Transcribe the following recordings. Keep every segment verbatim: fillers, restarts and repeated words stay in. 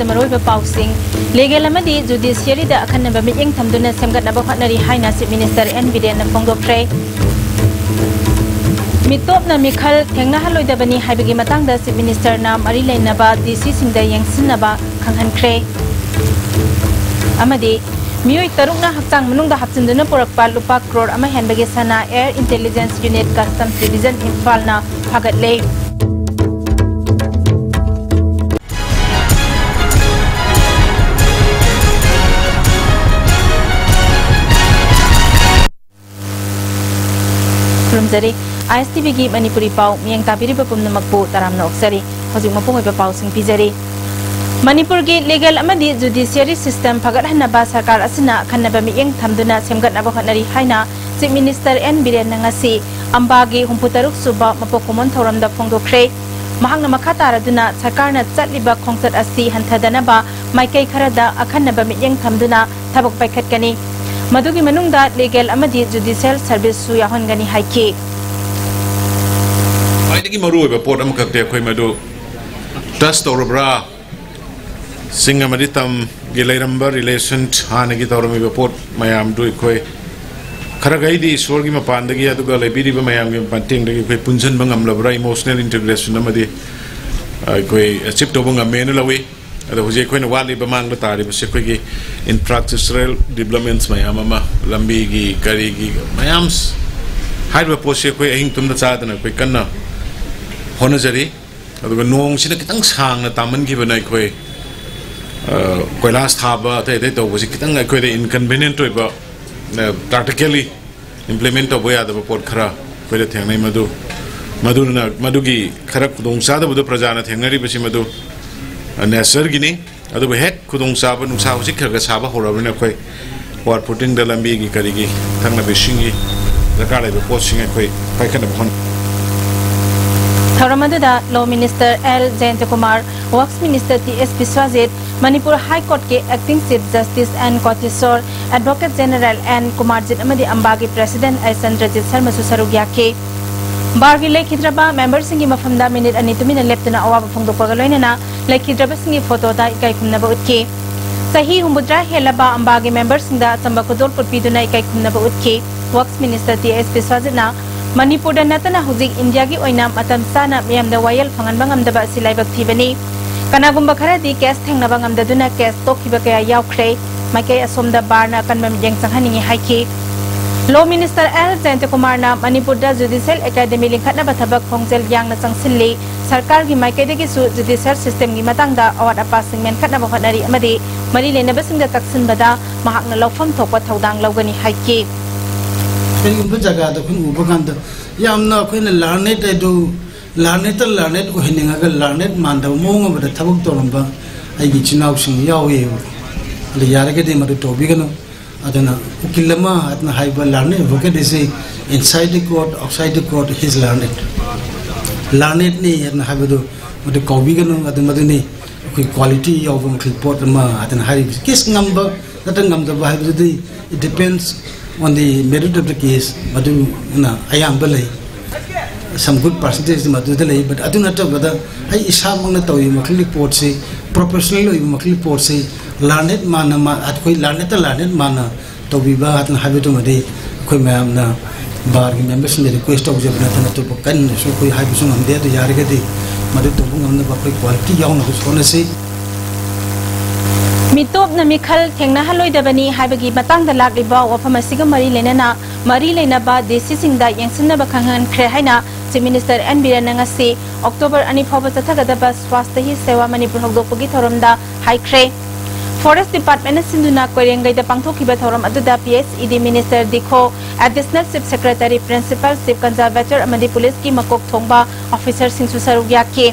ꯃꯔꯨꯑꯣꯏꯕ ꯄꯥꯎꯁꯤꯡ꯫ ꯂꯤꯒꯦꯜ ꯑꯃꯗꯤ ꯖꯨꯗꯤꯁꯤꯌꯔꯤꯗ ꯑꯈꯟꯅꯕ ꯃꯤꯠꯌꯦꯡ ꯊꯝꯗꯨꯅ ꯁꯦꯝꯒꯠꯅꯕ ꯍꯣꯠꯅꯔꯤ ꯍꯥꯏꯅ ꯆꯤꯐ ꯃꯤꯅꯤꯁꯇꯔ ꯑꯦꯟ ꯕꯤꯔꯦꯟꯅ ꯐꯣꯡꯗꯣꯛꯈ꯭ꯔꯦ꯫ ꯃꯤꯇꯣꯞꯅ ꯃꯤꯈꯜ ꯊꯦꯡꯅꯍꯜꯂꯣꯏꯗꯕꯅꯤ ꯍꯥꯏꯕꯒꯤ ꯃꯇꯥꯡꯗ ꯆꯤꯐ ꯃꯤꯅꯤꯁꯇꯔꯅ ꯃꯔꯤ ꯂꯩꯅꯕ ꯗꯤ ꯁꯤꯁꯤꯡꯗ ꯌꯦꯡꯁꯤꯟꯅꯕ ꯈꯪꯍꯟꯈ꯭ꯔꯦ꯫ ꯑꯃꯗꯤ ꯃꯤꯑꯣꯏ ꯇꯔꯨꯛꯅ ꯍꯛꯆꯥꯡ ꯃꯅꯨꯡꯗ ꯍꯥꯞꯆꯤꯟꯗꯨꯅ ꯄꯨꯔꯛꯄ ꯂꯨꯄꯥ ꯀ꯭ꯔꯣꯔ ꯑꯃ ꯍꯦꯟꯕꯒꯤ ꯁꯅꯥ air intelligence unit customs division ꯏꯝꯐꯥꯜꯅ ꯐꯥꯒꯠꯂꯦ꯫ ꯈꯨꯔꯨꯝꯖꯔꯤ꯫ ꯑꯥꯏ ꯑꯦꯁ ꯇꯤ ꯚꯤꯒꯤ ꯃꯅꯤꯄꯨꯔꯤ ꯄꯥꯎ ꯃꯤꯠꯌꯦꯡ ꯇꯥꯕꯤꯔꯤꯕ ꯄꯨꯝꯅꯃꯛꯄꯨ ꯇꯔꯥꯝꯅ ꯑꯣꯛꯆꯔꯤ꯫ ꯍꯧꯖꯤꯛ ꯃꯄꯨꯡ ꯑꯣꯏꯕ ꯄꯥꯎꯁꯤꯡ ꯄꯤꯖꯔꯤ꯫ ꯃꯅꯤꯄꯨꯔꯒꯤ ꯂꯤꯒꯦꯜ ꯑꯃꯗꯤ ꯖꯨꯗꯤꯁꯤꯌꯔꯤ ꯁꯤꯁꯇꯦꯝ ꯐꯒꯠꯍꯟꯅꯕ ꯁꯔꯀꯥꯔ ꯑꯁꯤꯅ ꯑꯈꯟꯅꯕ ꯃꯤꯠꯌꯦꯡ ꯊꯝꯗꯨꯅ ꯁꯦꯝꯒꯠꯅꯕ ꯍꯣꯠꯅꯔꯤ ꯍꯥꯏꯅ ꯆꯤꯐ ꯃꯤꯅꯤꯁꯇꯔ ꯑꯦꯟ ꯕꯤꯔꯦꯟꯅ ꯉꯁꯤ ꯑꯝꯕꯥꯒꯤ ꯍꯨꯝꯐꯨꯇꯔꯨꯛ ꯁꯨꯕ ꯃꯄꯣꯛ ꯀꯨꯝꯑꯣꯟ ꯊꯧꯔꯝꯗ ꯐꯣꯡꯗꯣꯛꯈ꯭ꯔꯦ꯫ ꯃꯍꯥꯛꯅ ꯃꯈꯥ ꯇꯥꯔꯗꯨꯅ ꯁꯔꯀꯥꯔꯅ ꯆꯠꯂꯤꯕ ꯈꯣꯡꯆꯠ ꯑꯁꯤ ꯍꯟꯊꯗꯅꯕ ꯃꯥꯏꯀꯩ ꯈꯔꯗ ꯑꯈꯟꯅꯕ ꯃꯤꯠꯌꯦꯡ ꯊꯝꯗꯨꯅ ꯊꯕꯛ ꯄꯥꯏꯈꯠꯀꯅꯤ꯫ ꯃꯗꯨꯒꯤ ꯃꯅꯨꯡꯗ ꯂꯤꯒꯦꯜ ꯑꯃꯗꯤ ꯖꯨꯗꯤꯁꯤꯌꯦꯜ ꯁꯔꯚꯤꯁꯁꯨ ꯌꯥꯎꯍꯟꯒꯅꯤ ꯍꯥꯏꯈꯤ꯫ ꯈ꯭ꯋꯥꯏꯗꯒꯤ ꯃꯔꯨꯑꯣꯏꯕ ꯄꯣꯠ ꯑꯃꯈꯛꯇꯤ ꯑꯩꯈꯣꯏ ꯃꯗꯨ ꯇꯁ ꯇꯧꯔꯕ꯭ꯔꯥ? ꯆꯤꯡ ꯑꯃꯗꯤ ꯇꯝꯒꯤ ꯂꯩꯔꯝꯕ ꯔꯤꯂꯦꯁꯟ, ꯍꯥꯟꯅꯒꯤ ꯇꯧꯔꯝꯃꯤꯕ ꯄꯣꯠ ꯃꯌꯥꯝꯗꯨ ꯑꯩꯈꯣꯏ ꯈꯔꯈꯩꯗꯤ ꯏꯁꯣꯔꯒꯤ ꯃꯄꯥꯟꯗꯒꯤ, ꯑꯗꯨꯒ ꯂꯩꯕꯤꯔꯤꯕ ꯃꯌꯥꯝꯒꯤ ꯃꯇꯦꯡꯗꯒꯤ ꯑꯩꯈꯣꯏ ꯄꯨꯟꯁꯤꯟꯕ ꯉꯝꯂꯕ꯭ꯔꯥ, ꯏꯃꯣꯁꯅꯦꯜ ꯏꯟꯇꯤꯒ꯭ꯔꯦꯁꯟ ꯑꯃꯗꯤ ꯑꯩꯈꯣꯏ ꯑꯦꯆꯤꯞ ꯇꯧꯕ ꯉꯝꯃꯦꯅ ꯂꯧꯏ꯫ ꯑꯗꯣ ꯍꯧꯖꯤꯛ ꯑꯩꯈꯣꯏꯅ ꯋꯥꯠꯂꯤꯕ, ꯃꯥꯡꯗ ꯇꯥꯔꯤꯕꯁꯤ ꯑꯩꯈꯣꯏꯒꯤ ꯏꯟꯐ꯭ꯔꯥꯁ꯭ꯇ꯭ꯔꯛꯆꯔꯦꯜ ꯗꯤꯕ꯭ꯂꯞꯃꯦꯟꯠꯁ ꯃꯌꯥꯝ ꯑꯃ, ꯂꯝꯕꯤꯒꯤ, ꯀꯔꯤꯒꯤ ꯃꯌꯥꯝ, ꯍꯥꯏꯔꯤꯕ ꯄꯣꯠꯁꯤ ꯑꯩꯈꯣꯏ ꯑꯍꯤꯡ ꯇꯨꯝꯗ ꯆꯥꯗꯅ ꯑꯩꯈꯣꯏ ꯀꯟꯅ ꯍꯣꯠꯅꯖꯔꯤ꯫ ꯑꯗꯨꯒ ꯅꯣꯡꯁꯤꯅ ꯈꯤꯇꯪ ꯁꯥꯡꯅ ꯇꯥꯃꯟꯈꯤꯕꯅ ꯑꯩꯈꯣꯏ, ꯑ, ꯀꯣꯏꯂꯥꯁ ꯊꯥꯕ, ꯑꯇꯩ ꯑꯇꯩ ꯇꯧꯕꯁꯤ ꯈꯤꯇꯪ ꯑꯩꯈꯣꯏꯗ ꯏꯟꯀꯟꯚꯤꯅꯤꯌꯦꯟꯠ ꯑꯣꯏꯕ, ꯑ, ꯄ꯭ꯔꯥꯛꯇꯤꯀꯦꯜꯂꯤ ꯏꯝꯄ꯭ꯂꯤꯃꯦꯟꯠ ꯇꯧꯕ ꯌꯥꯗꯕ ꯄꯣꯠ ꯈꯔ ꯑꯩꯈꯣꯏꯗ ꯊꯦꯡꯅꯩ꯫ ꯃꯗꯨ, ꯃꯗꯨꯅ, ꯃꯗꯨꯒꯤ ꯈꯔ ꯈꯨꯗꯣꯡꯆꯥꯗꯕꯗꯨ ꯄ꯭ꯔꯖꯥꯅ ꯊꯦꯡꯅꯔꯤꯕꯁꯤ ꯃꯗꯨ, ꯑ, ꯅꯦꯆꯔꯒꯤꯅꯤ꯫ ꯑꯗꯨꯕꯨ ꯍꯦꯛ ꯈꯨꯗꯣꯡꯆꯥꯕ, ꯅꯨꯡꯁꯥ ꯍꯧꯖꯤꯛ ꯈꯔ ꯈꯔ ꯁꯥꯕ ꯍꯧꯔꯕꯅꯤꯅ ꯑꯩꯈꯣꯏ ꯋꯥꯔ ꯐꯨꯇꯤꯡꯗ, ꯂꯝꯕꯤꯒꯤ ꯀꯔꯤꯒꯤ ꯊꯛꯅꯕ ꯏꯁꯤꯡꯒꯤ ꯗꯔꯀꯥꯔ ꯂꯩꯕ ꯄꯣꯠꯁꯤꯡ ꯑꯩꯈꯣꯏ ꯄꯥꯏꯈꯠꯅꯕ ꯍꯣꯠꯅꯩ꯫ ꯊꯧꯔꯝ ꯑꯗꯨꯗ law minister L Jayantakumar, works minister T S Biswajit, Manipur high ꯀꯣꯔꯠꯀꯤ acting chief justice N Kotiswar, advocate general N Kumarjit ꯑꯃꯗꯤ ꯑꯝꯕꯥꯒꯤ ꯄ꯭ꯔꯦꯁꯤꯗꯦꯟꯠ ꯑꯦꯁ ꯆꯟꯗ꯭ꯔꯖꯤꯠ ꯁꯔꯃꯁꯨ ꯁꯔꯨꯛ ꯌꯥꯈꯤ꯫ ꯕꯥꯔꯒꯤ ꯂꯩꯈꯤꯗ꯭ꯔꯕ ꯃꯦꯝꯕꯔꯁꯤꯡꯒꯤ ꯃꯐꯝꯗ ꯃꯤꯅꯤꯠ ꯑꯅꯤ ꯇꯨꯃꯤꯟꯅ ꯂꯦꯞꯇꯨꯅ ꯑꯋꯥꯕ ꯐꯣꯡꯗꯣꯛꯄꯒ ꯂꯣꯏꯅꯅ ꯂꯩꯈꯤꯗ꯭ꯔꯕꯁꯤꯡꯒꯤ ꯐꯣꯇꯣꯗ ꯏꯀꯥꯏ ꯈꯨꯝꯅꯕ ꯎꯠꯈꯤ꯫ ꯆꯍꯤ ꯍꯨꯝꯐꯨꯇꯔꯥ ꯍꯦꯜꯂꯕ ꯑꯝꯕꯥꯒꯤ ꯃꯦꯝꯕꯔꯁꯤꯡꯗ ꯑꯆꯝꯕ ꯈꯨꯗꯣꯜ ꯄꯣꯠ ꯄꯤꯗꯨꯅ ꯏꯀꯥꯏ ꯈꯨꯝꯅꯕ ꯎꯠꯈꯤ꯫ ꯋꯔꯛꯁ ꯃꯤꯅꯤꯁꯇꯔ ꯇꯤ ꯑꯦꯁ ꯕꯤꯁ꯭ꯋꯥꯖꯤꯠꯅ ꯃꯅꯤꯄꯨꯔꯗ ꯅꯠꯇꯅ ꯍꯧꯖꯤꯛ ꯏꯟꯗꯤꯌꯥꯒꯤ ꯑꯣꯏꯅ ꯃꯇꯝ ꯆꯥꯅ ꯃꯤꯌꯥꯝꯗ ꯋꯥꯌꯦꯜ ꯐꯪꯍꯟꯕ ꯉꯝꯗꯕ ꯑꯁꯤ ꯂꯥꯏꯕꯛ ꯊꯤꯕꯅꯤ꯫ ꯀꯅꯥꯒꯨꯝꯕ ꯈꯔꯗꯤ ꯀꯦꯁ ꯊꯦꯡꯅꯕ ꯉꯝꯗꯗꯨꯅ ꯀꯦꯁ ꯇꯣꯛꯈꯤꯕ ꯀꯌꯥ ꯌꯥꯎꯈ꯭ꯔꯦ꯫ ꯃꯥꯏꯀꯩ ꯑꯁꯣꯝꯗ ꯕꯥꯔꯅ ꯑꯀꯟꯕ ꯃꯤꯠꯌꯦꯡ ꯆꯪꯍꯟꯅꯤꯡꯏ ꯍꯥꯏꯈꯤ꯫ ꯂꯣ ꯃꯤꯅꯤꯁꯇꯔ ꯑꯦꯜ ꯖꯌꯟꯇꯀꯨꯃꯥꯔꯅ ꯃꯅꯤꯄꯨꯔꯗ ꯖꯨꯗꯤꯁꯤꯌꯦꯜ ꯑꯦꯀꯥꯗꯃꯤ ꯂꯤꯡꯈꯠꯅꯕ ꯊꯕꯛ ꯈꯣꯡꯖꯦꯜ ꯌꯥꯡꯅ ꯆꯪꯁꯤꯜꯂꯤ꯫ ꯁꯔꯀꯥꯔꯒꯤ ꯃꯥꯏꯀꯩꯗꯒꯤꯁꯨ ꯖꯨꯗꯤꯁꯤꯌꯦꯜ ꯁꯤꯁꯇꯦꯝꯒꯤ ꯃꯇꯥꯡꯗ ꯑꯋꯥꯠ ꯑꯄꯥꯁꯤꯡ ꯃꯦꯟꯈꯠꯅꯕ ꯍꯣꯠꯅꯔꯤ ꯑꯃꯗꯤ ꯃꯔꯤ ꯂꯩꯅꯕꯁꯤꯡꯗ ꯇꯛꯁꯤꯟꯕꯗ ꯃꯍꯥꯛꯅ ꯂꯧꯐꯝ ꯊꯣꯛꯄ ꯊꯧꯗꯥꯡ ꯂꯧꯒꯅꯤ ꯍꯥꯏꯈꯤ꯫ ꯀꯔꯤꯒꯨꯝꯕ ꯖꯒꯥꯗ ꯑꯩꯈꯣꯏꯅ ꯎꯕ ꯀꯥꯟꯗ ꯌꯥꯝꯅ ꯑꯩꯈꯣꯏꯅ ꯂꯥꯔꯅꯦꯠ ꯍꯥꯏꯗꯨ ꯂꯥꯔꯅꯦꯠꯇ ꯂꯥꯔꯅꯦꯠ ꯑꯣꯏꯍꯟꯅꯤꯡꯉꯒ ꯂꯥꯔꯅꯦꯠ ꯃꯥꯟꯗꯕ ꯃꯑꯣꯡ ꯑꯃꯗ ꯊꯕꯛ ꯇꯧꯔꯝꯕ ꯑꯩꯒꯤ ꯏꯆꯤꯟ ꯏꯅꯥꯎꯁꯤꯡ ꯌꯥꯎꯏ꯫ ꯑꯗꯨ ꯌꯥꯔꯒꯗꯤ ꯃꯗꯨ ꯇꯧꯕꯤꯒꯅꯨ꯫ ꯑꯗꯨꯅ ꯎꯀꯤꯜ ꯑꯃ ꯑꯗꯨꯅ ꯍꯥꯏꯕ learned advocate is inside the court, outside the court, he is learned. ꯂꯥꯔꯅꯦꯠꯅꯤ ꯑꯗꯨꯅ ꯍꯥꯏꯕꯗꯨ ꯃꯗꯨ ꯀꯥꯎꯕꯤꯒꯅꯨ꯫ ꯑꯗꯨ ꯃꯗꯨꯅꯤ ꯑꯩꯈꯣꯏ ꯀ꯭ꯋꯥꯂꯤꯇꯤ ꯌꯥꯎꯕ ꯃꯈꯜ ꯄꯣꯠ ꯑꯃ ꯑꯗꯨꯅ ꯍꯥꯏꯔꯤꯕꯁꯤ꯫ ꯀꯦꯁ ꯉꯝꯕ ꯅꯠꯇ꯭ꯔꯒ ꯉꯝꯗꯕ ꯍꯥꯏꯕꯗꯨꯗꯤ it depends on the merit of the case, ꯃꯗꯨꯅ ꯑꯌꯥꯝꯕ ꯂꯩ꯫ Some good percentage ꯃꯗꯨꯗ ꯂꯩ, but ꯑꯗꯨ ꯅꯠꯇꯕꯗ ꯑꯩ ꯏꯁꯥꯃꯛꯅ ꯇꯧꯔꯤꯕ ꯃꯈꯜꯒꯤ ꯄꯣꯠꯁꯤ, ꯄ꯭ꯔꯣꯐꯦꯁꯅꯦꯜ ꯑꯣꯏꯕ ꯃꯈꯜꯒꯤ ꯄꯣꯠꯁꯤ ꯂꯥꯔꯅꯦꯠ ꯃꯥꯟꯅ ꯃꯥ-, ꯑꯩꯈꯣꯏ ꯂꯥꯔꯅꯦꯠꯇ ꯂꯥꯔꯅꯦꯠ ꯃꯥꯟꯅ ꯇꯧꯕꯤꯕ ꯑꯗꯨꯅ ꯍꯥꯏꯕꯗꯨꯃꯗꯤ ꯑꯩꯈꯣꯏ ꯃꯌꯥꯝꯅ ꯕꯥꯔꯒꯤ ꯃꯦꯝꯕꯔꯁꯤꯡꯗ ꯔꯤꯀ꯭ꯋꯦꯁ ꯇꯧꯖꯕ ꯅꯠꯇꯅ ꯑꯇꯣꯞꯄ ꯀꯟꯅꯁꯨ ꯑꯩꯈꯣꯏ ꯍꯥꯏꯕꯁꯨ ꯉꯝꯗꯦ꯫ ꯑꯗꯨ ꯌꯥꯔꯒꯗꯤ ꯃꯗꯨ ꯇꯧꯕ ꯉꯝꯅꯕ ꯑꯩꯈꯣꯏ ꯀ꯭ꯋꯥꯂꯤꯇꯤ ꯌꯥꯎꯅꯕꯁꯨ ꯍꯣꯠꯅꯁꯤ꯫ ꯃꯤꯇꯣꯞꯅ ꯃꯤꯈꯜ ꯊꯦꯡꯅꯍꯜꯂꯣꯏꯗꯕꯅꯤ ꯍꯥꯏꯕꯒꯤ ꯃꯇꯥꯡꯗ ꯂꯥꯛꯂꯤꯕ ꯋꯥꯐꯝ ꯑꯁꯤꯒ ꯃꯔꯤ ꯂꯩꯅꯅ ꯃꯔꯤ ꯂꯩꯅꯕ ꯗꯤ ꯁꯤꯁꯤꯡꯗ ꯌꯦꯡꯁꯤꯟꯅꯕ ꯈꯪꯍꯟꯈ꯭ꯔꯦ ꯍꯥꯏꯅ ꯆꯤꯐ ꯃꯤꯅꯤꯁꯇꯔ ꯑꯦꯟ ꯕꯤꯔꯦꯟꯅ ꯉꯁꯤ ꯑꯣꯛꯇꯣꯕꯔ ꯑꯅꯤ ꯐꯥꯎꯕ ꯆꯠꯊꯒꯗꯕ ꯁ꯭ꯋꯥꯁꯇ ꯍꯤ ꯁꯦꯋꯥ ꯃꯅꯤꯄꯨꯔ ꯍꯧꯗꯣꯛꯄꯒꯤ ꯊꯧꯔꯝꯗ ꯍꯥꯏꯈ꯭ꯔꯦ꯫ ꯐꯣꯔꯦꯁ ꯗꯤꯄꯥꯔꯠꯃꯦꯟꯅ ꯁꯤꯟꯗꯨꯅ ꯀꯣꯏꯔꯦꯡꯒꯩꯗ ꯄꯥꯡꯊꯣꯛꯈꯤꯕ ꯊꯧꯔꯝ ꯑꯗꯨꯗ P H E D minister Dikho, additional chief secretary, principal, chief conservator ꯑꯃꯗꯤ ꯄꯨꯂꯤꯁꯀꯤ ꯃꯀꯣꯛ ꯊꯣꯡꯕ ꯑꯣꯐꯤꯁꯔꯁꯤꯡꯁꯨ ꯁꯔꯨꯛ ꯌꯥꯈꯤ꯫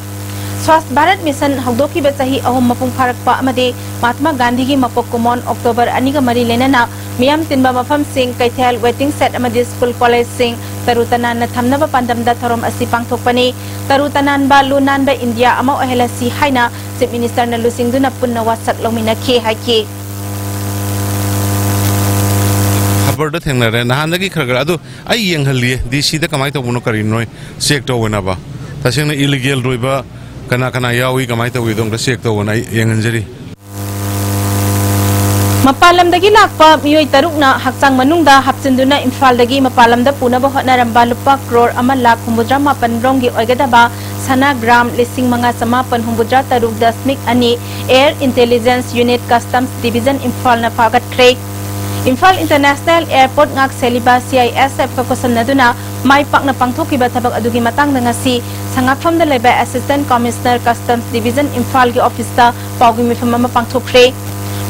ꯁ꯭ꯋꯥꯁ ꯚꯥꯔꯠ ꯃꯤꯁꯟ ꯍꯧꯗꯣꯛꯈꯤꯕ ꯆꯍꯤ ꯑꯍꯨꯝ ꯃꯄꯨꯡ ꯐꯥꯔꯛꯄ ꯑꯃꯗꯤ ꯃꯍꯥꯠꯃꯥ ꯒꯥꯟꯙꯤꯒꯤ ꯃꯄꯣꯛ ꯀꯨꯝꯑꯣꯟ ꯑꯣꯛꯇꯣꯕꯔ ꯑꯅꯤꯒ ꯃꯔꯤ ꯂꯩꯅꯅ ꯃꯤꯌꯥꯝ ꯇꯤꯟꯕ ꯃꯐꯝꯁꯤꯡ, ꯀꯩꯊꯦꯜ, ꯋꯦꯇꯤꯡ ꯁꯦꯗ ꯑꯃꯗꯤ ꯁ꯭ꯀꯨꯜ ꯀꯣꯂꯦꯖꯁꯤꯡ ꯇꯔꯨ ꯇꯅꯥꯟꯅ ꯊꯝꯅꯕ ꯄꯥꯟꯗꯝꯗ ꯊꯧꯔꯝ ꯑꯁꯤ ꯄꯥꯡꯊꯣꯛꯄꯅꯤ꯫ ꯇꯔꯨ ꯇꯅꯥꯟꯕ, ꯂꯨ ꯅꯥꯟꯕ ꯏꯟꯗꯤꯌꯥ ꯑꯃ ꯑꯣꯏꯍꯜꯂꯁꯤ ꯍꯥꯏꯅ ꯆꯤꯐ ꯃꯤꯅꯤꯁꯇꯔꯅ ꯂꯨꯆꯤꯡꯗꯨꯅ ꯄꯨꯟꯅ ꯋꯥꯁꯛ ꯂꯧꯃꯤꯟꯅꯈꯤ ꯍꯥꯏꯈꯤ꯫ ꯕꯔꯗ ꯊꯦꯡꯅꯔꯦ꯫ ꯅꯍꯥꯟꯗꯒꯤ ꯈꯔ ꯈꯔ ꯑꯗꯨ ꯑꯩ ꯌꯦꯡꯍꯜꯂꯤꯌꯦ꯫ ꯗꯤ ꯁꯤꯗ ꯀꯃꯥꯏꯅ ꯇꯧꯕꯅꯣ, ꯀꯔꯤꯅꯣ ꯆꯦꯛ ꯇꯧꯕꯅꯕ꯫ ꯇꯁꯦꯡꯅ ꯏꯂꯤꯒꯦꯜ ꯑꯣꯏꯕ ꯀꯅꯥ ꯀꯅꯥ ꯌꯥꯎꯏ, ꯀꯃꯥꯏꯅ ꯇꯧꯏꯗꯣ ꯑꯝꯇ ꯆꯦꯛ ꯇꯧꯕꯅ ꯑꯩ ꯌꯦꯡꯍꯟꯖꯔꯤ꯫ ꯃꯄꯥꯟ ꯂꯝꯗꯒꯤ ꯂꯥꯛꯄ ꯃꯤꯑꯣꯏ ꯇꯔꯨꯛꯅ ꯍꯛꯆꯥꯡ ꯃꯅꯨꯡꯗ ꯍꯥꯞꯆꯤꯟꯗꯨꯅ ꯏꯝꯐꯥꯜꯗꯒꯤ ꯃꯄꯥꯟ ꯂꯝꯗ ꯄꯨꯅꯕ ꯍꯣꯠꯅꯔꯝꯕ ꯂꯨꯄꯥ ꯀ꯭ꯔꯣꯔ ꯑꯃ ꯂꯥꯈ ꯍꯨꯝꯐꯨꯇꯔꯥ ꯃꯥꯄꯟ ꯔꯣꯝꯒꯤ ꯑꯣꯏꯒꯗꯕ ꯁꯅꯥ ꯒ꯭ꯔꯥꯝ ꯂꯤꯁꯤꯡ ꯃꯉꯥ ꯆꯃꯥꯄꯟ ꯍꯨꯝꯐꯨꯇꯔꯥ ꯇꯔꯨꯛ ꯗꯁꯃꯤꯛ ꯑꯅꯤ Air Intelligence Unit Customs Division ꯏꯝꯐꯥꯜꯅ ꯐꯥꯒꯠꯈ꯭ꯔꯦ꯫ ꯏꯝꯐꯥꯜ ꯏꯟꯇꯔꯅꯦꯁꯅꯦꯜ ꯑꯦꯌꯔꯄꯣꯔꯠ ꯉꯥꯛ ꯁꯦꯜꯂꯤꯕ ꯁꯤ ꯑꯥꯏ ꯑꯦꯁ ꯑꯦꯐꯀ ꯈꯨꯠꯁꯝꯅꯗꯨꯅ ꯃꯥꯏ ꯄꯥꯛꯅ ꯄꯥꯡꯊꯣꯛꯈꯤꯕ ꯊꯕꯛ ꯑꯗꯨꯒꯤ ꯃꯇꯥꯡꯗ ꯉꯁꯤ ꯁꯉꯥꯛꯐꯝꯗ ꯂꯩꯕ ꯑꯦꯁꯤꯁꯇꯦꯟꯠ ꯀꯃꯤꯁꯅꯔ ꯀꯁꯇꯝꯁ ꯗꯤꯕꯤꯖꯟ ꯏꯝꯐꯥꯜꯒꯤ ꯑꯣꯐꯤꯁꯇ ꯄꯥꯎꯒꯤ ꯃꯤꯐꯝ ꯑꯃ ꯄꯥꯡꯊꯣꯛꯈ꯭ꯔꯦ꯫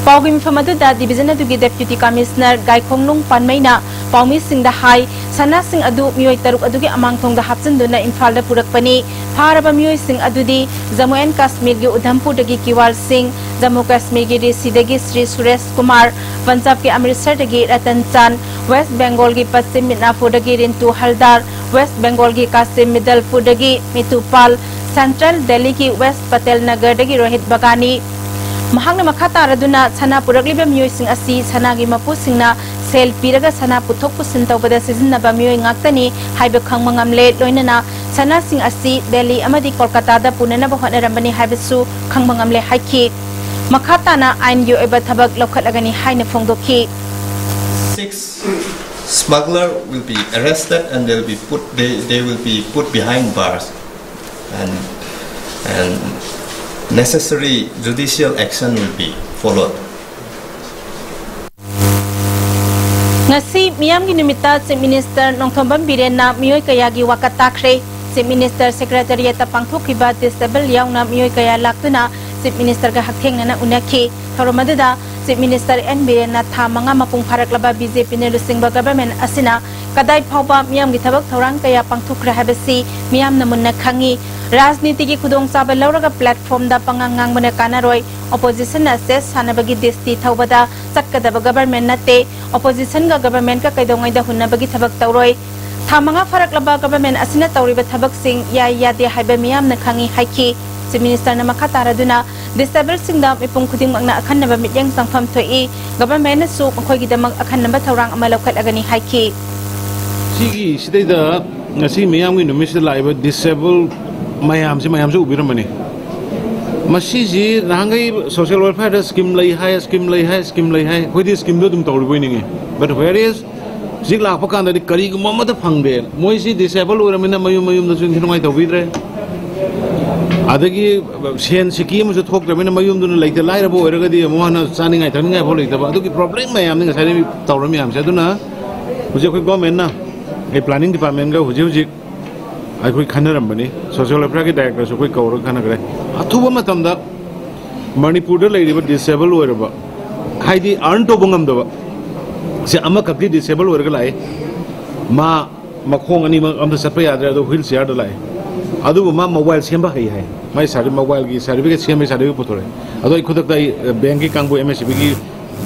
ꯄꯥꯎꯒꯤ ꯃꯤꯐꯝ ꯑꯗꯨꯗ ꯗꯤꯕꯤꯖꯟ ꯑꯗꯨꯒꯤ ꯗꯦꯄ꯭ꯌꯨꯇꯤ ꯀꯃꯤꯁꯅꯔ ꯒꯥꯏꯈꯣꯡꯅꯨꯡ ꯄꯥꯟꯃꯩꯅ ꯄꯥꯎꯃꯤꯁꯤꯡꯗ ꯍꯥꯏ, ꯁꯅꯥꯁꯤꯡ ꯑꯗꯨ ꯃꯤꯑꯣꯏ ꯇꯔꯨꯛ ꯑꯗꯨꯒꯤ ꯑꯃꯥꯡꯊꯣꯡꯗ ꯍꯥꯞꯆꯤꯟꯗꯨꯅ ꯏꯝꯐꯥꯜꯗ ꯄꯨꯔꯛꯄꯅꯤ꯫ ꯐꯥꯔꯕ ꯃꯤꯑꯣꯏꯁꯤꯡ ꯑꯗꯨꯗꯤ ꯖꯝꯃꯨ ꯑꯦꯟ ꯀꯥꯁꯃꯤꯔꯒꯤ ꯎꯙꯝꯄꯨꯔꯗꯒꯤ ꯀꯤꯋꯥꯜ ꯁꯤꯡ, ꯖꯝꯃꯨ ꯀꯥꯁꯃꯤꯔꯒꯤ ꯔꯤꯁꯤꯗꯒꯤ ꯁ꯭ꯔꯤ ꯁꯨꯔꯦꯁ ꯀꯨꯃꯥꯔ, ꯄꯟꯖꯥꯕꯀꯤ ꯑꯃ꯭ꯔꯤꯠꯁꯔꯗꯒꯤ ꯔꯇꯟ ꯆꯥꯟ, ꯋꯦꯁ꯭ꯠ ꯕꯦꯡꯒꯣꯜꯒꯤ ꯄꯁꯆꯤꯝ ꯃꯤꯗꯅꯥꯄꯨꯔꯗꯒꯤ ꯔꯤꯟꯇꯨ ꯍꯜꯗꯥꯔ, ꯋꯦꯁ꯭ꯠ ꯕꯦꯡꯒꯣꯜꯒꯤ ꯀꯥꯁꯤꯝ ꯃꯤꯗꯜꯄꯨꯔꯗꯒꯤ ꯃꯤꯇꯨ ꯄꯥꯜ, ꯁꯦꯟꯇ꯭ꯔꯦꯜ ꯗꯦꯜꯂꯤꯒꯤ ꯋꯦꯁ꯭ꯠ ꯄꯇꯦꯜ ꯅꯒꯔꯗꯒꯤ ꯔꯣꯍꯤꯠ ꯕꯒꯥꯅꯤ꯫ ꯃꯍꯥꯛꯅ ꯃꯈꯥ ꯇꯥꯔꯗꯨꯅ ꯁꯅꯥ ꯄꯨꯔꯛꯂꯤꯕ ꯃꯤꯑꯣꯏꯁꯤꯡ ꯑꯁꯤ ꯁꯅꯥꯒꯤ ꯃꯄꯨꯁꯤꯡꯅ ꯁꯦꯜ ꯄꯤꯔꯒ ꯁꯅꯥ ꯄꯨꯊꯣꯛ ꯄꯨꯁꯤꯟ ꯇꯧꯕꯗ ꯁꯤꯖꯤꯟꯅꯕ ꯃꯤꯑꯣꯏ ꯉꯥꯛꯇꯅꯤ ꯍꯥꯏꯕ ꯈꯪꯕ ꯉꯝꯂꯦ꯫ ꯂꯣꯏꯅꯅ ꯁꯅꯥꯁꯤꯡ ꯑꯁꯤ ꯗꯦꯜꯂꯤ ꯑꯃꯗꯤ ꯀꯣꯜꯀꯇꯥꯗ ꯄꯨꯅꯅꯕ ꯍꯣꯠꯅꯔꯝꯕꯅꯤ ꯍꯥꯏꯕꯁꯨ ꯈꯪꯕ ꯉꯝꯂꯦ ꯍꯥꯏꯈꯤ꯫ ꯃꯈꯥ ꯇꯥꯅ ꯑꯥꯏꯟꯒꯤ ꯑꯣꯏꯕ ꯊꯕꯛ ꯂꯧꯈꯠꯂꯒꯅꯤ ꯍꯥꯏꯅ ꯐꯣꯡꯗꯣꯛꯈꯤ꯫ Six smuggler will be arrested and they'll be put, they, they will be put behind bars and, and necessary judicial action will be followed. ꯉꯁꯤ ꯃꯤꯌꯥꯝꯒꯤ ꯅꯨꯃꯤꯠꯇ ꯆꯤꯐ ꯃꯤꯅꯤꯁꯇꯔ ꯅꯣꯡꯊꯣꯝꯕꯝ ꯕꯤꯔꯦꯟꯅ ꯃꯤꯑꯣꯏ ꯀꯌꯥꯒꯤ ꯋꯥꯀꯠ ꯇꯥꯈ꯭ꯔꯦ꯫ ꯆꯤꯐ ꯃꯤꯅꯤꯁꯇꯔ ꯁꯦꯀ꯭ꯔꯦꯇꯔꯤꯌꯦꯠꯇ ꯄꯥꯡꯊꯣꯛꯈꯤꯕ ꯗꯤꯁꯑꯦꯕꯜ ꯌꯥꯎꯅ ꯃꯤꯑꯣꯏ ꯀꯌꯥ ꯂꯥꯛꯇꯨꯅ ꯆꯤꯐ ꯃꯤꯅꯤꯁꯇꯔꯒ ꯍꯛꯊꯦꯡꯅꯅ ꯎꯅꯈꯤ꯫ ꯊꯧꯔꯝ ꯑꯗꯨꯗ ꯆꯤꯐ ꯃꯤꯅꯤꯁꯇꯔ ꯑꯦꯟ ꯕꯤꯔꯦꯟꯅ ꯊꯥ ꯃꯉꯥ ꯃꯄꯨꯡ ꯐꯥꯔꯛꯂꯕ ꯕꯤꯖꯦꯄꯤꯅ ꯂꯨꯆꯤꯡꯕ ꯒꯕꯔꯃꯦꯟ ꯑꯁꯤꯅ ꯀꯗꯥꯏ ꯐꯥꯎꯕ ꯃꯤꯌꯥꯝꯒꯤ ꯊꯕꯛ ꯊꯧꯔꯥꯡ ꯀꯌꯥ ꯄꯥꯡꯊꯣꯛꯈ꯭ꯔꯦ ꯍꯥꯏꯕꯁꯤ ꯃꯤꯌꯥꯝꯅ ꯃꯨꯟꯅ ꯈꯪꯉꯤ꯫ ꯔꯥꯖꯅꯤꯇꯤꯒꯤ ꯈꯨꯗꯣꯡꯆꯥꯕ ꯂꯧꯔꯒ ꯄ꯭ꯂꯦꯠꯐꯣꯝꯗ ꯄꯉꯥꯡ ꯉꯥꯡꯕꯅ ꯀꯥꯟꯅꯔꯣꯏ꯫ ꯑꯣꯄꯣꯖꯤꯁꯟꯅ ꯆꯦꯁ ꯁꯥꯟꯅꯕꯒꯤ ꯗꯤꯁꯇꯤ ꯊꯧꯕꯗ ꯆꯠꯀꯗꯕ ꯒꯕꯔꯃꯦꯟ ꯅꯠꯇꯦ꯫ ꯑꯣꯄꯣꯖꯤꯁꯟꯒ ꯒꯕꯔꯃꯦꯟꯒ ꯀꯩꯗꯧꯉꯩꯗ ꯍꯨꯟꯅꯕꯒꯤ ꯊꯕꯛ ꯇꯧꯔꯣꯏ꯫ ꯊꯥ ꯃꯉꯥ ꯐꯥꯔꯛꯂꯕ ꯒꯕꯔꯃꯦꯟ ꯑꯁꯤꯅ ꯇꯧꯔꯤꯕ ꯊꯕꯛꯁꯤꯡ ꯌꯥꯏ ꯌꯥꯗꯦ ꯍꯥꯏꯕ ꯃꯤꯌꯥꯝꯅ ꯈꯪꯉꯤ ꯍꯥꯏꯈꯤ꯫ Chief Minister ꯅ ꯃꯈꯥ ꯇꯥꯔꯗꯨꯅ, ꯗꯤꯁꯦꯕꯜꯁꯤꯡꯗ ꯃꯤꯄꯨꯝ ꯈꯨꯗꯤꯡꯃꯛꯅ ꯑꯈꯟꯅꯕ ꯃꯤꯠꯌꯦꯡ ꯆꯪꯐꯝ ꯊꯣꯛꯏ, ꯒꯚꯔꯟꯃꯦꯟꯠꯅꯁꯨ ꯃꯈꯣꯏꯒꯤꯗꯃꯛ ꯑꯈꯟꯅꯕ ꯊꯧꯔꯥꯡ ꯑꯃ ꯂꯧꯈꯠꯂꯒꯅꯤ ꯍꯥꯏꯈꯤ꯫ ꯁꯤꯒꯤ ꯁꯤꯗꯩꯗ ꯉꯁꯤ ꯃꯤꯌꯥꯝꯒꯤ ꯅꯨꯃꯤꯠꯁꯤꯗ ꯂꯥꯛꯏꯕ ꯗꯤꯁꯦꯕꯜ ꯃꯌꯥꯝꯁꯤ, ꯃꯌꯥꯝꯁꯨ ꯎꯕꯤꯔꯝꯃꯅꯤ꯫ ꯃꯁꯤꯁꯤ ꯅꯍꯥꯟꯈꯩ ꯁꯣꯁꯤꯌꯦꯜ ꯋꯦꯜꯐꯤꯌꯔꯗ ꯁ꯭ꯀꯤꯝ ꯂꯩ ꯍꯥꯏ, ꯁ꯭ꯀꯤꯝ ꯂꯩ ꯍꯥꯏ, ꯁ꯭ꯀꯤꯝ ꯂꯩ ꯍꯥꯏ, ꯑꯩꯈꯣꯏꯗꯤ ꯁ꯭ꯀꯤꯝꯗꯣ ꯑꯗꯨꯝ ꯇꯧꯔꯤꯕꯣꯏ ꯅꯤꯡꯉꯤ꯫ But where is, ꯍꯧꯖꯤꯛ ꯂꯥꯛꯄ ꯀꯥꯟꯗꯗꯤ ꯀꯔꯤꯒꯨꯝꯕ ꯑꯃꯠꯇ ꯐꯪꯗꯦ꯫ ꯃꯣꯏꯁꯤ ꯗꯤꯁꯦꯕꯜ ꯑꯣꯏꯔꯕꯅꯤꯅ ꯃꯌꯨꯝ ꯃꯌꯨꯝꯗꯁꯨ ꯏꯟꯊꯤ ꯅꯨꯡꯉꯥꯏ ꯇꯧꯕꯤꯗ꯭ꯔꯦ꯫ ꯑꯗꯒꯤ ꯁꯦꯟ ꯁꯤꯀꯤ ꯑꯃꯁꯨ ꯊꯣꯛꯇ꯭ꯔꯕꯅꯤꯅ ꯃꯌꯨꯝꯗꯨꯅ ꯂꯩꯇ ꯂꯥꯏꯔꯕ ꯑꯣꯏꯔꯒꯗꯤ ꯑꯃꯨꯛ ꯍꯟꯅ ꯆꯥꯅꯤꯡꯉꯥꯏ ꯊꯛꯅꯤꯡꯉꯥꯏ ꯐꯥꯎ ꯂꯩꯇꯕ꯫ ꯑꯗꯨꯒꯤ ꯄ꯭ꯔꯣꯕ꯭ꯂꯦꯝ ꯃꯌꯥꯝꯅꯤ ꯉꯁꯥꯏꯗꯒꯤ ꯇꯧꯔ ꯃꯌꯥꯝꯁꯦ꯫ ꯑꯗꯨꯅ ꯍꯧꯖꯤꯛ ꯑꯩꯈꯣꯏ ꯒꯣꯔꯃꯦꯟꯅ, ꯑꯩ ꯄ꯭ꯂꯥꯅꯤꯡ ꯗꯤꯄꯥꯔꯠꯃꯦꯟꯒ ꯍꯧꯖꯤꯛ ꯍꯧꯖꯤꯛ ꯑꯩꯈꯣꯏ ꯈꯟꯅꯔꯝꯕꯅꯤ꯫ ꯁꯣꯁꯤꯌꯦꯜ ꯋꯦꯜꯐꯤꯌꯔꯒꯤ ꯗꯥꯏꯔꯦꯛꯇꯔꯁꯨ ꯑꯩꯈꯣꯏ ꯀꯧꯔꯒ ꯈꯟꯅꯈ꯭ꯔꯦ꯫ ꯑꯊꯨꯕ ꯃꯇꯝꯗ ꯃꯅꯤꯄꯨꯔꯗ ꯂꯩꯔꯤꯕ ꯗꯤꯁꯦꯕꯜ ꯑꯣꯏꯔꯕ, ꯍꯥꯏꯗꯤ ꯑꯔꯟ ꯇꯧꯕ ꯉꯝꯗꯕ, ꯁꯦ ꯑꯃꯈꯛꯇꯤ ꯗꯤꯁꯦꯕꯜ ꯑꯣꯏꯔꯒ ꯂꯥꯛꯏ꯫ ꯃꯥ ꯃꯈꯣꯡ ꯑꯅꯤꯃꯛ ꯑꯝꯇ ꯆꯠꯄ ꯌꯥꯗ꯭ꯔꯦ, ꯑꯗꯣ ꯍ꯭ꯋꯤꯜ ꯆꯤꯌꯥꯔꯗ ꯂꯥꯛꯏ꯫ ꯑꯗꯨꯕꯨ ꯃꯥ ꯃꯣꯕꯥꯏꯜ ꯁꯦꯝꯕ ꯍꯩ ꯍꯥꯏ꯫ ꯃꯥꯏ ꯁꯥꯔꯇꯤ-, ꯃꯣꯕꯥꯏꯜꯒꯤ ꯁꯥꯔꯇꯤꯐꯤꯀꯦꯠ ꯁꯦꯝꯕꯒꯤ ꯁꯥꯔꯇꯤꯐꯤꯀꯦꯠ ꯄꯨꯊꯣꯔꯛꯑꯦ꯫ ꯑꯗꯣ ꯑꯩ ꯈꯨꯗꯛꯇ ꯑꯩ, ꯑ, ꯕꯦꯡꯛꯀꯤ ꯀꯥꯡꯕꯨ, ꯑꯦꯝ ꯑꯦꯁ ꯁꯤ ꯕꯤꯒꯤ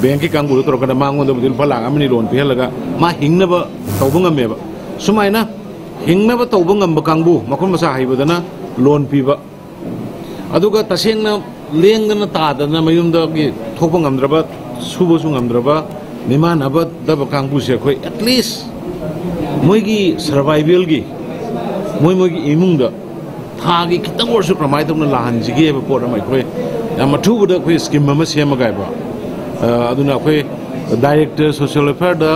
ꯕꯦꯡꯛꯀꯤ ꯀꯥꯡꯕꯨꯗ ꯇꯧꯔꯀꯥꯟꯗ ꯃꯉꯣꯟꯗꯕꯨꯗꯤ ꯂꯨꯄꯥ ꯂꯥꯈ ꯑꯃ ꯑꯅꯤ ꯂꯣꯟ ꯄꯤꯍꯜꯂꯒ ꯃꯥ ꯍꯤꯡꯅꯕ ꯇꯧꯕ ꯉꯝꯃꯦꯕ꯫ ꯁꯨꯃꯥꯏꯅ ꯍꯤꯡꯅꯕ ꯇꯧꯕ ꯉꯝꯕ ꯀꯥꯡꯕꯨ, ꯃꯈꯨꯠ ꯃꯁꯥ ꯍꯩꯕꯗꯅ ꯂꯣꯟ ꯄꯤꯕ, ꯑꯗꯨꯒ ꯇꯁꯦꯡꯅ ꯂꯦꯡꯗꯅ ꯇꯥꯗꯅ ꯃꯌꯨꯝꯗꯒꯤ ꯊꯣꯛꯄ ꯉꯝꯗ꯭ꯔꯕ, ꯁꯨꯕꯁꯨ ꯉꯝꯗ꯭ꯔꯕ, ꯃꯤꯃꯥꯟꯅꯕꯗꯕ ꯀꯥꯡꯕꯨꯁꯦ ꯑꯩꯈꯣꯏ at least ꯃꯣꯏꯒꯤ ꯁꯔꯚꯥꯏꯚꯦꯜꯒꯤ, ꯃꯣꯏ ꯃꯣꯏꯒꯤ ꯏꯃꯨꯡꯗ ꯊꯥꯒꯤ ꯈꯤꯇꯪ ꯑꯣꯏꯔꯁꯨ ꯀꯔꯝꯍꯥꯏꯅ ꯇꯧꯅ ꯂꯥꯛꯍꯟꯁꯤꯒꯦ ꯍꯥꯏꯕ ꯄꯣꯠ ꯑꯃ ꯑꯩꯈꯣꯏ ꯌꯥꯝ ꯑꯊꯨꯕꯗ ꯑꯩꯈꯣꯏ ꯁ꯭ꯀꯤꯝ ꯑꯃ ꯁꯦꯝꯃꯒ ꯍꯥꯏꯕ꯫ ꯑ, ꯑꯗꯨꯅ ꯑꯩꯈꯣꯏ ꯗꯥꯏꯔꯦꯛꯇꯔ ꯁꯣꯁꯤꯌꯦꯜ ꯋꯦꯜꯐꯤꯌꯔꯗ,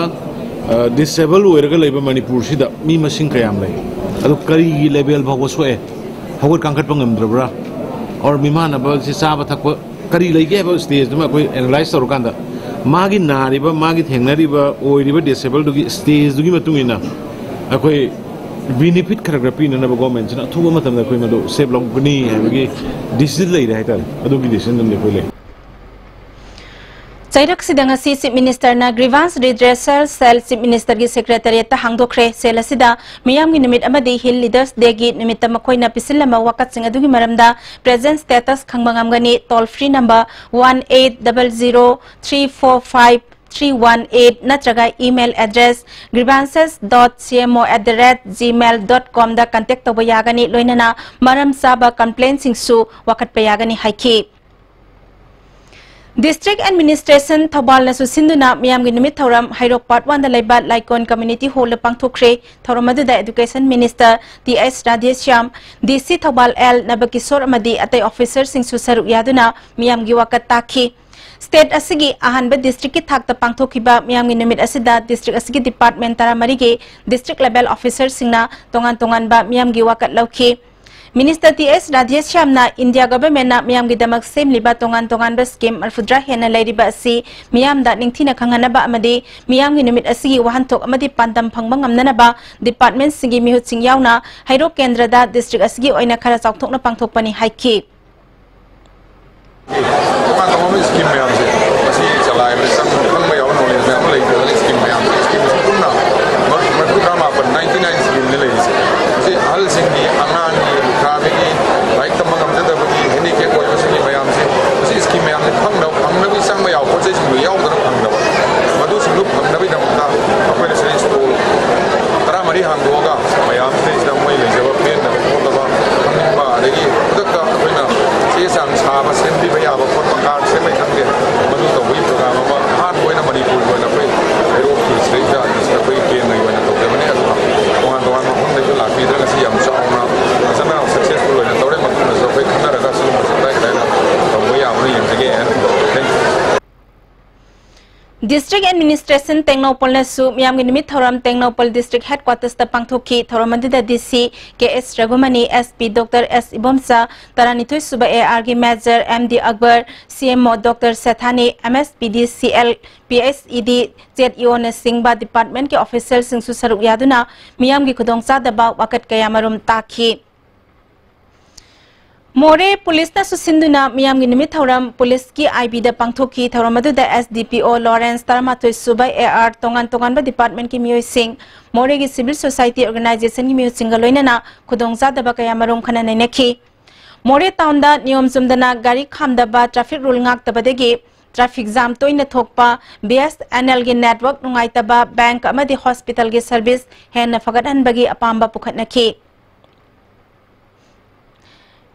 ꯑ, ꯗꯤꯁꯦꯕꯜ ꯑꯣꯏꯔꯒ ꯂꯩꯕ ꯃꯅꯤꯄꯨꯔꯁꯤꯗ ꯃꯤ ꯃꯁꯤꯡ ꯀꯌꯥꯝ ꯂꯩ, ꯑꯗꯨ ꯀꯔꯤꯒꯤ ꯂꯦꯚꯦꯜ ꯐꯥꯎꯕ ꯁꯣꯛꯑꯦ, ꯍꯧꯒꯠ ꯀꯥꯡꯈꯠꯄ ꯉꯝꯗ꯭ꯔꯕ꯭ꯔꯥ, ꯑꯣꯔ ꯃꯤꯃꯥꯟꯅꯕꯁꯤ ꯆꯥꯕ ꯊꯛꯄ ꯀꯔꯤ ꯂꯩꯒꯦ ꯍꯥꯏꯕ ꯁ꯭ꯇꯦꯖꯇꯨꯃ ꯑꯩꯈꯣꯏ ꯑꯦꯅꯥꯂꯥꯏꯁ ꯇꯧꯔꯀꯥꯟꯗ, ꯃꯥꯒꯤ ꯅꯥꯔꯤꯕ, ꯃꯥꯒꯤ ꯊꯦꯡꯅꯔꯤꯕ, ꯑꯣꯏꯔꯤꯕ ꯗꯤꯁꯦꯕꯜꯗꯨꯒꯤ ꯁ꯭ꯇꯦꯖꯇꯨꯒꯤ ꯃꯇꯨꯡ ꯏꯟꯅ ꯑꯩꯈꯣꯏ ꯕꯤꯅꯤꯐꯤꯠ ꯈꯔ ꯈꯔ ꯄꯤꯅꯅꯕ ꯒꯣꯔꯃꯦꯟꯁꯤꯅ ꯑꯊꯨꯕ ꯃꯇꯝꯗ ꯑꯩꯈꯣꯏ ꯃꯗꯨ ꯁ꯭ꯇꯦꯞ ꯂꯧꯒꯅꯤ ꯍꯥꯏꯕꯒꯤ ꯗꯤꯁꯤꯖꯟ ꯂꯩꯔꯦ ꯍꯥꯏꯇꯥꯔꯦ꯫ ꯑꯗꯨꯒꯤ ꯗꯤꯁꯤꯖꯟ ꯑꯗꯨꯝꯗꯤ ꯑꯩꯈꯣꯏ ꯂꯩ꯫ ꯆꯩꯔꯛꯁꯤꯗ ꯉꯁꯤ Chief Minister ꯅ Grievance Redressal Cell Chief Minister ꯒꯤ Secretariat ꯇ ꯍꯥꯡꯗꯣꯛꯈ꯭ꯔꯦ꯫ Cell ꯑꯁꯤꯗ ꯃꯤꯌꯥꯝꯒꯤ ꯅꯨꯃꯤꯠ ꯑꯃꯗꯤ Hill Leaders Day ꯒꯤ ꯅꯨꯃꯤꯠꯇ ꯃꯈꯣꯏꯅ ꯄꯤꯁꯤꯜꯂꯝꯕ ꯋꯥꯀꯠꯁꯤꯡ ꯑꯗꯨꯒꯤ ꯃꯔꯝꯗ present status ꯈꯪꯕ ꯉꯝꯒꯅꯤ꯫ Toll free number one eight double zero three four five three one eight ꯅꯠꯇ꯭ꯔꯒ email address grievances dot C M O at the rate gmail dot com the contact ꯇꯧꯕ ꯌꯥꯒꯅꯤ꯫ ꯂꯣꯏꯅꯅ ꯃꯔꯝ ꯆꯥꯕ complaint ꯁꯤꯡꯁꯨ ꯋꯥꯀꯠꯄ ꯌꯥꯒꯅꯤ ꯍꯥꯏꯈꯤ꯫ District Administration ꯊꯧꯕꯥꯜꯅꯁꯨ ꯁꯤꯟꯗꯨꯅ ꯃꯤꯌꯥꯝꯒꯤ ꯅꯨꯃꯤꯠ ꯊꯧꯔꯝ ꯍꯩꯔꯣꯛ Part One ꯗ ꯂꯩꯕ ꯂꯥꯏꯀꯣꯟ Community Hall ꯗ ꯄꯥꯡꯊꯣꯛꯈ꯭ꯔꯦ꯫ ꯊꯧꯔꯝ ꯑꯗꯨꯗ Education Minister T H Radheshyam, D C Thoubal L ꯅꯕꯀꯤꯁꯣꯔ ꯑꯃꯗꯤ ꯑꯇꯩ officer ꯁꯤꯡꯁꯨ ꯁꯔꯨꯛ ꯌꯥꯗꯨꯅ ꯃꯤꯌꯥꯝꯒꯤ ꯋꯥꯀꯠ ꯇꯥꯈꯤ꯫ State ꯑꯁꯤꯒꯤ ꯑꯍꯥꯟꯕ district ꯀꯤ ꯊꯥꯛꯇ ꯄꯥꯡꯊꯣꯛꯈꯤꯕ ꯃꯤꯌꯥꯝꯒꯤ ꯅꯨꯃꯤꯠ ꯑꯁꯤꯗ district ꯑꯁꯤꯒꯤ department ꯇꯔꯥꯃꯔꯤꯒꯤ district level officer ꯁꯤꯡꯅ ꯇꯣꯉꯥꯟ ꯇꯣꯉꯥꯟꯕ ꯃꯤꯌꯥꯝꯒꯤ ꯋꯥꯀꯠ ꯂꯧꯈꯤ꯫ Minister ꯇꯤ ꯑꯩꯆ ꯔꯥꯙꯦꯁ꯭ꯌꯥꯝꯅ India Government ꯅ ꯃꯤꯌꯥꯝꯒꯤꯗꯃꯛ ꯁꯦꯝꯂꯤꯕ ꯇꯣꯉꯥꯟ ꯇꯣꯉꯥꯟꯕ scheme ꯃꯔꯤꯐꯨꯇꯔꯥ ꯍꯦꯟꯅ ꯂꯩꯔꯤꯕ ꯑꯁꯤ ꯃꯤꯌꯥꯝꯗ ꯅꯤꯡꯊꯤꯅ ꯈꯪꯍꯟꯅꯕ ꯑꯃꯗꯤ ꯃꯤꯌꯥꯝꯒꯤ ꯅꯨꯃꯤꯠ ꯑꯁꯤꯒꯤ ꯋꯥꯍꯟꯊꯣꯛ ꯑꯃꯗꯤ ꯄꯥꯟꯗꯝ ꯐꯪꯕ ꯉꯝꯅꯅꯕ department ꯁꯤꯡꯒꯤ ꯃꯤꯍꯨꯠꯁꯤꯡ ꯌꯥꯎꯅ ꯍꯩꯔꯣꯛ ꯀꯦꯟꯗ꯭ꯔꯗ district ꯑꯁꯤꯒꯤ ꯑꯣꯏꯅ ꯈꯔ ꯆꯥꯎꯊꯣꯛꯅ ꯄꯥꯡꯊꯣꯛꯄꯅꯤ ꯍꯥꯏꯈꯤ꯫ ꯇꯣꯉꯥꯟ ꯇꯣꯉꯥꯟꯕ scheme ꯃꯌꯥꯝꯁꯦ ꯃꯁꯤ ꯆꯂꯥꯏꯕꯗ ꯆꯪ-, ꯈꯪꯕ ꯌꯥꯕ knowledge ꯃꯌꯥꯝ ꯑꯃ ꯂꯩꯇꯗꯅ scheme ꯃꯌꯥꯝꯁꯦ, scheme ꯁꯤ ꯄꯨꯟꯅ ꯃꯔ-, ꯃꯔꯤꯐꯨꯇꯔꯥ ꯃꯥꯄꯟ, ninety nine scheme ꯅꯤ ꯂꯩꯔꯤꯁꯦ꯫ ꯃꯁꯤ ꯑꯍꯜꯁꯤꯡꯒꯤ, ꯑꯉꯥꯡꯒꯤ, ꯂꯨꯈ꯭ꯔꯥꯕꯤꯒꯤ, ꯂꯥꯏꯔꯤꯛ ꯇꯝꯕ ꯉꯝꯖꯗꯕꯒꯤ, handicap ꯑꯣꯏꯕꯁꯤꯡꯒꯤ ꯃꯌꯥꯝꯁꯦ, ꯃꯁꯤ scheme ꯃꯌꯥꯝꯁꯦ ꯐꯪꯅꯕ, ꯐꯪꯅꯕꯒꯤ ꯆꯪꯕ ꯌꯥꯕ ꯄꯣꯠ ꯆꯩꯁꯤꯡꯗꯣ ꯌꯥꯎꯗꯅ ꯐꯪꯗꯕ, ꯃꯗꯨꯁꯤꯡꯗꯨ ꯐꯪꯅꯕꯒꯤꯗꯃꯛꯇ ꯑꯩꯈꯣꯏꯅ ꯁꯤꯗꯩ stall ꯇꯔꯥꯃꯔꯤ ꯍꯥꯡꯗꯣꯛꯑꯒ ꯃꯌꯥꯝꯁꯤꯗꯩꯁꯤꯗ ꯃꯣꯏ ꯂꯩꯖꯕ ꯄꯦꯟꯗꯕ ꯈꯣꯠꯇꯕ ꯈꯪꯅꯤꯡꯕ, ꯑꯗꯒꯤ ꯈꯨꯗꯛꯇ ꯑꯩꯈꯣꯏꯅ ꯆꯦ ꯆꯥꯡ ꯁꯥꯕ ꯁꯦꯝꯕꯤꯕ ꯌꯥꯕ ꯈꯣꯠꯄ, card ꯁꯦꯝꯕꯩ ꯈꯪꯗꯦ, ꯃꯗꯨ ꯇꯧꯕꯒꯤ program ꯑꯃ ꯑꯍꯥꯟꯕ ꯑꯣꯏꯅ ꯃꯅꯤꯄꯨꯔꯒꯤ ꯑꯣꯏꯅ ꯑꯩꯈꯣꯏ ꯍꯩꯔꯣꯛꯀꯤ ꯁꯤꯗꯩꯗ ꯑꯩꯈꯣꯏ ꯀꯦꯟꯗ꯭ꯔꯒꯤ ꯑꯣꯏꯅ ꯇꯧꯖꯕꯅꯤ꯫ ꯑꯗꯨꯒ ꯇꯣꯉꯥꯟ ꯇꯣꯉꯥꯟꯕ ꯃꯐꯝꯗꯩꯁꯨ ꯂꯥꯛꯄꯤꯗꯅ ꯉꯁꯤ ꯌꯥꯝ ꯆꯥꯎꯅ ꯐꯖꯅ successful ꯑꯣꯏꯅ ꯇꯧꯔꯦ꯫ ꯃꯇꯨꯡꯗꯁꯨ ꯑꯩꯈꯣꯏ ꯈꯟꯅꯔꯒ ꯁꯤꯒꯨꯝꯕꯁꯦ ꯀꯗꯥꯏ ꯀꯗꯥꯏꯗ ꯇꯧꯕ ꯌꯥꯕꯅꯣ ꯌꯦꯡꯖꯒꯦ꯫ Thank you꯫ District Administration ꯇꯦꯡꯅꯧꯄꯜꯅꯁꯨ ꯃꯤꯌꯥꯝꯒꯤ ꯅꯨꯃꯤꯠ ꯊꯧꯔꯝ ꯇꯦꯡꯅꯧꯄꯜ District Headquarters ꯇ ꯄꯥꯡꯊꯣꯛꯈꯤ꯫ ꯊꯧꯔꯝ ꯑꯗꯨꯗ ꯗꯤ ꯁꯤ ꯀꯦ ꯑꯦꯁ ꯔꯘꯨꯃꯅꯤ, ꯑꯦꯁ ꯄꯤ ꯗꯣꯛꯇꯔ ꯑꯦꯁ ꯏꯕꯣꯝꯆꯥ, ꯇꯔꯥꯅꯤꯊꯣꯏ ꯁꯨꯕ ꯑꯦ ꯑꯥꯔ ꯒꯤ Major ꯑꯦꯝ ꯗꯤ ꯑꯛꯕꯔ, ꯁꯤ M O doctor ꯁꯦꯊꯥꯅꯤ, M S P ꯗꯤ ꯁꯤ ꯑꯦꯜ, ꯄꯤ ꯑꯩꯆ ꯏ ꯗꯤ, ꯖꯦꯠ ꯏ ꯑꯣ ꯅꯆꯤꯡꯕ department ꯀꯤ officer ꯁꯤꯡꯁꯨ ꯁꯔꯨꯛ ꯌꯥꯗꯨꯅ ꯃꯤꯌꯥꯝꯒꯤ ꯈꯨꯗꯣꯡꯆꯥꯗꯕ ꯋꯥꯀꯠ ꯀꯌꯥꯃꯔꯨꯝ ꯇꯥꯈꯤ꯫ ꯃꯣꯔꯦ ꯄꯨꯂꯤꯁꯅꯁꯨ ꯁꯤꯟꯗꯨꯅ ꯃꯤꯌꯥꯝꯒꯤ ꯅꯨꯃꯤꯠ ꯊꯧꯔꯝ ꯄꯨꯂꯤꯁꯀꯤ ꯑꯥꯏ ꯕꯤꯗ ꯄꯥꯡꯊꯣꯛꯈꯤ꯫ ꯊꯧꯔꯝ ꯑꯗꯨꯗ ꯑꯦꯁ ꯗꯤ ꯄꯤ ꯑꯣ ꯂꯣꯔꯦꯟꯁ, ꯇꯔꯥꯃꯥꯊꯣꯏ ꯁꯨꯕ ꯑꯦ ꯑꯥꯔ, ꯇꯣꯉꯥꯟ ꯇꯣꯉꯥꯟꯕ department ꯀꯤ ꯃꯤꯑꯣꯏꯁꯤꯡ, ꯃꯣꯔꯦꯒꯤ civil society organization ꯒꯤ ꯃꯤꯑꯣꯏꯁꯤꯡꯒ ꯂꯣꯏꯅꯅ ꯈꯨꯗꯣꯡꯆꯥꯗꯕ ꯀꯌꯥꯃꯔꯨꯝ ꯈꯟꯅ ꯅꯩꯅꯈꯤ꯫ ꯃꯣꯔꯦ town ꯗ ꯅꯤꯌꯣꯝ ꯆꯨꯝꯗꯅ ꯒꯥꯔꯤ ꯈꯥꯝꯗꯕ, traffic rule ꯉꯥꯛꯇꯕꯗꯒꯤ traffic jam ꯇꯣꯏꯅ ꯊꯣꯛꯄ, BSNLꯒꯤ network ꯅꯨꯡꯉꯥꯏꯇꯕ, bank ꯑꯃꯗꯤ hospitalꯒꯤ service ꯍꯦꯟꯅ ꯐꯒꯠꯍꯟꯕꯒꯤ ꯑꯄꯥꯝꯕ ꯄꯨꯈꯠꯅꯈꯤ꯫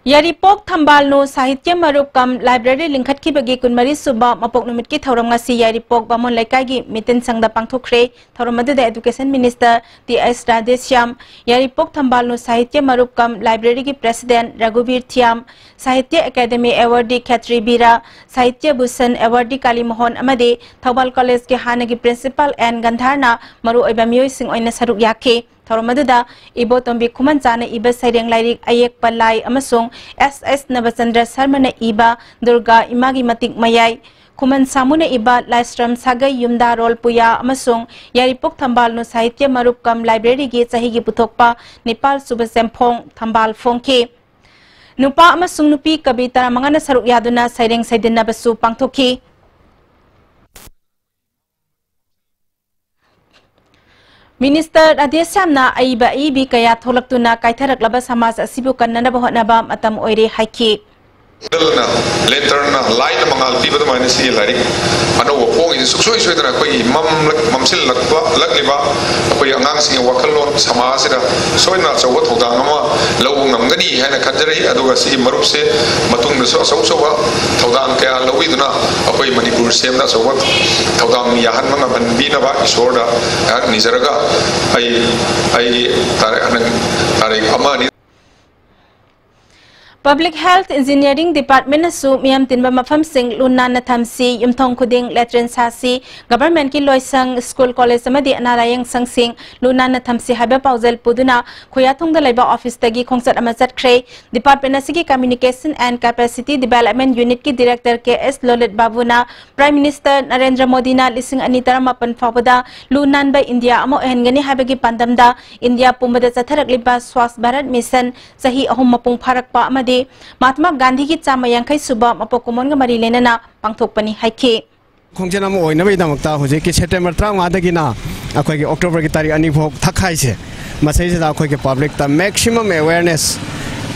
ꯌꯥꯏꯔꯤꯄꯣꯛ ꯊꯝꯕꯥꯜꯅꯨ ꯁꯥꯍꯤꯇ꯭ꯌ ꯃꯔꯨꯞ ꯀꯝ library ꯂꯤꯡꯈꯠꯈꯤꯕꯒꯤ ꯀꯨꯟꯃꯔꯤ ꯁꯨꯕ ꯃꯄꯣꯛ ꯅꯨꯃꯤꯠꯀꯤ ꯊꯧꯔꯝ ꯉꯁꯤ ꯌꯥꯏꯔꯤꯄꯣꯛ ꯕꯥꯃꯣꯟ ꯂꯩꯀꯥꯏꯒꯤ ꯃꯤꯇꯤꯟ ꯁꯪꯗ ꯄꯥꯡꯊꯣꯛꯈ꯭ꯔꯦ꯫ ꯊꯧꯔꯝ ꯑꯗꯨꯗ education minister T S Radheshyam, ꯌꯥꯏꯔꯤꯄꯣꯛ ꯊꯝꯕꯥꯜꯅꯨ ꯁꯥꯍꯤꯇ꯭ꯌ ꯃꯔꯨꯞ ꯀꯝ libraryꯒꯤ president ꯔꯘꯨꯕꯤꯔ ꯊꯤꯌꯥꯝ, ꯁꯥꯍꯤꯇ꯭ꯌ ꯑꯦꯀꯥꯗꯦꯃꯤ awardee ꯈꯦꯇ꯭ꯔꯤ ꯕꯤꯔꯥ, ꯁꯥꯍꯤꯇ꯭ꯌ ꯚꯨꯁꯟ awardee ꯀꯥꯂꯤꯃꯣꯍꯟ ꯑꯃꯗꯤ ꯊꯧꯕꯥꯜ collegeꯀꯤ ꯍꯥꯟꯅꯒꯤ principal N ꯒꯟꯙꯥꯔꯅ ꯃꯔꯨꯑꯣꯏꯕ ꯃꯤꯑꯣꯏꯁꯤꯡ ꯑꯣꯏꯅ ꯁꯔꯨꯛ ꯌꯥꯈꯤ꯫ ꯊꯧꯔꯝ ꯑꯗꯨꯗ ꯏꯕꯣꯇꯣꯝꯕꯤ ꯈꯨꯃꯟꯆꯥꯅ ꯏꯕ ꯁꯩꯔꯦꯡ ꯂꯥꯏꯔꯤꯛ ꯑꯌꯦꯛꯄ ꯂꯥꯏ ꯑꯃꯁꯨꯡ S S ꯅꯕꯆꯟꯗ꯭ꯔ ꯁꯔꯃꯅ ꯏꯕ ꯗꯨꯔꯒꯥ ꯏꯃꯥꯒꯤ ꯃꯇꯤꯛ ꯃꯌꯥꯏ, ꯈꯨꯃꯟ ꯁꯥꯃꯨꯅ ꯏꯕ ꯂꯥꯏꯁ꯭ꯔꯝ ꯁꯥꯒꯩ ꯌꯨꯝꯗꯥꯔꯣꯜ ꯄꯨꯌꯥ ꯑꯃꯁꯨꯡ ꯌꯥꯏꯔꯤꯄꯣꯛ ꯊꯝꯕꯥꯜꯅꯨ ꯁꯥꯍꯤꯇ꯭ꯌ ꯃꯔꯨꯞ ꯀꯝ libraryꯒꯤ ꯆꯍꯤꯒꯤ ꯄꯨꯊꯣꯛꯄ ꯅꯤꯄꯥꯜ ꯁꯨꯕ ꯆꯦꯝꯐꯣꯡ ꯊꯝꯕꯥꯜ ꯐꯣꯡꯈꯤ꯫ ꯅꯨꯄꯥ ꯑꯃꯁꯨꯡ ꯅꯨꯄꯤ ꯀꯕꯤ ꯇꯔꯥꯃꯉꯥꯅ ꯁꯔꯨꯛ ꯌꯥꯗꯨꯅ ꯁꯩꯔꯦꯡ ꯁꯩꯗꯤꯟꯅꯕꯁꯨ ꯄꯥꯡꯊꯣꯛꯈꯤ꯫ Minister ꯔꯥꯙꯦꯁ꯭ꯌꯥꯝꯅ ꯑꯏꯕ ꯑꯏꯕꯤ ꯀꯌꯥ ꯊꯣꯛꯂꯛꯇꯨꯅ ꯀꯥꯏꯊꯔꯛꯂꯕ ꯁꯃꯥꯖ ꯑꯁꯤꯕꯨ ꯀꯟꯅꯅꯕ ꯍꯣꯠꯅꯕ ꯃꯇꯝ ꯑꯣꯏꯔꯦ ꯍꯥꯏꯈꯤ꯫ Candleꯅ, lanternꯅ, lightꯅ ꯃꯉꯥꯜ ꯄꯤꯕ ꯑꯗꯨꯃꯥꯏꯅ ꯁꯤꯒꯤ ꯂꯥꯏꯔꯤꯛ ꯑꯅꯧꯕ ꯐꯣꯡꯉꯤꯁꯤ ꯁꯨꯡꯁꯣꯏ ꯁꯣꯏꯗꯅ ꯑꯩꯈꯣꯏꯒꯤ ꯃꯝꯂꯛ-, ꯃꯝꯁꯤꯜꯂꯛꯄ, ꯂꯛꯂꯤꯕ ꯑꯩꯈꯣꯏ ꯑꯉꯥꯡꯁꯤꯡꯒꯤ ꯋꯥꯈꯜꯂꯣꯟ ꯁꯃꯥꯖꯁꯤꯗ ꯁꯣꯏꯗꯅ ꯑꯆꯧꯕ ꯊꯧꯗꯥꯡ ꯑꯃ ꯂꯧꯕ ꯉꯝꯒꯅꯤ ꯍꯥꯏꯅ ꯈꯟꯖꯔꯤ꯫ ꯑꯗꯨꯒ ꯁꯤꯒꯤ ꯃꯔꯨꯞꯁꯦ ꯃꯇꯨꯡꯗꯁꯨ ꯑꯆꯧ ꯑꯆꯧꯕ ꯊꯧꯗꯥꯡ ꯀꯌꯥ ꯂꯧꯕꯤꯗꯨꯅ ꯑꯩꯈꯣꯏ ꯃꯅꯤꯄꯨꯔ ꯁꯦꯝꯅ ꯑꯆꯧꯕ ꯊꯧꯗꯥꯡ ꯌꯥꯍꯟꯕ ꯉꯝꯍꯟꯕꯤꯅꯕ ꯏꯁꯣꯔꯗ ꯑꯩꯍꯥꯛ ꯅꯤꯖꯔꯒ ꯑꯩ, ꯑꯩꯒꯤ ꯇꯥꯔꯤꯛ, ꯍꯟꯗꯛ ꯇꯥꯔꯤꯛ ꯑꯃ ꯑꯅꯤ Public Health Engineering Departmentꯅꯁꯨ ꯃꯤꯌꯥꯝ ꯇꯤꯟꯕ ꯃꯐꯝꯁꯤꯡ ꯂꯨ ꯅꯥꯟꯅ ꯊꯝꯁꯤ, ꯌꯨꯝꯊꯣꯡ ꯈꯨꯗꯤꯡ latrine ꯁꯥꯁꯤ, governmentꯀꯤ ꯂꯣꯏꯁꯪ, school, college ꯑꯃꯗꯤ ꯑꯅꯥ ꯂꯥꯌꯦꯡ ꯁꯪꯁꯤꯡ ꯂꯨ ꯅꯥꯟꯅ ꯊꯝꯁꯤ ꯍꯥꯏꯕ ꯄꯥꯎꯖꯦꯜ ꯄꯨꯗꯨꯅ ꯈꯨꯌꯥꯊꯣꯡꯗ ꯂꯩꯕ officeꯇꯒꯤ ꯈꯣꯡꯆꯠ ꯑꯃ ꯆꯠꯈ꯭ꯔꯦ꯫ Department ꯑꯁꯤꯒꯤ Communication and Capacity Development Unitꯀꯤ Director K S ꯂꯣꯂꯤꯠ ꯕꯥꯕꯨꯅ Prime Minister Narendra ꯃꯣꯗꯤꯅ ꯂꯤꯁꯤꯡ ꯑꯅꯤ ꯇꯔꯥꯃꯥꯄꯟ ꯐꯥꯎꯕꯗ ꯂꯨ ꯅꯥꯟꯕ ꯏꯟꯗꯤꯌꯥ ꯑꯃ ꯑꯣꯏꯍꯟꯒꯅꯤ ꯍꯥꯏꯕꯒꯤ ꯄꯥꯟꯗꯝꯗ ꯏꯟꯗꯤꯌꯥ ꯄꯨꯝꯕꯗ ꯆꯠꯊꯔꯛꯂꯤꯕ Swachh Bharat Mission ꯆꯍꯤ ꯑꯍꯨꯝ ꯃꯄꯨꯡ ꯐꯥꯔꯛꯄ ꯑꯃꯗꯤ ꯃꯍꯥꯠꯃꯥ ꯒꯥꯟꯙꯤꯒꯤ ꯆꯥꯝꯃ ꯌꯥꯡꯈꯩ ꯁꯨꯕ ꯃꯄꯣꯛ ꯀꯨꯝꯑꯣꯟꯒ ꯃꯔꯤ ꯂꯩꯅꯅ ꯄꯥꯡꯊꯣꯛꯄꯅꯤ ꯍꯥꯏꯈꯤ꯫ ꯈꯣꯡꯖꯦꯜ ꯑꯃ ꯑꯣꯏꯅꯕꯒꯤꯗꯃꯛꯇ ꯍꯧꯖꯤꯛꯀꯤ September ꯇꯔꯥꯃꯉꯥꯗꯒꯤꯅ ꯑꯩꯈꯣꯏꯒꯤ Octoberꯒꯤ ꯇꯥꯔꯤꯛ ꯑꯅꯤ ꯐꯥꯎ ꯊꯛꯈꯥꯏꯁꯦ, ꯃꯁꯤꯁꯤꯗ ꯑꯩꯈꯣꯏꯒꯤ publicꯇ maximum awareness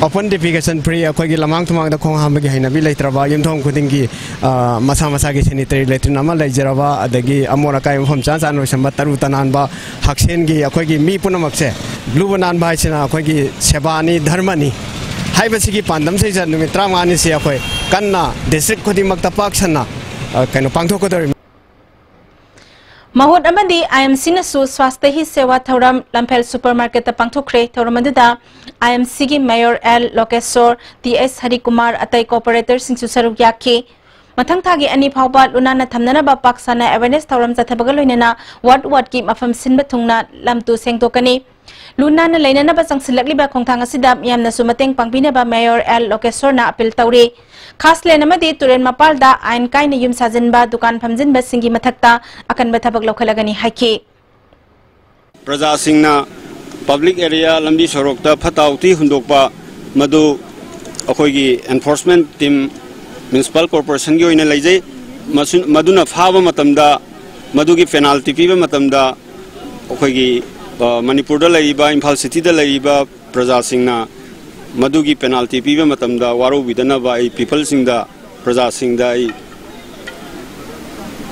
Open defecation free, ꯑꯩꯈꯣꯏꯒꯤ ꯂꯃꯥꯡ ꯇꯨꯃꯥꯡꯗ ꯈꯣꯡ ꯍꯥꯝꯕꯒꯤ ꯍꯩꯅꯕꯤ ꯂꯩꯇ꯭ꯔꯕ, ꯌꯨꯝꯊꯣꯡ ꯈꯨꯗꯤꯡꯒꯤ, ꯑ, ꯃꯁꯥ ꯃꯁꯥꯒꯤ sanitary latrine ꯑꯃ ꯂꯩꯖꯔꯕ, ꯑꯗꯒꯤ ꯑꯃꯣꯠ ꯑꯀꯥꯏ ꯃꯐꯝ ꯆꯥ ꯆꯥꯅ ꯂꯣꯏꯁꯟꯕ, ꯇꯔꯨ ꯇꯅꯥꯟꯕ, ꯍꯛꯁꯦꯜꯒꯤ ꯑꯩꯈꯣꯏꯒꯤ ꯃꯤ ꯄꯨꯝꯅꯃꯛꯁꯦ ꯂꯨꯕ ꯅꯥꯟꯕ ꯍꯥꯏꯁꯤꯅ ꯑꯩꯈꯣꯏꯒꯤ ꯁꯦꯕꯥꯅꯤ, ꯙꯔꯃꯅꯤ ꯍꯥꯏꯕꯁꯤꯒꯤ ꯄꯥꯟꯗꯝꯁꯤꯗ ꯅꯨꯃꯤꯠ ꯇꯔꯥꯃꯉꯥꯅꯤꯁꯤ ꯑꯩꯈꯣꯏ ꯀꯟꯅ district ꯈꯨꯗꯤꯡꯃꯛꯇ ꯄꯥꯛ ꯁꯟꯅ, ꯑ, ꯀꯩꯅꯣ, ꯄꯥꯡꯊꯣꯛꯀꯗꯧꯔꯤꯕꯅꯤ꯫ ꯃꯍꯨꯠ ꯑꯃꯗꯤ I M C ꯅꯁꯨ ꯁ꯭ꯋꯥꯁꯇ ꯍꯤ ꯁꯦꯋꯥ ꯊꯧꯔꯝ ꯂꯝꯐꯦꯜ ꯁꯨꯄꯔ ꯃꯥꯔꯀꯦꯠꯇ ꯄꯥꯡꯊꯣꯛꯈ꯭ꯔꯦ꯫ ꯊꯧꯔꯝ ꯑꯗꯨꯗ I M C ꯒꯤ ꯃꯦꯌꯣꯔ ꯑꯦꯜ ꯂꯣꯀꯦꯁꯣꯔ, ꯇꯤ ꯑꯦꯁ ꯍꯔꯤꯀꯨꯃꯥꯔ, ꯑꯇꯩ ꯀꯣꯑꯣꯄꯔꯦꯇꯔꯁꯤꯡꯁꯨ ꯁꯔꯨꯛ ꯌꯥꯈꯤ꯫ ꯃꯊꯪ ꯊꯥꯒꯤ ꯑꯅꯤ ꯐꯥꯎꯕ ꯂꯨ ꯅꯥꯟꯅ ꯊꯝꯅꯅꯕ ꯄꯥꯛ ꯁꯟꯅ awareness ꯊꯧꯔꯝ ꯆꯠꯊꯕꯒ ꯂꯣꯏꯅꯅ ward wardꯀꯤ ꯃꯐꯝ ꯁꯤꯟꯕ ꯊꯨꯡꯅ ꯂꯝ ꯇꯨ ꯁꯦꯡꯗꯣꯛꯀꯅꯤ꯫ ꯂꯨ ꯅꯥꯟꯅ ꯂꯩꯅꯅꯕ ꯆꯪꯁꯤꯜꯂꯛꯂꯤꯕ ꯈꯣꯡꯊꯥꯡ ꯑꯁꯤꯗ ꯃꯤꯌꯥꯝꯅꯁꯨ ꯃꯇꯦꯡ ꯄꯥꯡꯕꯤꯅꯕ ꯃꯦꯌꯣꯔ ꯑꯦꯜ ꯂꯣꯀꯦꯁꯣꯔꯅ appeal ꯇꯧꯔꯤ꯫ ꯈꯥꯁꯂꯦꯟ ꯑꯃꯗꯤ ꯇꯨꯔꯦꯜ ꯃꯄꯥꯜꯗ ꯑꯥꯏꯟ ꯀꯥꯏꯅ ꯌꯨꯝ ꯁꯥꯖꯤꯟꯕ, ꯗꯨꯀꯥꯟ ꯐꯝꯖꯤꯟꯕꯁꯤꯡꯒꯤ ꯃꯊꯛꯇ ꯑꯀꯟꯕ ꯊꯕꯛ ꯂꯧꯈꯠꯂꯒꯅꯤ ꯍꯥꯏꯈꯤ꯫ ꯄ꯭ꯔꯖꯥꯁꯤꯡꯅ public area, ꯂꯝꯕꯤ ꯁꯣꯔꯣꯛꯇ ꯐꯠꯇ ꯍꯥꯎꯊꯤ ꯍꯨꯟꯗꯣꯛꯄ, ꯃꯗꯨ ꯑꯩꯈꯣꯏꯒꯤ enforcement team, municipal corporationꯒꯤ ꯑꯣꯏꯅ ꯂꯩꯖꯩ꯫ ꯃꯁꯤ-, ꯃꯗꯨꯅ ꯐꯥꯕ ꯃꯇꯝꯗ, ꯃꯗꯨꯒꯤ penalty ꯄꯤꯕ ꯃꯇꯝꯗ, ꯑꯩꯈꯣꯏꯒꯤ, ꯑ, ꯃꯅꯤꯄꯨꯔꯗ ꯂꯩꯔꯤꯕ, ꯏꯝꯐꯥꯜ cityꯗ ꯂꯩꯔꯤꯕ ꯄ꯭ꯔꯖꯥꯁꯤꯡꯅ ꯃꯗꯨꯒꯤ penalty ꯄꯤꯕ ꯃꯇꯝꯗ ꯋꯥꯔꯧꯕꯤꯗꯅꯕ ꯑꯩ peopleꯁꯤꯡꯗ, ꯄ꯭ꯔꯖꯥꯁꯤꯡꯗ ꯑꯩ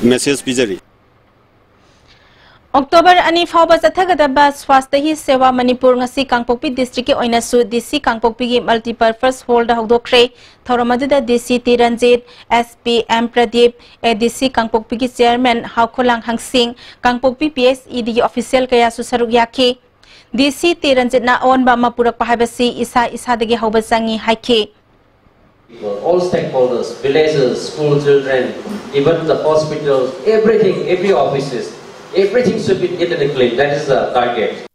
message ꯄꯤꯖꯔꯤ꯫ ꯑꯣꯛꯇꯣꯕꯔ ꯑꯅꯤ ꯐꯥꯎꯕ ꯆꯠꯊꯒꯗꯕ ꯁ꯭ꯋꯥꯁꯇ ꯍꯤ ꯁꯦꯋꯥ ꯃꯅꯤꯄꯨꯔ ꯉꯁꯤ ꯀꯥꯡꯄꯣꯛꯄꯤ districtꯀꯤ ꯑꯣꯏꯅꯁꯨ D C ꯀꯥꯡꯄꯣꯛꯄꯤꯒꯤ multipurpose hallꯗ ꯍꯧꯗꯣꯛꯈ꯭ꯔꯦ꯫ ꯊꯧꯔꯝ ꯑꯗꯨꯗ D C T Ranjit, S P M Pradip, A D C ꯀꯥꯡꯄꯣꯛꯄꯤꯒꯤ chairman ꯍꯥꯎꯈꯣꯂꯥꯡ ꯍꯪꯁꯤꯡ, ꯀꯥꯡꯄꯣꯛꯄꯤ P S E Dꯒꯤ official ꯀꯌꯥꯁꯨ ꯁꯔꯨꯛ ꯌꯥꯈꯤ꯫ D C ꯇꯤ ꯔꯟꯖꯤꯠꯅ ꯑꯑꯣꯟꯕ ꯑꯃ ꯄꯨꯔꯛꯄ ꯍꯥꯏꯕꯁꯤ ꯏꯁꯥ ꯏꯁꯥꯗꯒꯤ ꯍꯧꯕ ꯆꯪꯏ ꯍꯥꯏꯈꯤ꯫ All stakeholders, villages, school children, even the hospitals, everything, every offices, everything should be neat and clean. That is the target.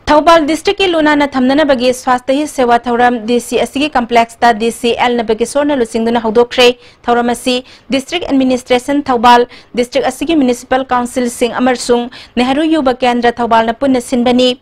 Thoubal districtꯀꯤ ꯂꯨ ꯅꯥꯟꯅ ꯊꯝꯅꯅꯕꯒꯤ ꯁ꯭ꯋꯥꯁꯇ ꯍꯤ ꯁꯦꯋꯥ ꯊꯧꯔꯝ D C ꯑꯁꯤꯒꯤ complexꯇ D C ꯑꯦꯜ ꯅꯕꯒꯦꯁꯣꯔꯅ ꯂꯨꯆꯤꯡꯗꯨꯅ ꯍꯧꯗꯣꯛꯈ꯭ꯔꯦ꯫ ꯊꯧꯔꯝ ꯑꯁꯤ district administration ꯊꯧꯕꯥꯜ, district ꯑꯁꯤꯒꯤ municipal councilꯁꯤꯡ ꯑꯃꯁꯨꯡ ꯅꯦꯍꯔꯨ ꯌꯨꯕ ꯀꯦꯟꯗ꯭ꯔ ꯊꯧꯕꯥꯜꯅ ꯄꯨꯟꯅ ꯁꯤꯟꯕꯅꯤ꯫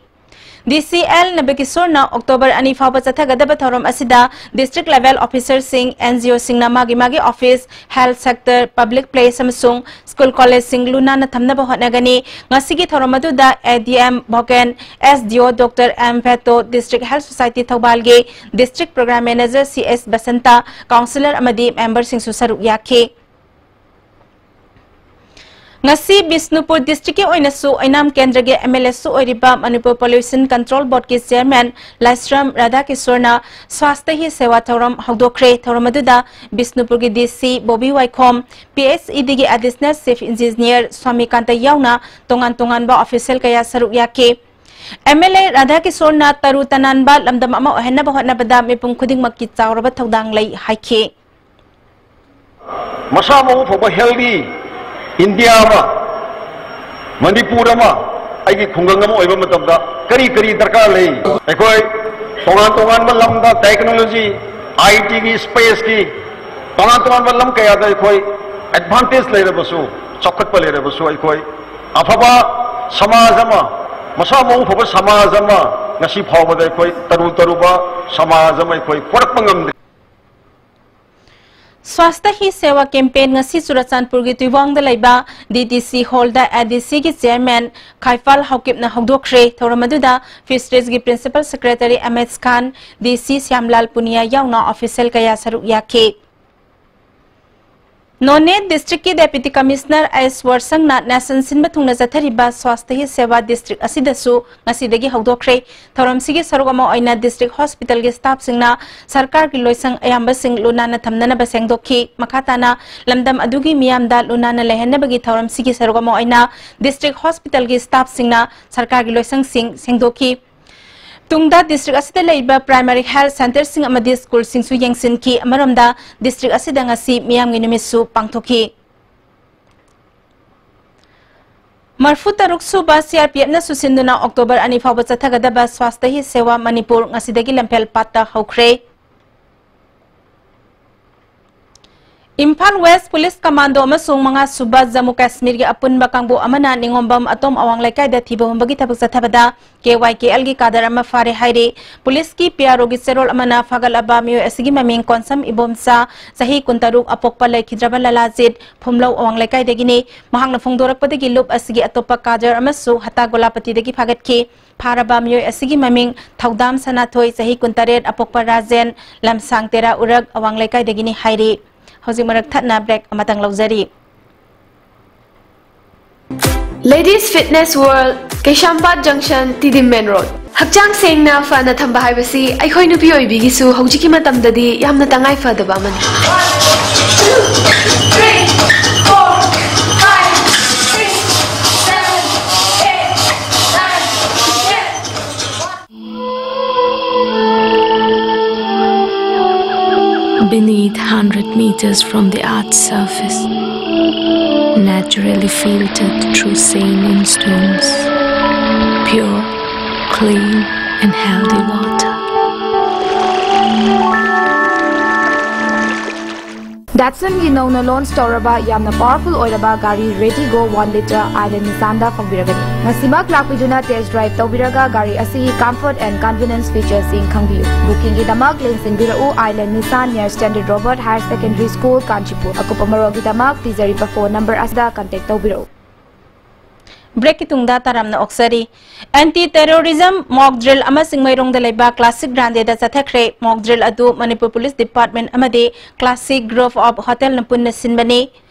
ꯗꯤ ꯁꯤ ꯑꯦꯜ ꯅꯕꯀꯤꯁꯣꯔꯅ ꯑꯣꯛꯇꯣꯕꯔ ꯑꯅꯤ ꯐꯥꯎꯕ ꯆꯠꯊꯒꯗꯕ ꯊꯧꯔꯝ ꯑꯁꯤꯗ district level officerꯁꯤꯡ, NGOꯁꯤꯡꯅ ꯃꯥꯒꯤ ꯃꯥꯒꯤ office, health sector, public place ꯑꯃꯁꯨꯡ school collegeꯁꯤꯡ ꯂꯨ ꯅꯥꯟꯅ ꯊꯝꯅꯕ ꯍꯣꯠꯅꯒꯅꯤ꯫ ꯉꯁꯤꯒꯤ ꯊꯧꯔꯝ ꯑꯗꯨꯗ ADM ꯚꯣꯀꯦꯟ, SDO Doctor M Veto, District Health Society ꯊꯧꯕꯥꯜꯒꯤ District Program Manager C S Basanta, councillor ꯑꯃꯗꯤ memberꯁꯤꯡꯁꯨ ꯁꯔꯨꯛ ꯌꯥꯈꯤ꯫ ꯉꯁꯤ ꯕꯤꯁꯅꯨꯄꯨꯔ districtꯀꯤ ꯑꯣꯏꯅꯁꯨ ꯑꯣꯏꯅꯥꯝ ꯀꯦꯟꯗ꯭ꯔꯒꯤ MLAꯁꯨ ꯑꯣꯏꯔꯤꯕ ꯃꯅꯤꯄꯨꯔ Pollution Control Boardꯀꯤ chairman ꯂꯥꯏꯁ꯭ꯔꯝ ꯔꯥꯙꯥꯀꯤꯁꯣꯔꯅ ꯁ꯭ꯋꯥꯁꯇ ꯍꯤ ꯁꯦꯋꯥ ꯊꯧꯔꯝ ꯍꯧꯗꯣꯛꯈ꯭ꯔꯦ꯫ ꯊꯧꯔꯝ ꯑꯗꯨꯗ ꯕꯤꯁꯅꯨꯄꯨꯔꯒꯤ DC ꯕꯣꯕꯤ ꯋꯥꯏꯈꯣꯝ, PHEDꯒꯤ Additional Chief Engineer ꯁ꯭ꯋꯥꯃꯤꯀꯥꯟꯇ ꯌꯥꯎꯅ ꯇꯣꯉꯥꯟ ꯇꯣꯉꯥꯟꯕ official ꯀꯌꯥ ꯁꯔꯨꯛ ꯌꯥꯈꯤ꯫ MLA ꯔꯥꯙꯥꯀꯤꯁꯣꯔꯅ ꯇꯔꯨ ꯇꯅꯥꯟꯕ ꯂꯝꯗꯝ ꯑꯃ ꯑꯣꯏꯍꯟꯅꯕ ꯍꯣꯠꯅꯕꯗ ꯃꯤꯄꯨꯝ ꯈꯨꯗꯤꯡꯃꯛꯀꯤ ꯆꯥꯎꯔꯕ ꯊꯧꯗꯥꯡ ꯂꯩ ꯍꯥꯏꯈꯤ꯫ ꯃꯁꯥ ꯃꯎ ꯐꯕ healthy India ꯑꯃ, ꯃꯅꯤꯄꯨꯔ ꯑꯃ, ꯑꯩꯒꯤ ꯈꯨꯡꯒꯪ ꯑꯃ ꯑꯣꯏꯕ ꯃꯇꯝꯗ ꯀꯔꯤ ꯀꯔꯤ ꯗꯔꯀꯥꯔ ꯂꯩ? ꯑꯩꯈꯣꯏ ꯇꯣꯉꯥꯟ ꯇꯣꯉꯥꯟꯕ ꯂꯝꯗ technology, ITꯒꯤ, spaceꯀꯤ ꯇꯣꯉꯥꯟ ꯇꯣꯉꯥꯟꯕ ꯂꯝ ꯀꯌꯥꯗ ꯑꯩꯈꯣꯏ advantage ꯂꯩꯔꯕꯁꯨ, ꯆꯥꯎꯈꯠꯄ ꯂꯩꯔꯕꯁꯨ, ꯑꯩꯈꯣꯏ ꯑꯐꯕ ꯁꯃꯥꯖ ꯑꯃ, ꯃꯁꯥ ꯃꯎ ꯐꯕ ꯁꯃꯥꯖ ꯑꯃ ꯉꯁꯤ ꯐꯥꯎꯕꯗ ꯑꯩꯈꯣꯏ ꯇꯔꯨ ꯇꯔꯨꯕ ꯁꯃꯥꯖ ꯑꯃ ꯑꯩꯈꯣꯏ ꯄꯨꯔꯛꯄ ꯉꯝꯗ꯭ꯔꯤ꯫ ꯁ꯭ꯋꯥꯁꯇ ꯍꯤ ꯁꯦꯋꯥ campaign ꯉꯁꯤ ꯆꯨꯔꯆꯥꯟꯄꯨꯔꯒꯤ ꯇꯨꯏꯋꯥꯡꯗ ꯂꯩꯕ DDC hallꯗ ADCꯒꯤ chairman ꯈꯥꯏꯐꯥꯜ ꯍꯥꯎꯀꯤꯞꯅ ꯍꯧꯗꯣꯛꯈ꯭ꯔꯦ꯫ ꯊꯧꯔꯝ ꯑꯗꯨꯗ Fisheriesꯀꯤ Principal Secretary ꯑꯃꯦꯁ ꯈꯥꯟ, DC ꯁ꯭ꯌꯥꯝꯂꯥꯜ ꯄꯨꯅꯤꯌꯥ ꯌꯥꯎꯅ official ꯀꯌꯥ ꯁꯔꯨꯛ ꯌꯥꯈꯤ꯫ ꯅꯣꯅꯦ districtꯀꯤ Deputy Commissioner ꯑꯦꯁ ꯋꯔꯁꯪꯅ ꯅꯦꯁꯟ ꯁꯤꯟꯕ ꯊꯨꯡꯅ ꯆꯠꯊꯔꯤꯕ ꯁ꯭ꯋꯥꯁꯇ ꯍꯤ ꯁꯦꯋꯥ district ꯑꯁꯤꯗꯁꯨ ꯉꯁꯤꯗꯒꯤ ꯍꯧꯗꯣꯛꯈ꯭ꯔꯦ꯫ ꯊꯧꯔꯝꯁꯤꯒꯤ ꯁꯔꯨꯛ ꯑꯃ ꯑꯣꯏꯅ district hospitalꯒꯤ staffꯁꯤꯡꯅ ꯁꯔꯀꯥꯔꯒꯤ ꯂꯣꯏꯁꯪ ꯑꯌꯥꯝꯕꯁꯤꯡ ꯂꯨ ꯅꯥꯟꯅ ꯊꯝꯅꯅꯕ ꯁꯦꯡꯗꯣꯛꯈꯤ꯫ ꯃꯈꯥ ꯇꯥꯅ ꯂꯝꯗꯝ ꯑꯗꯨꯒꯤ ꯃꯤꯌꯥꯝꯗ ꯂꯨ ꯅꯥꯟꯅ ꯂꯩꯍꯟꯅꯕꯒꯤ ꯊꯧꯔꯝꯁꯤꯒꯤ ꯁꯔꯨꯛ ꯑꯃ ꯑꯣꯏꯅ district hospitalꯒꯤ staffꯁꯤꯡꯅ ꯁꯔꯀꯥꯔꯒꯤ ꯂꯣꯏꯁꯪꯁꯤꯡ ꯁꯦꯡꯗꯣꯛꯈꯤ꯫ ꯇꯨꯡꯗ district ꯑꯁꯤꯗ ꯂꯩꯕ primary health centreꯁꯤꯡ ꯑꯃꯗꯤ schoolꯁꯤꯡꯁꯨ ꯌꯦꯡꯁꯤꯟꯈꯤ꯫ ꯑꯃꯔꯣꯝꯗ district ꯑꯁꯤꯗ ꯉꯁꯤ ꯃꯤꯌꯥꯝꯒꯤ ꯅꯨꯃꯤꯠꯁꯨ ꯄꯥꯡꯊꯣꯛꯈꯤ꯫ ꯃꯔꯐꯨ ꯇꯔꯨꯛ ꯁꯨꯕ CRPFꯅ ꯁꯨꯁꯤꯟꯗꯨꯅ ꯑꯣꯛꯇꯣꯕꯔ ꯑꯅꯤ ꯐꯥꯎꯕ ꯆꯠꯊꯒꯗꯕ ꯁ꯭ꯋꯥꯁꯇ ꯍꯤ ꯁꯦꯋꯥ ꯃꯅꯤꯄꯨꯔ ꯉꯁꯤꯗꯒꯤ ꯂꯝꯐꯦꯜ ꯄꯥꯠꯇ ꯍꯧꯈ꯭ꯔꯦ꯫ ꯏꯝꯐꯥꯜ ꯋꯦꯁ ꯄꯨꯂꯤꯁ ꯀꯃꯥꯟꯗꯣ ꯑꯃꯁꯨꯡ ꯃꯉꯥ ꯁꯨꯕ ꯖꯝꯃꯨ ꯀꯥꯁꯃꯤꯔꯒꯤ ꯑꯄꯨꯟꯕ ꯀꯥꯡꯕꯨ ꯑꯃꯅ ꯅꯤꯉꯣꯝꯕꯝ ꯑꯇꯣꯝ ꯑꯋꯥꯡ ꯂꯩꯀꯥꯏꯗ ꯊꯤꯕ ꯍꯨꯝꯕꯒꯤ ꯊꯕꯛ ꯆꯠꯊꯕꯗ ꯀꯦ ꯋꯥꯏ ꯀꯦ ꯑꯦꯜꯒꯤ ꯀꯥꯗꯔ ꯑꯃ ꯐꯥꯔꯦ ꯍꯥꯏꯔꯤ꯫ ꯄꯨꯂꯤꯁꯀꯤ ꯄꯤ ꯑꯥꯔ ꯑꯣꯒꯤ ꯆꯦꯔꯣꯜ ꯑꯃꯅ ꯐꯥꯒꯠꯂꯕ ꯃꯤꯑꯣꯏ ꯑꯁꯤꯒꯤ ꯃꯃꯤꯡ ꯀꯣꯟꯁꯝ ꯏꯕꯣꯝꯆꯥ, ꯆꯍꯤ ꯀꯨꯟꯇꯔꯨꯛ, ꯑꯄꯣꯛꯄ ꯂꯩꯈꯤꯗ꯭ꯔꯕ ꯂꯂꯥꯖꯤꯠ, ꯐꯨꯝꯂꯧ ꯑꯋꯥꯡ ꯂꯩꯀꯥꯏꯗꯒꯤꯅꯤ꯫ ꯃꯍꯥꯛꯅ ꯐꯣꯡꯗꯣꯔꯛꯄꯗꯒꯤ ꯂꯨꯞ ꯑꯁꯤꯒꯤ ꯑꯇꯣꯞꯄ ꯀꯥꯗꯔ ꯑꯃꯁꯨ ꯍꯇꯥ ꯒꯣꯂꯥꯄꯇꯤꯗꯒꯤ ꯐꯥꯒꯠꯈꯤ꯫ ꯐꯥꯔꯕ ꯃꯤꯑꯣꯏ ꯑꯁꯤꯒꯤ ꯃꯃꯤꯡ ꯊꯧꯗꯥꯝ ꯁꯅꯥꯊꯣꯏ, ꯆꯍꯤ ꯀꯨꯟꯇꯔꯦꯠ, ꯑꯄꯣꯛꯄ ꯔꯥꯖꯦꯟ, ꯂꯝꯁꯥꯡ ꯇꯦꯔꯥ ꯎꯔꯛ ꯑꯋꯥꯡ ꯂꯩꯀꯥꯏꯗꯒꯤꯅꯤ ꯍꯥꯏꯔꯤ꯫ ꯍꯧꯖꯤꯛ ꯃꯔꯛ ꯊꯠꯅ ꯕ꯭ꯔꯦꯛ ꯑꯃꯇꯪ ꯂꯧꯖꯔꯤ꯫ Ladies Fitness World, ꯀꯩꯁꯥꯝꯄꯥꯠ ꯖꯪꯁꯟ, ꯇꯤꯗꯤꯝ ꯃꯦꯟ ꯔꯣꯗ꯫ ꯍꯛꯆꯥꯡ ꯁꯦꯡꯅ ꯐꯅ ꯊꯝꯕ ꯍꯥꯏꯕꯁꯤ ꯑꯩꯈꯣꯏ ꯅꯨꯄꯤ ꯑꯣꯏꯕꯤꯒꯤꯁꯨ ꯍꯧꯖꯤꯛꯀꯤ ꯃꯇꯝꯗꯗꯤ ꯌꯥꯝꯅ ꯇꯉꯥꯏ ꯐꯗꯕ ꯑꯃꯅꯤ꯫ Beneath hundred meters from the earth's surface, naturally filtered through saline stones, pure, clean, and healthy water. Datsunꯒꯤ ꯅꯧꯅ ꯂꯣꯟꯆ ꯇꯧꯔꯕ ꯌꯥꯝꯅ ꯄꯥꯋꯔꯐꯨꯜ ꯑꯣꯏꯔꯕ ꯒꯥꯔꯤ ꯔꯦꯇꯤꯒꯣ ꯋꯥꯟ ꯂꯤꯇꯔ ꯑꯥꯏꯂꯦꯟ ꯅꯤꯁꯥꯟꯗ ꯐꯪꯕꯤꯔꯒꯅꯤ꯫ ꯉꯁꯤꯃꯛ ꯂꯥꯛꯄꯤꯗꯨꯅ ꯇꯦꯁ ꯗ꯭ꯔꯥꯏꯚ ꯇꯧꯕꯤꯔꯒ ꯒꯥꯔꯤ ꯑꯁꯤꯒꯤ ꯀꯝꯐꯔꯠ ꯑꯦꯟ ꯀꯟꯚꯤꯅꯤꯌꯟꯁ ꯐꯤꯆꯔꯁꯤꯡ ꯈꯪꯕꯤꯌꯨ꯫ ꯕꯨꯀꯤꯡꯒꯤꯗꯃꯛ ꯂꯦꯡꯁꯤꯟꯕꯤꯔꯛꯎ island Nishan near Standard Robert Higher Secondary School, Kanchipur. ꯑꯀꯨꯞꯄ ꯃꯔꯣꯜꯒꯤꯗꯃꯛ ꯄꯤꯖꯔꯤꯕ ꯐꯣꯟ ꯅꯝꯕꯔ ꯑꯁꯤꯗ ꯀꯟꯇꯦꯛ ꯇꯧꯕꯤꯔꯛꯎ꯫ ꯕ꯭ꯔꯦꯛꯀꯤ ꯇꯨꯡꯗ ꯇꯔꯥꯝꯅ ꯑꯣꯛꯆꯔꯤ꯫ ꯑꯦꯟꯇꯤ ꯇꯦꯔꯣꯔꯤꯖꯝ ꯃꯣꯛ ꯗ꯭ꯔꯤꯜ ꯑꯃ ꯆꯤꯡꯃꯩꯔꯣꯡꯗ ꯂꯩꯕ ꯀ꯭ꯂꯥꯁꯤꯛ ꯒ꯭ꯔꯥꯟꯗꯦꯗ ꯆꯠꯊꯈ꯭ꯔꯦ꯫ ꯃꯣꯛ ꯗ꯭ꯔꯤꯜ ꯑꯗꯨ ꯃꯅꯤꯄꯨꯔ ꯄꯨꯂꯤꯁ ꯗꯤꯄꯥꯔꯠꯃꯦꯟ ꯑꯃꯗꯤ ꯀ꯭ꯂꯥꯁꯤꯛ ꯒ꯭ꯔꯣꯞ ꯑꯣꯐ ꯍꯣꯇꯦꯜꯅ ꯄꯨꯟꯅ ꯁꯤꯟꯕꯅꯤ꯫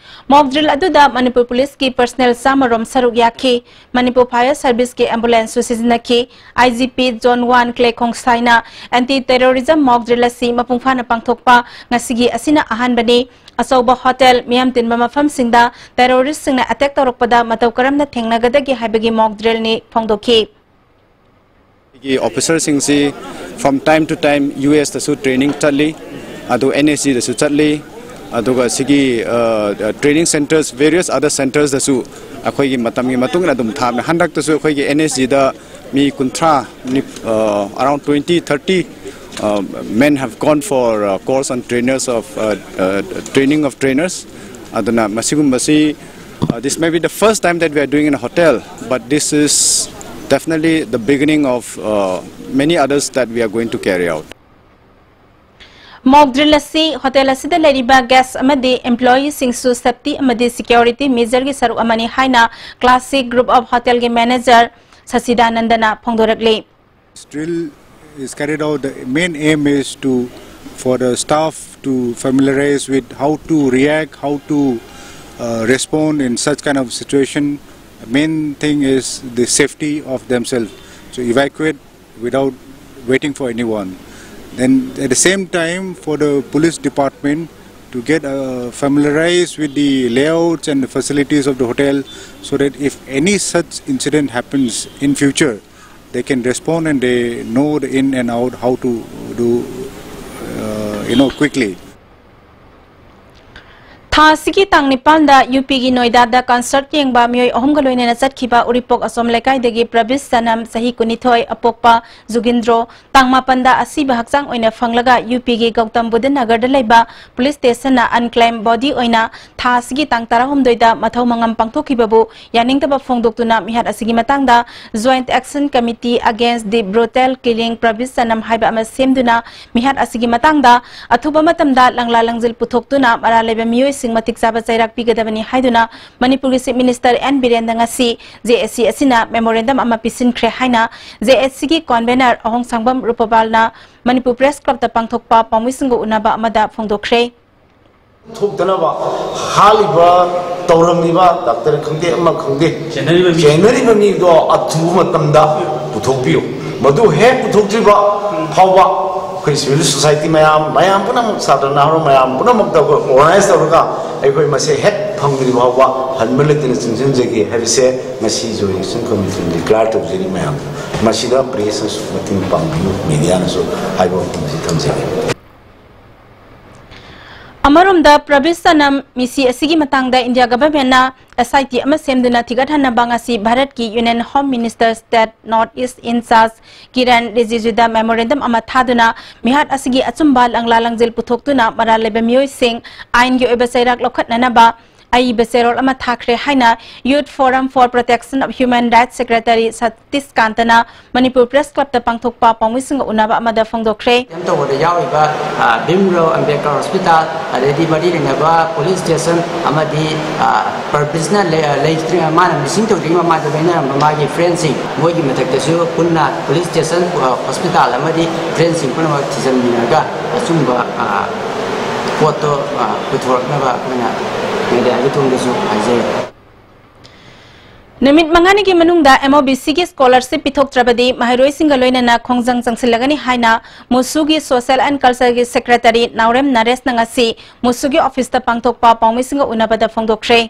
ꯃꯣꯛ ꯗ꯭ꯔꯤꯜ ꯑꯗꯨꯗ ꯃꯅꯤꯄꯨꯔ ꯄꯨꯂꯤꯁꯀꯤ ꯄꯔꯁꯅꯦꯜ ꯆꯥꯝꯃꯔꯣꯝ ꯁꯔꯨꯛ ꯌꯥꯈꯤ꯫ ꯃꯅꯤꯄꯨꯔ ꯐꯥꯌꯔ ꯁꯔꯚꯤꯁꯀꯤ ꯑꯦꯝꯕꯨꯂꯦꯟꯁꯁꯨ ꯁꯤꯖꯤꯟꯅꯈꯤ꯫ I G P zone one ꯀ꯭ꯂꯦ ꯈꯣꯡꯁꯥꯏꯅ ꯑꯦꯟꯇꯤ ꯇꯦꯔꯣꯔꯤꯖꯝ ꯃꯣꯛ ꯗ꯭ꯔꯤꯜ ꯑꯁꯤ ꯃꯄꯨꯡ ꯐꯥꯅ ꯄꯥꯡꯊꯣꯛꯄ ꯉꯁꯤꯒꯤ ꯑꯁꯤꯅ ꯑꯍꯥꯟꯕꯅꯤ꯫ ꯑꯆꯧꯕ ꯍꯣꯇꯦꯜ, ꯃꯤꯌꯥꯝ ꯇꯤꯟꯕ ꯃꯐꯝꯁꯤꯡꯗ ꯇꯦꯔꯣꯔꯤꯁꯁꯤꯡꯅ ꯑꯦꯇꯦꯛ ꯇꯧꯔꯛꯄꯗ ꯃꯇꯧ ꯀꯔꯝꯅ ꯊꯦꯡꯅꯒꯗꯒꯦ ꯍꯥꯏꯕꯒꯤ ꯃꯣꯛ ꯗ꯭ꯔꯤꯜꯅꯤ ꯐꯣꯡꯗꯣꯛꯈꯤ꯫ ꯑꯩꯒꯤ ꯑꯣꯐꯤꯁꯔꯁꯤꯡꯁꯤ from time to time ꯌꯨ ꯑꯦꯁꯇꯁꯨ ꯇ꯭ꯔꯦꯅꯤꯡ ꯆꯠꯂꯤ, ꯑꯗꯨ ꯑꯦꯟ ꯑꯦꯁ ꯖꯤꯗꯁꯨ ꯆꯠꯂꯤ, ꯑꯗꯨꯒ ꯁꯤꯒꯤ, ꯑ, training centres, various other centresꯇꯁꯨ ꯑꯩꯈꯣꯏꯒꯤ ꯃꯇꯝꯒꯤ ꯃꯇꯨꯡ ꯏꯟꯅ ꯑꯗꯨꯝ ꯊꯥꯕꯅꯦ꯫ ꯍꯟꯗꯛꯇꯁꯨ ꯑꯩꯈꯣꯏꯒꯤ ꯑꯦꯟ ꯑꯦꯁ ꯖꯤꯗ ꯃꯤ ꯀꯨꯟꯊ꯭ꯔꯥ ꯅꯤꯞ-, ꯑ, around twenty, thirty uh, men have gone for uh, course on trainers of uh, uh, training of trainers. ꯑꯗꯨꯅ ꯃꯁꯤꯒꯨꯝꯕꯁꯤ, uh, this may be the first time that we are doing in a hotel, but this is definitely the beginning of uh, many others that we are going to carry out. Mock drill ꯑꯁꯤ hotel ꯑꯁꯤꯗ ꯂꯩꯔꯤꯕ guest ꯑꯃꯗꯤ employee ꯁꯤꯡꯁꯨ safety ꯑꯃꯗꯤ security measure ꯒꯤ ꯁꯔꯨꯛ ꯑꯃꯅꯤ ꯍꯥꯏꯅ Classic Group of Hotel ꯒꯤ manager ꯁꯆꯤꯗꯥꯅꯟꯗꯅ ꯐꯣꯡꯗꯣꯔꯛꯂꯤ꯫ This drill is carried out. The main aim is to, for the staff to familiarize with how to react, how to uh, respond in such kind of situation. The main thing is the safety of themselves. So evacuate without waiting for anyone. Then at the same time, for the police department to get uh, familiarized with the layouts and the facilities of the hotel, so that if any such incident happens in future, they can respond and they know the in and out, how to do, uh, you know, quickly. ꯊꯥ ꯑꯁꯤꯒꯤ ꯇꯥꯡ ꯅꯤꯄꯥꯟꯗ U ꯄꯤꯒꯤ ꯅꯣꯏꯗꯥꯗ concert ꯌꯦꯡꯕ ꯃꯤꯑꯣꯏ ꯑꯍꯨꯝꯒ ꯂꯣꯏꯅꯅ ꯆꯠꯈꯤꯕ ꯎꯔꯤꯄꯣꯛ ꯑꯁꯣꯝ ꯂꯩꯀꯥꯏꯗꯒꯤ ꯄ꯭ꯔꯕꯤꯁ ꯆꯅꯝ, ꯆꯍꯤ ꯀꯨꯟꯅꯤꯊꯣꯏ, ꯑꯄꯣꯛꯄ ꯖꯨꯒꯤꯟꯗ꯭ꯔꯣ, ꯇꯥꯡ ꯃꯥꯄꯟꯗ ꯑꯁꯤꯕ ꯍꯛꯆꯥꯡ ꯑꯣꯏꯅ ꯐꯪꯂꯒ ꯌꯨ ꯄꯤꯒꯤ ꯒꯧꯇꯝ ꯕꯨꯙ ꯅꯒꯔꯗ ꯂꯩꯕ police station ꯅ unclaimed body ꯑꯣꯏꯅ ꯊꯥ ꯑꯁꯤꯒꯤ ꯇꯥꯡ ꯇꯔꯥꯍꯨꯝꯗꯣꯏꯗ ꯃꯊꯧ ꯃꯉꯝ ꯄꯥꯡꯊꯣꯛꯈꯤꯕꯕꯨ ꯌꯥꯅꯤꯡꯗꯕ ꯐꯣꯡꯗꯣꯛꯇꯨꯅ ꯃꯤꯍꯥꯠ ꯑꯁꯤꯒꯤ ꯃꯇꯥꯡꯗ Joint Action Committee Against the Brutal Killing ꯄ꯭ꯔꯕꯤꯁ ꯆꯅꯝ ꯍꯥꯏꯕ ꯑꯃ ꯁꯦꯝꯗꯨꯅ ꯃꯤꯍꯥꯠ ꯑꯁꯤꯒꯤ ꯃꯇꯥꯡꯗ ꯑꯊꯨꯕ ꯃꯇꯝꯗ ꯂꯪꯂꯥ ꯂꯪꯖꯤꯜ ꯄꯨꯊꯣꯛꯇꯨꯅ ꯃꯔꯥꯜ ꯂꯩꯕ ꯃꯤꯑꯣꯏꯁꯤꯡ ꯃꯇꯤꯛ ꯆꯥꯕ ꯆꯩꯔꯥꯛ ꯄꯤꯒꯗꯕꯅꯤ ꯍꯥꯏꯗꯨꯅ ꯃꯅꯤꯄꯨꯔꯒꯤ Chief Minister ꯑꯦꯟ ꯕꯤꯔꯦꯟꯗ ꯉꯁꯤ J A C ꯑꯁꯤꯅ memorandum ꯑꯃ ꯄꯤꯁꯤꯟꯈ꯭ꯔꯦ ꯍꯥꯏꯅ J A C ꯒꯤ convener ꯑꯍꯣꯡꯁꯥꯡꯕꯝ ꯔꯨꯄꯕꯥꯜꯅ ꯃꯅꯤꯄꯨꯔ Press Club ꯇ ꯄꯥꯡꯊꯣꯛꯄ ꯄꯥꯎꯃꯤꯁꯤꯡꯒ ꯎꯅꯕ ꯑꯃꯗ ꯐꯣꯡꯗꯣꯛꯈ꯭ꯔꯦ꯫ ꯊꯣꯛꯇꯅꯕ ꯍꯥꯠꯂꯤꯕ, ꯇꯧꯔꯝꯃꯤꯕ ꯗꯥꯛꯇꯔ ꯈꯪꯗꯦ, ꯑꯃ ꯈꯪꯗꯦ, ꯆꯦꯟꯅꯔꯤꯕ ꯃꯤ- ꯆꯦꯟꯅꯔꯤꯕ ꯃꯤꯗꯣ ꯑꯊꯨꯕ ꯃꯇꯝꯗ ꯄꯨꯊꯣꯛꯄꯤꯌꯨ꯫ ꯃꯗꯨ ꯍꯦꯛ ꯄꯨꯊꯣꯛꯇ꯭ꯔꯤꯕ ꯐꯥꯎꯕ ꯑꯩꯈꯣꯏ civil society ꯃꯌꯥꯝ, ꯃꯌꯥꯝ ꯄꯨꯝꯅꯃꯛ, ꯁꯥꯇ꯭ꯔ ꯅꯍꯥꯔꯣꯜ ꯃꯌꯥꯝ ꯄꯨꯝꯅꯃꯛꯇ ꯑꯩꯈꯣꯏ organize ꯇꯧꯔꯒ ꯑꯩꯈꯣꯏ ꯃꯁꯦ ꯍꯦꯛ ꯐꯪꯗ꯭ꯔꯤ ꯐꯥꯎꯕ ꯍꯟꯕ ꯂꯩꯇꯅ ꯆꯦꯟꯁꯤꯟꯖꯒꯦ ꯍꯥꯏꯕꯁꯦ ꯉꯁꯤ Joint Action Committee declare ꯇꯧꯖꯔꯤ ꯃꯌꯥꯝ꯫ ꯃꯁꯤꯗ press ꯅꯁꯨ ꯃꯇꯦꯡ ꯄꯥꯡꯕꯤꯌꯨ, media ꯅꯁꯨ ꯍꯥꯏꯕ ꯃꯐꯝ ꯑꯁꯤ ꯊꯝꯖꯒꯦ꯫ ꯑꯃꯔꯣꯝꯗ, ꯄ꯭ꯔꯕꯤꯁ ꯁꯅꯝ ꯃꯤꯁꯤ ꯑꯁꯤꯒꯤ ꯃꯇꯥꯡꯗ ꯏꯟꯗꯤꯌꯥ ꯒꯚꯔꯟꯃꯦꯟꯠꯅ ꯑꯦꯁ ꯑꯥꯏ ꯇꯤ ꯑꯃ ꯁꯦꯝꯗꯨꯅ ꯊꯤꯒꯠꯍꯟꯅꯕ ꯉꯁꯤ ꯚꯥꯔꯠꯀꯤ union home minister, state north east incharge Kiren ꯔꯤꯖꯤꯖꯨꯗ ꯃꯦꯃꯣꯔꯦꯟꯗꯝ ꯑꯃ ꯊꯥꯗꯨꯅ ꯃꯤꯍꯥꯠ ꯑꯁꯤꯒꯤ ꯑꯆꯨꯝꯕ ꯂꯪꯂꯥ ꯂꯪꯖꯤꯜ ꯄꯨꯊꯣꯛꯇꯨꯅ ꯃꯔꯥꯜ ꯂꯩꯕ ꯃꯤꯑꯣꯏꯁꯤꯡ ꯑꯥꯏꯟꯒꯤ ꯑꯣꯏꯕ ꯆꯩꯔꯥꯛ ꯂꯧꯈꯠꯅꯅꯕ ꯑꯏꯕ ꯆꯦꯔꯣꯜ ꯑꯃ ꯊꯥꯈ꯭ꯔꯦ ꯍꯥꯏꯅ Youth Forum for Protection of Human Rights Secretary ꯁꯇꯤꯁ ꯀꯥꯟꯇꯅ ꯃꯅꯤꯄꯨꯔ ꯄ꯭ꯔꯦꯁ ꯀ꯭ꯂꯕꯇ ꯄꯥꯡꯊꯣꯛꯄ ꯄꯥꯎꯃꯤꯁꯤꯡꯒ ꯎꯅꯕ ꯑꯃꯗ ꯐꯣꯡꯗꯣꯛꯈ꯭ꯔꯦ꯫ ꯇꯧꯕꯗ ꯌꯥꯎꯔꯤꯕ, ꯑ, ꯚꯤꯝꯔꯥꯎ ꯑꯝꯕꯦꯗꯀꯔ ꯍꯣꯁꯄꯤꯇꯥꯜ, ꯑꯗꯩꯗꯤ ꯃꯔꯤ ꯂꯩꯅꯕ ꯄꯨꯂꯤꯁ ꯁ꯭ꯇꯦꯁꯟ ꯑꯃꯗꯤ, ꯑ, ꯄ꯭ꯔꯕꯤꯁꯅ ꯂꯩ-, ꯑ, ꯂꯩꯇ꯭ꯔꯤ-, ꯃꯥꯅ ꯃꯤꯁꯤꯡ ꯇꯧꯗ꯭ꯔꯤꯉꯩ ꯃꯃꯥꯡꯗ ꯂꯣꯏꯅꯔꯝꯕ ꯃꯥꯒꯤ ꯐ꯭ꯔꯦꯟꯁꯤꯡ, ꯃꯣꯏꯒꯤ ꯃꯊꯛꯇꯁꯨ ꯄꯨꯟꯅ ꯄꯨꯂꯤꯁ ꯁ꯭ꯇꯦꯁꯟ, ꯑ, ꯍꯣꯁꯄꯤꯇꯥꯜ ꯑꯃꯗꯤ ꯐ꯭ꯔꯦꯟꯁꯤꯡ ꯄꯨꯝꯅꯃꯛ ꯊꯤꯖꯤꯟꯃꯤꯟꯅꯔꯒ ꯑꯆꯨꯝꯕ, ꯑ, ꯄꯣꯠꯇꯣ, ꯑ, ꯄꯨꯊꯣꯔꯛꯅꯕ ꯑꯩꯈꯣꯏꯅ ꯃꯦꯗꯤꯌꯥꯒꯤ ꯊꯣꯡꯗꯁꯨ ꯍꯥꯏꯖꯔꯤ꯫ ꯅꯨꯃꯤꯠ ꯃꯉꯥꯅꯤꯒꯤ ꯃꯅꯨꯡꯗ M O B Cꯒꯤ scholarship ꯄꯤꯊꯣꯛꯇ꯭ꯔꯕꯗꯤ ꯃꯍꯩꯔꯣꯏꯁꯤꯡꯒ ꯂꯣꯏꯅꯅ ꯈꯣꯡꯖꯪ ꯆꯪꯁꯤꯜꯂꯒꯅꯤ ꯍꯥꯏꯅ ꯃꯨꯁꯨꯒꯤ Social and Cultureꯒꯤ Secretary ꯅꯥꯎꯔꯦꯝ ꯅꯔꯦꯁꯅ ꯉꯁꯤ ꯃꯨꯁꯨꯒꯤ officeꯇ ꯄꯥꯡꯊꯣꯛꯄ ꯄꯥꯎꯃꯤꯁꯤꯡꯒ ꯎꯅꯕꯗ ꯐꯣꯡꯗꯣꯛꯈ꯭ꯔꯦ꯫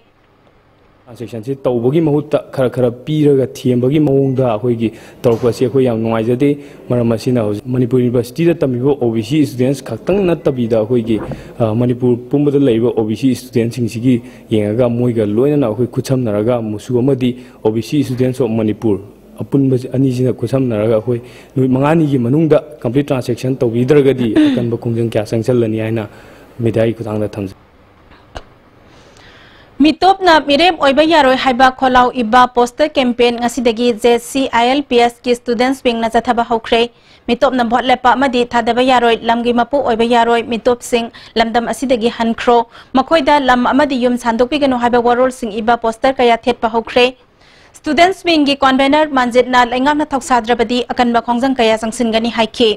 Transactionꯁꯤ ꯇꯧꯕꯒꯤ ꯃꯍꯨꯠꯇ ꯈꯔ ꯈꯔ ꯄꯤꯔꯒ ꯊꯦꯝꯕꯒꯤ ꯃꯑꯣꯡꯗ ꯑꯩꯈꯣꯏꯒꯤ ꯇꯧꯔꯛꯄꯁꯤ ꯑꯩꯈꯣꯏ ꯌꯥꯝ ꯅꯨꯡꯉꯥꯏꯖꯗꯦ꯫ ꯃꯔꯝ ꯑꯁꯤꯅ ꯍꯧꯖꯤꯛ ꯃꯅꯤꯄꯨꯔ Universityꯗ ꯇꯝꯃꯤꯕ O B C students ꯈꯛꯇꯪ ꯅꯠꯇꯕꯤꯗ ꯑꯩꯈꯣꯏꯒꯤ, ꯑ, ꯃꯅꯤꯄꯨꯔ ꯄꯨꯝꯕꯗ ꯂꯩꯔꯤꯕ O B C studentꯁꯤꯡꯁꯤꯒꯤ ꯌꯦꯡꯉꯒ ꯃꯣꯏꯒ ꯂꯣꯏꯅꯅ ꯑꯩꯈꯣꯏ ꯈꯨꯠꯁꯝꯅꯔꯒ ꯃꯨꯁꯨ ꯑꯃꯗꯤ O B C Students of Manipur ꯑꯄꯨꯟꯕ ꯑꯅꯤꯁꯤꯅ ꯈꯨꯠꯁꯝꯅꯔꯒ ꯑꯩꯈꯣꯏ ꯅꯨꯃꯤꯠ ꯃꯉꯥꯅꯤꯒꯤ ꯃꯅꯨꯡꯗ complete transaction ꯇꯧꯕꯤꯗ꯭ꯔꯒꯗꯤ ꯑꯀꯟꯕ ꯈꯣꯡꯖꯪ ꯀꯌꯥ ꯆꯪꯁꯤꯜꯂꯅꯤ ꯍꯥꯏꯅ ꯃꯦꯗꯤꯌꯥꯒꯤ ꯈꯨꯠꯊꯥꯡꯗ ꯊꯝꯖꯩ꯫ ꯃꯤꯇꯣꯞꯅ ꯃꯤꯔꯦꯞ ꯑꯣꯏꯕ ꯌꯥꯔꯣꯏ ꯍꯥꯏꯕ ꯈꯣꯜꯂꯥꯎ ꯏꯕ poster campaign ꯉꯁꯤꯗꯒꯤ J C I L P Sꯀꯤ students wingꯅ ꯆꯠꯊꯕ ꯍꯧꯈ꯭ꯔꯦ꯫ ꯃꯤꯇꯣꯞꯅ ꯚꯣꯠ ꯂꯦꯞꯄ ꯑꯃꯗꯤ ꯊꯥꯗꯕ ꯌꯥꯔꯣꯏ, ꯂꯝꯒꯤ ꯃꯄꯨ ꯑꯣꯏꯕ ꯌꯥꯔꯣꯏ, ꯃꯤꯇꯣꯞꯁꯤꯡ ꯂꯝꯗꯝ ꯑꯁꯤꯗꯒꯤ ꯍꯟꯈ꯭ꯔꯣ, ꯃꯈꯣꯏꯗ ꯂꯝ ꯑꯃꯗꯤ ꯌꯨꯝ ꯁꯥꯟꯗꯣꯛꯄꯤꯒꯅꯨ ꯍꯥꯏꯕ ꯋꯥꯔꯣꯜꯁꯤꯡ ꯏꯕ poster ꯀꯌꯥ ꯊꯦꯠꯄ ꯍꯧꯈ꯭ꯔꯦ꯫ Students wingꯒꯤ convener ꯃꯥꯟꯖꯤꯠꯅ ꯂꯩꯉꯥꯛꯅ ꯊꯧꯁꯥꯗ꯭ꯔꯕꯗꯤ ꯑꯀꯟꯕ ꯈꯣꯡꯖꯪ ꯀꯌꯥ ꯆꯪꯁꯤꯟꯒꯅꯤ ꯍꯥꯏꯈꯤ꯫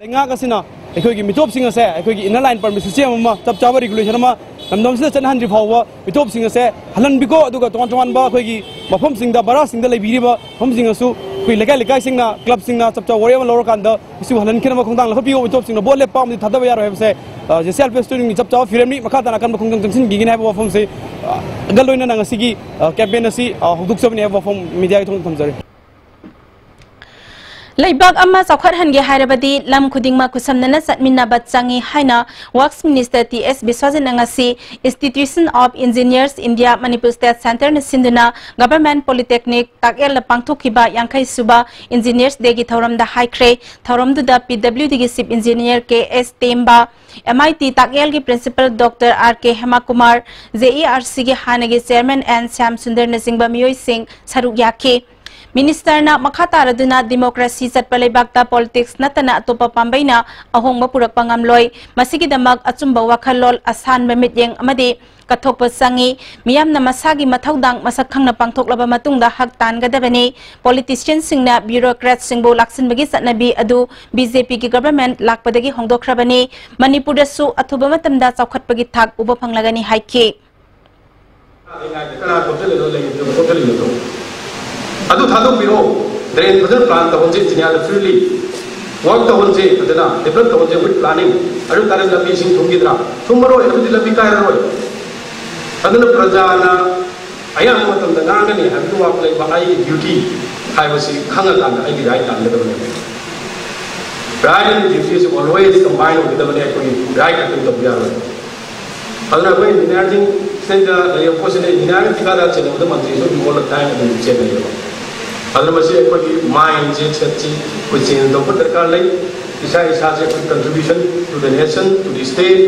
ꯂꯩꯉꯥꯛ ꯑꯁꯤꯅ ꯑꯩꯈꯣꯏꯒꯤ ꯃꯤꯇꯣꯞꯁꯤꯡ ꯑꯁꯦ ꯑꯩꯈꯣꯏꯒꯤ inner line permit system ꯑꯃ, ꯆꯞ ꯆꯥꯕ regulation ꯑꯃ ꯂꯝꯗꯝꯁꯤꯗ ꯆꯠꯅꯍꯟꯗ꯭ꯔꯤ ꯐꯥꯎꯕ ꯃꯤꯇꯣꯞꯁꯤꯡ ꯑꯁꯦ ꯍꯜꯍꯟꯕꯤꯀꯣ, ꯑꯗꯨꯒ ꯇꯣꯉꯥꯟ ꯇꯣꯉꯥꯟꯕ ꯑꯩꯈꯣꯏꯒꯤ ꯃꯐꯝꯁꯤꯡꯗ, ꯚꯔꯥꯁꯤꯡꯗ ꯂꯩꯕꯤꯔꯤꯕ ꯃꯐꯝꯁꯤꯡ ꯑꯁꯨ ꯑꯩꯈꯣꯏ ꯂꯩꯀꯥꯏ ꯂꯩꯀꯥꯏꯁꯤꯡꯅ, clubꯁꯤꯡꯅ ꯆꯞ ꯆꯥꯕ ꯋꯥꯔꯦꯞ ꯑꯃ ꯂꯧꯔꯀꯥꯟꯗ ꯃꯁꯤꯕꯨ ꯍꯜꯍꯟꯈꯤꯅꯕ ꯈꯣꯡꯊꯥꯡ ꯂꯧꯈꯠꯄꯤꯌꯨ꯫ ꯃꯤꯇꯣꯞꯁꯤꯡꯅ ꯚꯣꯠ ꯂꯦꯞꯄ ꯑꯃꯗꯤ ꯊꯥꯗꯕ ꯌꯥꯔꯣꯏ ꯍꯥꯏꯕꯁꯦ, ꯑ, J C I L P Studentꯒꯤ ꯆꯞ ꯆꯥꯕ ꯐꯤꯔꯦꯞꯅꯤ꯫ ꯃꯈꯥ ꯇꯥꯅ ꯑꯀꯟꯕ ꯈꯣꯡꯖꯪ ꯆꯪꯁꯤꯟꯈꯤꯒꯅꯤ ꯍꯥꯏꯕ ꯋꯥꯐꯝꯁꯤ, ꯑ, ꯒ ꯂꯣꯏꯅꯅ ꯉꯁꯤꯒꯤ, ꯑ, campaign ꯑꯁꯤ, ꯑ, ꯍꯧꯗꯣꯛꯆꯕꯅꯤ ꯍꯥꯏꯕ ꯋꯥꯐꯝ ꯃꯦꯗꯤꯌꯥꯒꯤ ꯊꯣꯡꯗ ꯊꯝꯖꯔꯤ꯫ ꯂꯩꯕꯥꯛ ꯑꯃ ꯆꯥꯎꯈꯠꯍꯟꯒꯦ ꯍꯥꯏꯔꯕꯗꯤ ꯂꯝ ꯈꯨꯗꯤꯡꯃꯛ ꯈꯨꯠꯁꯝꯅꯅ ꯆꯠꯃꯤꯟꯅꯕ ꯆꯪꯏ ꯍꯥꯏꯅ Works Minister T S ꯕꯤꯁ꯭ꯋꯥꯖꯤꯠꯅ ꯉꯁꯤ Institution of Engineers India Manipur State Centreꯅ ꯁꯤꯟꯗꯨꯅ Government Polytechnic ꯇꯥꯛꯌꯦꯜꯗ ꯄꯥꯡꯊꯣꯛꯈꯤꯕ ꯌꯥꯡꯈꯩ ꯁꯨꯕ Engineers Dayꯒꯤ ꯊꯧꯔꯝꯗ ꯍꯥꯏꯈ꯭ꯔꯦ꯫ ꯊꯧꯔꯝꯗꯨꯗ P W Dꯒꯤ Chief Engineer K S ꯇꯦꯝꯕ, M I T ꯇꯥꯛꯌꯦꯜꯒꯤ Principal Doctor R K ꯍꯦꯃꯥꯀꯨꯃꯥꯔ, J E R Cꯒꯤ ꯍꯥꯟꯅꯒꯤ Chairman N ꯁ꯭ꯌꯥꯝ ꯁꯨꯟꯗꯔꯅꯆꯤꯡꯕ ꯃꯤꯑꯣꯏꯁꯤꯡ ꯁꯔꯨꯛ ꯌꯥꯈꯤ꯫ Ministerꯅ ꯃꯈꯥ ꯇꯥꯔꯗꯨꯅ democracy ꯆꯠꯄ ꯂꯩꯕꯥꯛꯇ politics ꯅꯠꯇꯅ ꯑꯇꯣꯞꯄ ꯄꯥꯝꯕꯩꯅ ꯑꯍꯣꯡꯕ ꯄꯨꯔꯛꯄ ꯉꯝꯂꯣꯏ꯫ ꯃꯁꯤꯒꯤꯗꯃꯛ ꯑꯆꯨꯝꯕ ꯋꯥꯈꯜꯂꯣꯟ, ꯑꯁꯥꯟꯕ ꯃꯤꯠꯌꯦꯡ ꯑꯃꯗꯤ ꯀꯠꯊꯣꯛꯄ ꯆꯪꯏ꯫ ꯃꯤꯌꯥꯝꯅ ꯃꯁꯥꯒꯤ ꯃꯊꯧꯗꯥꯡ ꯃꯁꯛ ꯈꯪꯅ ꯄꯥꯡꯊꯣꯛꯂꯕ ꯃꯇꯨꯡꯗ ꯍꯛ ꯇꯥꯟꯒꯗꯕꯅꯤ꯫ Politicianꯁꯤꯡꯅ bureaucratꯁꯤꯡꯕꯨ ꯂꯥꯛꯁꯤꯟꯕꯒꯤ ꯆꯠꯅꯕꯤ ꯑꯗꯨ B J Pꯒꯤ government ꯂꯥꯛꯄꯗꯒꯤ ꯍꯣꯡꯗꯣꯛꯈ꯭ꯔꯕꯅꯤ꯫ ꯃꯅꯤꯄꯨꯔꯗꯁꯨ ꯑꯊꯨꯕ ꯃꯇꯝꯗ ꯆꯥꯎꯈꯠꯄꯒꯤ ꯊꯥꯛ ꯎꯕ ꯐꯪꯂꯒꯅꯤ ꯍꯥꯏꯈꯤ꯫ ꯀꯅꯥ ꯊꯣꯛꯆꯜꯂꯤꯅꯣ, ꯂꯩꯔꯤꯕꯗꯨ ꯊꯣꯛꯆꯜꯂꯤꯅꯣ? ꯑꯗꯨ ꯊꯥꯗꯣꯛꯄꯤꯔꯣ꯫ Drain ꯐꯖꯅ plan ꯇꯧꯍꯟꯁꯤ ꯏꯟꯖꯤꯅꯤꯌꯥꯔꯗ freely꯫ Work ꯇꯧꯍꯟꯁꯤ ꯐꯖꯅ, develop ꯇꯧꯍꯟꯁꯤ with planning꯫ ꯑꯗꯨ ꯇꯥꯔꯗꯤ ꯂꯝꯕꯤꯁꯤꯡ ꯊꯨꯝꯈꯤꯗ꯭ꯔꯥ? ꯊꯨꯝꯃꯔꯣꯏ, ꯑꯗꯨꯗꯤ ꯂꯝꯕꯤ ꯀꯥꯏꯔꯔꯣꯏ꯫ ꯑꯗꯨꯅ ꯄ꯭ꯔꯖꯥꯅ ꯑꯌꯥꯝꯕ ꯃꯇꯝꯗ ꯉꯥꯡꯒꯅꯤ ꯍꯥꯏꯕꯒꯤ ꯋꯥ ꯂꯩꯕ, ꯑꯩꯒꯤ duty ꯍꯥꯏꯕꯁꯤ ꯈꯪꯉꯀꯥꯟꯗ ꯑꯩꯒꯤ right ꯇꯥꯟꯒꯗꯕꯅꯦꯕ꯫ Right and duty ꯑꯁꯤ always combine ꯑꯣꯏꯒꯗꯕꯅꯤ, ꯑꯩꯈꯣꯏꯒꯤ right ꯈꯛꯇꯪ ꯇꯧꯕ ꯌꯥꯔꯣꯏ꯫ ꯑꯗꯨꯅ ꯑꯩꯈꯣꯏ ꯏꯟꯖꯤꯅꯤꯌꯥꯔꯁꯤꯡ ꯁꯤꯗꯩꯗ ꯂꯩꯔꯤꯕ ꯄꯣꯠꯁꯤꯗ ꯏꯟꯖꯤꯅꯤꯌꯥꯔꯒꯤ ꯊꯤꯀꯥꯗꯥꯔ ꯆꯦꯟꯅꯕꯗ ꯃꯟꯇ꯭ꯔꯤꯁꯨ ꯑꯗꯨꯝ all the time ꯑꯗꯨꯝ ꯆꯦꯟꯅꯩꯌꯦꯕ꯫ ꯑꯗꯨꯅ ꯃꯁꯤ ꯑꯩꯈꯣꯏꯒꯤ mindꯁꯦ, setꯁꯤ ꯑꯩꯈꯣꯏ change ꯇꯧꯕ ꯗꯔꯀꯥꯔ ꯂꯩ꯫ ꯏꯁꯥ ꯏꯁꯥꯁꯦ ꯑꯩꯈꯣꯏ contribution to the nation, to the state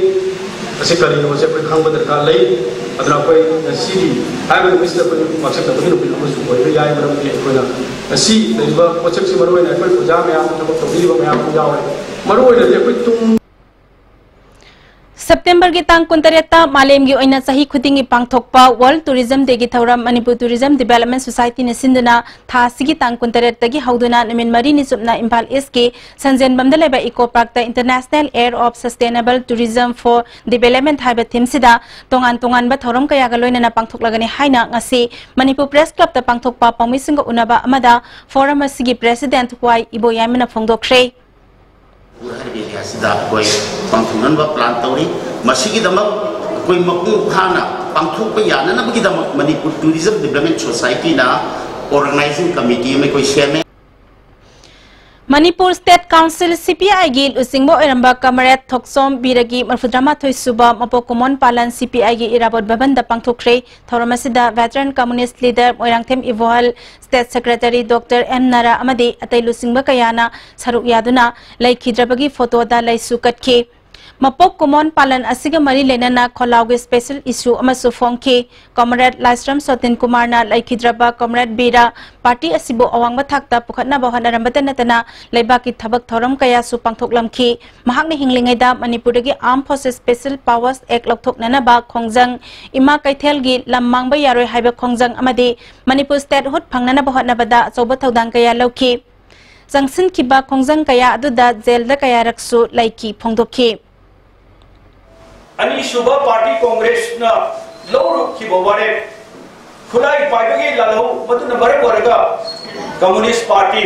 ꯑꯁꯤ ꯀꯔꯤꯅꯣꯁꯦ ꯑꯩꯈꯣꯏ ꯈꯪꯕ ꯗꯔꯀꯥꯔ ꯂꯩ꯫ ꯑꯗꯨꯅ ꯑꯩꯈꯣꯏ ꯉꯁꯤꯒꯤ ꯍꯥꯏꯔꯤꯕ ꯅꯨꯃꯤꯠꯁꯤꯗ ꯑꯩꯈꯣꯏ ꯋꯥꯁꯛꯅꯕꯒꯤ ꯅꯨꯃꯤꯠ ꯑꯃꯁꯨ ꯑꯣꯏꯕ ꯌꯥꯏ, ꯃꯔꯝꯗꯤ ꯑꯩꯈꯣꯏꯅ ꯉꯁꯤ ꯂꯩꯔꯤꯕ ꯄꯣꯠꯁꯛꯁꯤ ꯃꯔꯨꯑꯣꯏꯅ ꯑꯩꯈꯣꯏ ꯑꯣꯖꯥ ꯃꯌꯥꯝ, ꯊꯕꯛ ꯇꯧꯕꯤꯔꯤꯕ ꯃꯌꯥꯝ ꯌꯥꯎꯔꯦ꯫ ꯃꯔꯨꯑꯣꯏꯅꯗꯤ ꯑꯩꯈꯣꯏ ꯇꯨꯡ Septemberꯒꯤ ꯇꯥꯡ ꯀꯨꯟꯇꯔꯦꯠꯇ ꯃꯥꯂꯦꯝꯒꯤ ꯑꯣꯏꯅ ꯆꯍꯤ ꯈꯨꯗꯤꯡꯒꯤ ꯄꯥꯡꯊꯣꯛꯄ World Tourism Dayꯒꯤ ꯊꯧꯔꯝ Manipur Tourism Development Societyꯅ ꯁꯤꯟꯗꯨꯅ ꯊꯥ ꯑꯁꯤꯒꯤ ꯇꯥꯡ ꯀꯨꯟꯇꯔꯦꯠꯇꯒꯤ ꯍꯧꯗꯨꯅ ꯅꯨꯃꯤꯠ ꯃꯔꯤꯅꯤ ꯆꯨꯞꯅ ꯏꯝꯐꯥꯜ Eastꯀꯤ ꯁꯟꯖꯦꯟꯕꯝꯗ ꯂꯩꯕ Eco Parkꯇ International Year of Sustainable Tourism for Development ꯍꯥꯏꯕ themeꯁꯤꯗ ꯇꯣꯉꯥꯟ ꯇꯣꯉꯥꯟꯕ ꯊꯧꯔꯝ ꯀꯌꯥꯒ ꯂꯣꯏꯅꯅ ꯄꯥꯡꯊꯣꯛꯂꯒꯅꯤ ꯍꯥꯏꯅ ꯉꯁꯤ Manipur Press Clubꯇ ꯄꯥꯡꯊꯣꯛꯄ ꯄꯥꯎꯃꯤꯁꯤꯡꯒ ꯎꯅꯕ ꯑꯃꯗ forum ꯑꯁꯤꯒꯤ President ꯋꯥꯏ ꯏꯕꯣꯌꯥꯏꯃꯅ ꯐꯣꯡꯗꯣꯛꯈ꯭ꯔꯦ꯫ ꯍꯥꯏꯔꯤꯕ areaꯁꯤꯗ ꯑꯩꯈꯣꯏ ꯄꯥꯡꯊꯣꯛꯅꯅꯕ plan ꯇꯧꯔꯤ꯫ ꯃꯁꯤꯒꯤꯗꯃꯛ ꯑꯩꯈꯣꯏ ꯃꯄꯨꯡ ꯐꯥꯅ ꯄꯥꯡꯊꯣꯛꯄ ꯌꯥꯅꯅꯕꯒꯤꯗꯃꯛ Manipur Tourism Development Societyꯅ organizing committee ꯑꯃ ꯑꯩꯈꯣꯏ ꯁꯦꯝꯃꯦ꯫ ꯃꯅꯤꯄꯨꯔ ꯁ꯭ꯇꯦꯠ ꯀꯥꯎꯟꯁꯤꯜ, ꯁꯤ ꯄꯤ ꯑꯥꯏꯒꯤ ꯂꯨꯆꯤꯡꯕ ꯑꯣꯏꯔꯝꯕ ꯀꯃꯔꯦꯗ ꯊꯣꯛꯆꯣꯝ ꯕꯤꯔꯒꯤ ꯃꯔꯐꯨꯇꯔꯥꯃꯥꯊꯣꯏ ꯁꯨꯕ ꯃꯄꯣꯛ ꯀꯨꯝꯑꯣꯟ ꯄꯥꯂꯟ ꯁꯤ ꯄꯤ ꯑꯥꯏꯒꯤ ꯏꯔꯥꯕꯣꯠ ꯚꯕꯟꯗ ꯄꯥꯡꯊꯣꯛꯈ꯭ꯔꯦ꯫ ꯊꯧꯔꯝ ꯑꯁꯤꯗ veteran communist leader Moirangthem Ibohal, state secretary doctor M Nara ꯑꯃꯗꯤ ꯑꯇꯩ ꯂꯨꯆꯤꯡꯕ ꯀꯌꯥꯅ ꯁꯔꯨꯛ ꯌꯥꯗꯨꯅ ꯂꯩꯈꯤꯗ꯭ꯔꯕꯒꯤ ꯐꯣꯇꯣꯗ ꯂꯩꯁꯨ ꯀꯠꯈꯤ꯫ ꯃꯄꯣꯛ ꯀꯨꯝꯑꯣꯟ ꯄꯥꯂꯟ ꯑꯁꯤꯒ ꯃꯔꯤ ꯂꯩꯅꯅ ꯈꯣꯜꯂꯥꯎꯒꯤ ꯁ꯭ꯄꯦꯁꯦꯜ ꯏꯁꯨ ꯑꯃꯁꯨ ꯐꯣꯡꯈꯤ꯫ ꯀꯣꯝꯔꯦꯗ ꯂꯥꯏꯁ꯭ꯔꯝ ꯁꯣꯇꯤꯟ ꯀꯨꯃꯥꯔꯅ ꯂꯩꯈꯤꯗ꯭ꯔꯕ ꯀꯣꯝꯔꯦꯗ ꯕꯤꯔ ꯄꯥꯔꯇꯤ ꯑꯁꯤꯕꯨ ꯑꯋꯥꯡꯕ ꯊꯥꯛꯇ ꯄꯨꯈꯠꯅꯕ ꯍꯣꯠꯅꯔꯝꯕꯇ ꯅꯠꯇꯅ ꯂꯩꯕꯥꯛꯀꯤ ꯊꯕꯛ ꯊꯧꯔꯝ ꯀꯌꯥꯁꯨ ꯄꯥꯡꯊꯣꯛꯂꯝꯈꯤ꯫ ꯃꯍꯥꯛꯅ ꯍꯤꯡꯂꯤꯉꯩꯗ ꯃꯅꯤꯄꯨꯔꯗꯒꯤ ꯑꯥꯔꯝ ꯐꯣꯔꯁꯦꯁ ꯁ꯭ꯄꯦꯁꯦꯜ ꯄꯥꯋꯔꯁ ꯑꯦꯛ ꯂꯧꯊꯣꯛꯅꯅꯕ ꯈꯣꯡꯖꯪ, ꯏꯃꯥ ꯀꯩꯊꯦꯜꯒꯤ ꯂꯝ ꯃꯥꯡꯕ ꯌꯥꯔꯣꯏ ꯍꯥꯏꯕ ꯈꯣꯡꯖꯪ ꯑꯃꯗꯤ ꯃꯅꯤꯄꯨꯔ ꯁ꯭ꯇꯦꯠꯍꯨꯗ ꯐꯪꯅꯅꯕ ꯍꯣꯠꯅꯕꯗ ꯑꯆꯧꯕ ꯊꯧꯗꯥꯡ ꯀꯌꯥ ꯂꯧꯈꯤ꯫ ꯆꯪꯁꯤꯟꯈꯤꯕ ꯈꯣꯡꯖꯪ ꯀꯌꯥ ꯑꯗꯨꯗ ꯖꯦꯜꯗ ꯀꯌꯥꯔꯛꯁꯨ ꯂꯩꯈꯤ ꯐꯣꯡꯗꯣꯛꯈꯤ꯫ ꯑꯅꯤꯁꯨꯕ ꯄꯥꯔꯇꯤ ꯀꯣꯡꯒ꯭ꯔꯦꯁꯅ ꯂꯧꯔꯨꯈꯤꯕ ꯋꯥꯔꯦꯞ, ꯈꯨꯠꯂꯥꯏ ꯄꯥꯏꯕꯒꯤ ꯂꯥꯜꯍꯧ, ꯃꯗꯨꯅ ꯃꯔꯝ ꯑꯣꯏꯔꯒ ꯀꯝꯃꯨꯅꯤꯁ꯭ꯠ ꯄꯥꯔꯇꯤ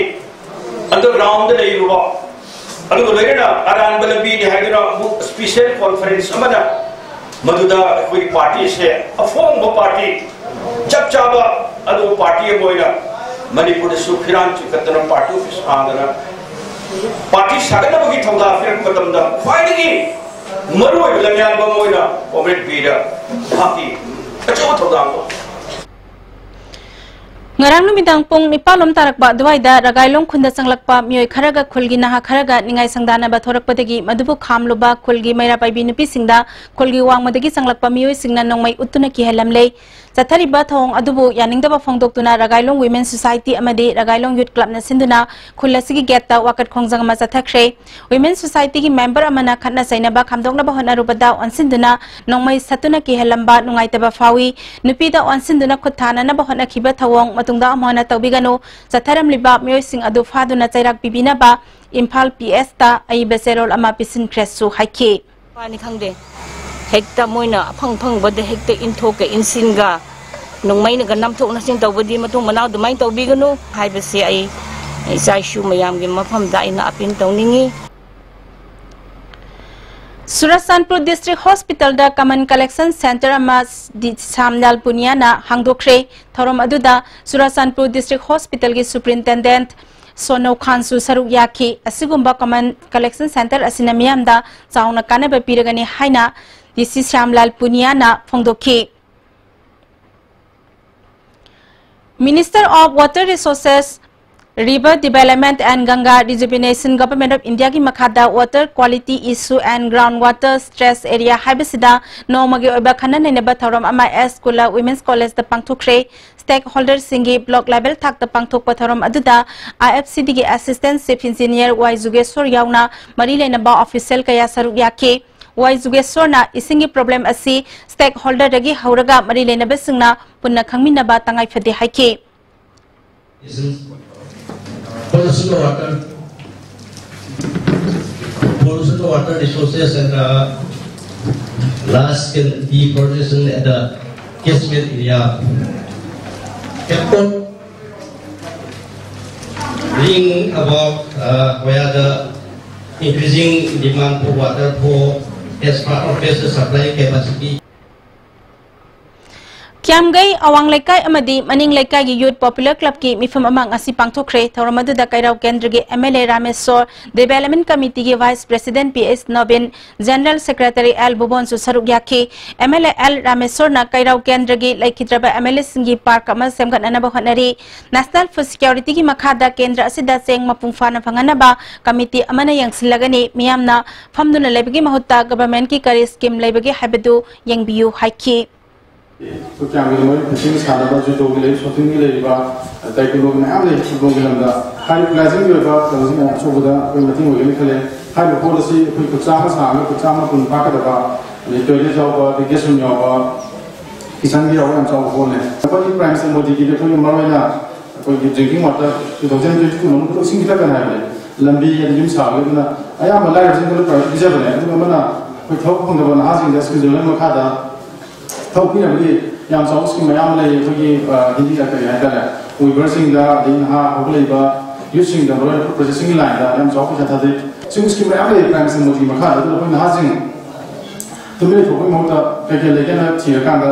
ꯑꯟꯗꯔꯒ꯭ꯔꯥꯎꯟꯗ ꯂꯩꯔꯨꯕ, ꯑꯗꯨꯒ ꯂꯣꯏꯅꯅ ꯑꯔꯥꯟꯕ ꯂꯝꯕꯤꯅꯤ ꯍꯥꯏꯗꯨꯅ ꯑꯃꯨꯛ ꯁ꯭ꯄꯦꯁꯦꯜ ꯀꯣꯟꯐꯔꯦꯟꯁ ꯑꯃꯗ ꯃꯗꯨꯗ ꯑꯩꯈꯣꯏꯒꯤ ꯄꯥꯔꯇꯤꯁꯦ ꯑꯐꯣꯡꯕ ꯄꯥꯔꯇꯤ, ꯆꯞ ꯆꯥꯕ ꯑꯗꯨꯒ ꯄꯥꯔꯇꯤ ꯑꯃ ꯑꯣꯏꯅ ꯃꯅꯤꯄꯨꯔꯗꯁꯨ ꯐꯤꯔꯥꯟ ꯆꯤꯡꯈꯠꯇꯅ ꯄꯥꯔꯇꯤ ꯑꯣꯐꯤꯁ ꯍꯥꯡꯗꯅ ꯄꯥꯔꯇꯤ ꯁꯥꯒꯠꯅꯕꯒꯤ ꯊꯧꯗꯥꯡ ꯄꯤꯔꯛꯄ ꯃꯇꯝꯗ ꯈ꯭ꯋꯥꯏꯗꯒꯤ ꯃꯔꯨꯑꯣꯏꯕ ꯂꯝꯌꯥꯟꯕ ꯑꯃ ꯑꯣꯏꯅ ꯀꯣꯝꯔꯦꯗ ꯕꯤꯔ ꯃꯍꯥꯛꯀꯤ ꯑꯆꯧꯕ ꯊꯧꯗꯥꯡꯗꯣ꯫ ꯉꯔꯥꯡ ꯅꯨꯃꯤꯗꯥꯡ ꯄꯨꯡ ꯅꯤꯄꯥꯜ ꯂꯣꯝ ꯇꯥꯔꯛꯄ ꯑꯗꯨꯋꯥꯏꯗ ꯔꯒꯥꯏꯂꯣꯡ ꯈꯨꯟꯗ ꯆꯪꯂꯛꯄ ꯃꯤꯑꯣꯏ ꯈꯔꯒ ꯈꯨꯜꯒꯤ ꯅꯍꯥ ꯈꯔꯒ ꯅꯤꯡꯉꯥꯏ ꯁꯪꯗꯥꯅꯕ ꯊꯣꯔꯛꯄꯗꯒꯤ ꯃꯗꯨꯕꯨ ꯈꯥꯝꯂꯨꯕ ꯈꯨꯜꯒꯤ ꯃꯩꯔꯥ ꯄꯥꯏꯕꯤ ꯅꯨꯄꯤꯁꯤꯡꯗ ꯈꯨꯜꯒꯤ ꯋꯥꯡꯃꯗꯒꯤ ꯆꯪꯂꯛꯄ ꯃꯤꯑꯣꯏꯁꯤꯡꯅ ꯅꯣꯡꯃꯩ ꯎꯠꯇꯨꯅ ꯀꯤꯍꯜꯂꯝꯂꯦ꯫ ꯆꯠꯊꯔꯤꯕ ꯊꯧꯑꯣꯡ ꯑꯗꯨꯕꯨ ꯌꯥꯅꯤꯡꯗꯕ ꯐꯣꯡꯗꯣꯛꯇꯨꯅ ꯔꯒꯥꯏꯂꯣꯡ ꯋꯤꯃꯦꯟ ꯁꯣꯁꯥꯏꯇꯤ ꯑꯃꯗꯤ ꯔꯒꯥꯏꯂꯣꯡ ꯌꯨꯠ ꯀ꯭ꯂꯕꯅ ꯁꯤꯟꯗꯨꯅ ꯈꯨꯜ ꯑꯁꯤꯒꯤ ꯒꯦꯠꯇ ꯋꯥꯀꯠ ꯈꯣꯡꯖꯪ ꯑꯃ ꯆꯠꯊꯈ꯭ꯔꯦ꯫ ꯋꯤꯃꯦꯟ ꯁꯣꯁꯥꯏꯇꯤꯒꯤ ꯃꯦꯝꯕꯔ ꯑꯃꯅ ꯈꯠꯅ ꯆꯩꯅꯕ ꯈꯥꯝꯗꯣꯛꯅꯕ ꯍꯣꯠꯅꯔꯨꯕꯗ ꯑꯣꯟꯁꯤꯟꯗꯨꯅ ꯅꯣꯡꯃꯩ ꯁꯠꯇꯨꯅ ꯀꯤꯍꯜꯂꯝꯕ ꯅꯨꯡꯉꯥꯏꯇꯕ ꯐꯥꯎꯏ꯫ ꯅꯨꯄꯤꯗ ꯑꯣꯟꯁꯤꯟꯗꯨꯅ ꯈꯨꯠ ꯊꯥꯅꯅꯕ ꯍꯣꯠꯅꯈꯤꯕ ꯊꯧꯑꯣꯡ ꯃꯇꯨꯡꯗ ꯑꯃꯨꯛ ꯍꯟꯅ ꯇꯧꯕꯤꯒꯅꯨ꯫ ꯆꯠꯊꯔꯝꯂꯤꯕ ꯃꯤꯑꯣꯏꯁꯤꯡ ꯑꯗꯨ ꯐꯥꯗꯨꯅ ꯆꯩꯔꯥꯛ ꯄꯤꯕꯤꯅꯕ ꯏꯝꯐꯥꯜ ꯄꯤ ꯑꯦꯁꯇ ꯑꯏꯕ ꯆꯦꯔꯣꯜ ꯑꯃ ꯄꯤꯁꯤꯟꯈ꯭ꯔꯦꯁꯨ ꯍꯥꯏꯈꯤ꯫ ꯅꯨꯄꯥꯅꯤ ꯈꯪꯗꯦ, ꯍꯦꯛꯇ ꯃꯣꯏꯅ ꯑꯐꯪ ꯐꯪꯕꯗ ꯍꯦꯛꯇ ꯏꯟꯊꯣꯛꯀ ꯏꯟꯁꯤꯟꯒ ꯅꯣꯡꯃꯩꯅꯒ ꯅꯝꯊꯣꯛ ꯅꯝꯁꯤꯟ ꯇꯧꯕꯗꯤ ꯃꯇꯨꯡ ꯃꯅꯥꯎ ꯑꯗꯨꯃꯥꯏꯅ ꯇꯧꯕꯤꯒꯅꯨ ꯍꯥꯏꯕꯁꯦ ꯑꯩ ꯏꯆꯥ ꯏꯁꯨ ꯃꯌꯥꯝꯒꯤ ꯃꯐꯝꯗ ꯑꯩꯅ ꯑꯄꯤꯜ ꯇꯧꯅꯤꯡꯉꯤ꯫ ꯆꯨꯔꯥꯆꯥꯟꯄꯨꯔ ꯗꯤꯁꯇ꯭ꯔꯤꯛ ꯍꯣꯁꯄꯤꯇꯥꯜꯗ ꯀꯃꯟ ꯀꯂꯦꯛꯁꯟ ꯁꯦꯟꯇꯔ ꯑꯃ ꯗꯤ ꯁ꯭ꯌꯥꯝꯂꯥꯜ ꯄꯨꯅꯤꯌꯥꯅ ꯍꯥꯡꯗꯣꯛꯈ꯭ꯔꯦ꯫ ꯊꯧꯔꯝ ꯑꯗꯨꯗ ꯆꯨꯔꯥꯆꯥꯟꯄꯨꯔ ꯗꯤꯁꯇ꯭ꯔꯤꯛ ꯍꯣꯁꯄꯤꯇꯥꯜꯒꯤ ꯁꯨꯄ꯭ꯔꯤꯟꯇꯦꯟꯗꯦꯟꯠ ꯁꯣꯅꯧ ꯈꯥꯟꯁꯨ ꯁꯔꯨꯛ ꯌꯥꯈꯤ꯫ ꯑꯁꯤꯒꯨꯝꯕ common collection centre ꯑꯁꯤꯅ ꯃꯤꯌꯥꯝꯗ ꯆꯥꯎꯅ ꯀꯥꯟꯅꯕ ꯄꯤꯔꯒꯅꯤ ꯍꯥꯏꯅ D C ꯁ꯭ꯌꯥꯝꯂꯥꯜ ꯄꯨꯅꯤꯌꯥꯅ ꯐꯣꯡꯗꯣꯛꯈꯤ꯫ Minister of Water Resources, River Development and Ganga Rejuvenation, Government of India ꯒꯤ ꯃꯈꯥꯗ Water Quality Issue and Ground Water Stress Area ꯍꯥꯏꯕꯁꯤꯗ ꯅꯣꯡꯃꯒꯤ ꯑꯣꯏꯕ ꯈꯟꯅ ꯅꯩꯅꯕ ꯊꯧꯔꯝ ꯑꯃ S ꯀꯨꯂꯥ Women's College ꯇ ꯄꯥꯡꯊꯣꯛꯈ꯭ꯔꯦ꯫ Stakeholder ꯁꯤꯡꯒꯤ block level ꯊꯥꯛꯇ ꯄꯥꯡꯊꯣꯛꯄ ꯊꯧꯔꯝ ꯑꯗꯨꯗ I F C D ꯒꯤ Assistant Chief Engineer Y Jugeshor ꯌꯥꯎꯅ ꯃꯔꯤ ꯂꯩꯅꯕ official ꯀꯌꯥ ꯁꯔꯨꯛ ꯌꯥꯈꯤ꯫ Y ꯖꯨꯒꯦꯁꯣꯔꯅ ꯏꯁꯤꯡꯒꯤ problem ꯑꯁꯤ stakeholder ꯗꯒꯤ ꯍꯧꯔꯒ ꯃꯔꯤ ꯂꯩꯅꯕꯁꯤꯡꯅ ꯄꯨꯟꯅ ꯈꯪꯃꯤꯟꯅꯕ ꯇꯉꯥꯏ ꯐꯗꯦ ꯍꯥꯏꯈꯤ꯫ Pollution of water, pollution of water resources and, uh, large scale deforestation at the catchment area. Effort bring about, uh, where the increasing demand for water for as part of basic supply capacity. ꯀ꯭ꯌꯥꯝꯒꯩ ꯑꯋꯥꯡ ꯂꯩꯀꯥꯏ ꯑꯃꯗꯤ ꯃꯅꯤꯡ ꯂꯩꯀꯥꯏꯒꯤ Youth Popular Club ꯀꯤ ꯃꯤꯐꯝ ꯑꯃ ꯉꯁꯤ ꯄꯥꯡꯊꯣꯛꯈ꯭ꯔꯦ꯫ ꯊꯧꯔꯝ ꯑꯗꯨꯗ ꯀꯩꯔꯥꯎ ꯀꯦꯟꯗ꯭ꯔꯒꯤ M L A Rameshwor, Development Committee ꯒꯤ Vice President P H Nobin, General Secretary L ꯕꯨꯕꯣꯟꯁꯨ ꯁꯔꯨꯛ ꯌꯥꯈꯤ꯫ M L A L ꯔꯥꯃꯦꯁꯣꯔꯅ ꯀꯩꯔꯥꯎ ꯀꯦꯟꯗ꯭ꯔꯒꯤ ꯂꯩꯈꯤꯗ꯭ꯔꯕ M L A ꯁꯤꯡꯒꯤ park ꯑꯃ ꯁꯦꯝꯒꯠꯅꯅꯕ ꯍꯣꯠꯅꯔꯤ꯫ National Food Security ꯒꯤ ꯃꯈꯥꯗ ꯀꯦꯟꯗ꯭ꯔ ꯑꯁꯤꯗ ꯆꯦꯡ ꯃꯄꯨꯡ ꯐꯥꯅ ꯐꯪꯍꯟꯅꯕ committee ꯑꯃꯅ ꯌꯦꯡꯁꯤꯜꯂꯒꯅꯤ꯫ ꯃꯤꯌꯥꯝꯅ ꯐꯝꯗꯨꯅ ꯂꯩꯕꯒꯤ ꯃꯍꯨꯠꯇ government ꯀꯤ ꯀꯔꯤ scheme ꯂꯩꯕꯒꯦ ꯍꯥꯏꯕꯗꯨ ꯌꯦꯡꯕꯤꯌꯨ ꯍꯥꯏꯈꯤ꯫ ꯑꯩꯈꯣꯏ ꯀꯌꯥꯝꯒꯤ ꯃꯣꯏ fencing ꯁꯥꯟꯅꯕ, judo ꯒꯤ ꯂꯩ, shooting ꯒꯤ ꯂꯩꯔꯤꯕ, taekwondo ꯒꯤ ꯃꯌꯥꯝ ꯂꯩ football ꯒꯤ ꯂꯝꯗ꯫ ꯍꯥꯏꯔꯤꯕ organizing ꯒꯤ ꯑꯣꯏꯕ ꯀꯩꯅꯣꯁꯤꯡ ꯃꯌꯥꯝ ꯑꯆꯧꯕꯗ ꯑꯩꯈꯣꯏ ꯃꯇꯦꯡ ꯑꯣꯏꯒꯅꯤ ꯈꯜꯂꯦ꯫ ꯍꯥꯏꯔꯤꯕ ꯄꯣꯠ ꯑꯁꯤ ꯑꯩꯈꯣꯏ ꯈꯨꯠ ꯆꯥꯝꯃ ꯁꯥꯡꯉꯒ ꯈꯨꯠ ꯆꯥꯝꯃ ꯀꯨꯟ ꯄꯥꯛꯀꯗꯕ, ꯑꯗꯩ toilet ꯌꯥꯎꯕ, ꯑꯗꯩ guest room ꯌꯥꯎꯕ, kitchen ꯒꯤ ꯌꯥꯎꯕ ꯌꯥꯝ ꯆꯥꯎꯕ ꯄꯣꯠꯅꯦ꯫ ꯑꯩꯈꯣꯏꯒꯤ Prime Minister ꯃꯣꯗꯤꯒꯤꯗꯤ ꯑꯩꯈꯣꯏꯒꯤ ꯃꯔꯨꯑꯣꯏꯅ ꯑꯩꯈꯣꯏꯒꯤ drinking water two thousand twenty two ꯅ ꯑꯃꯨꯛ ꯏꯁꯤꯡ ꯊꯛꯀꯅꯤ ꯍꯥꯏꯕꯅꯦ꯫ ꯂꯝꯕꯤ ꯑꯗꯩ ꯌꯨꯝ ꯁꯥꯕꯒꯤ ꯑꯗꯨꯅ ꯑꯌꯥꯝꯕ ꯂꯥꯏꯔꯕꯁꯤꯡꯗꯨꯅ priority ꯄꯤꯖꯕꯅꯦ꯫ ꯑꯗꯨꯒ ꯑꯃꯅ ꯑꯩꯈꯣꯏ ꯊꯕꯛ ꯐꯪꯗꯕ ꯅꯍꯥꯁꯤꯡꯗ scheme development ꯃꯈꯥꯗ ꯊꯕꯛ ꯄꯤꯅꯕꯒꯤ ꯌꯥꯝ ꯆꯥꯎꯕ scheme ꯃꯌꯥꯝ ꯂꯩ꯫ ꯑꯩꯈꯣꯏꯒꯤ, ꯑ, ꯍꯤꯟꯗꯤꯗ ꯀꯔꯤ ꯍꯥꯏꯇꯥꯔꯦ, weaver ꯁꯤꯡꯗ, ꯑꯗꯩ ꯅꯍꯥ ꯍꯧꯒꯠꯂꯛꯏꯕ youth ꯁꯤꯡꯗ, ꯃꯔꯨꯑꯣꯏꯅ food processing ꯒꯤ line ꯗ ꯌꯥꯝ ꯆꯥꯎꯕ ꯄꯩꯁꯥ ꯊꯥꯗꯩ꯫ ꯁꯤꯒꯨꯝꯕ scheme ꯃꯌꯥꯝ ꯂꯩ Prime Minister ꯃꯣꯗꯤꯒꯤ ꯃꯈꯥꯗ꯫ ꯑꯗꯨꯅ ꯑꯩꯈꯣꯏ ꯅꯍꯥꯁꯤꯡ ꯇꯨꯃꯤꯟ ꯂꯩꯊꯣꯛꯄꯒꯤ ꯃꯍꯨꯠꯇ ꯀꯩ ꯀꯩ ꯂꯩꯒꯦꯅ ꯊꯤꯔꯀꯥꯟꯗ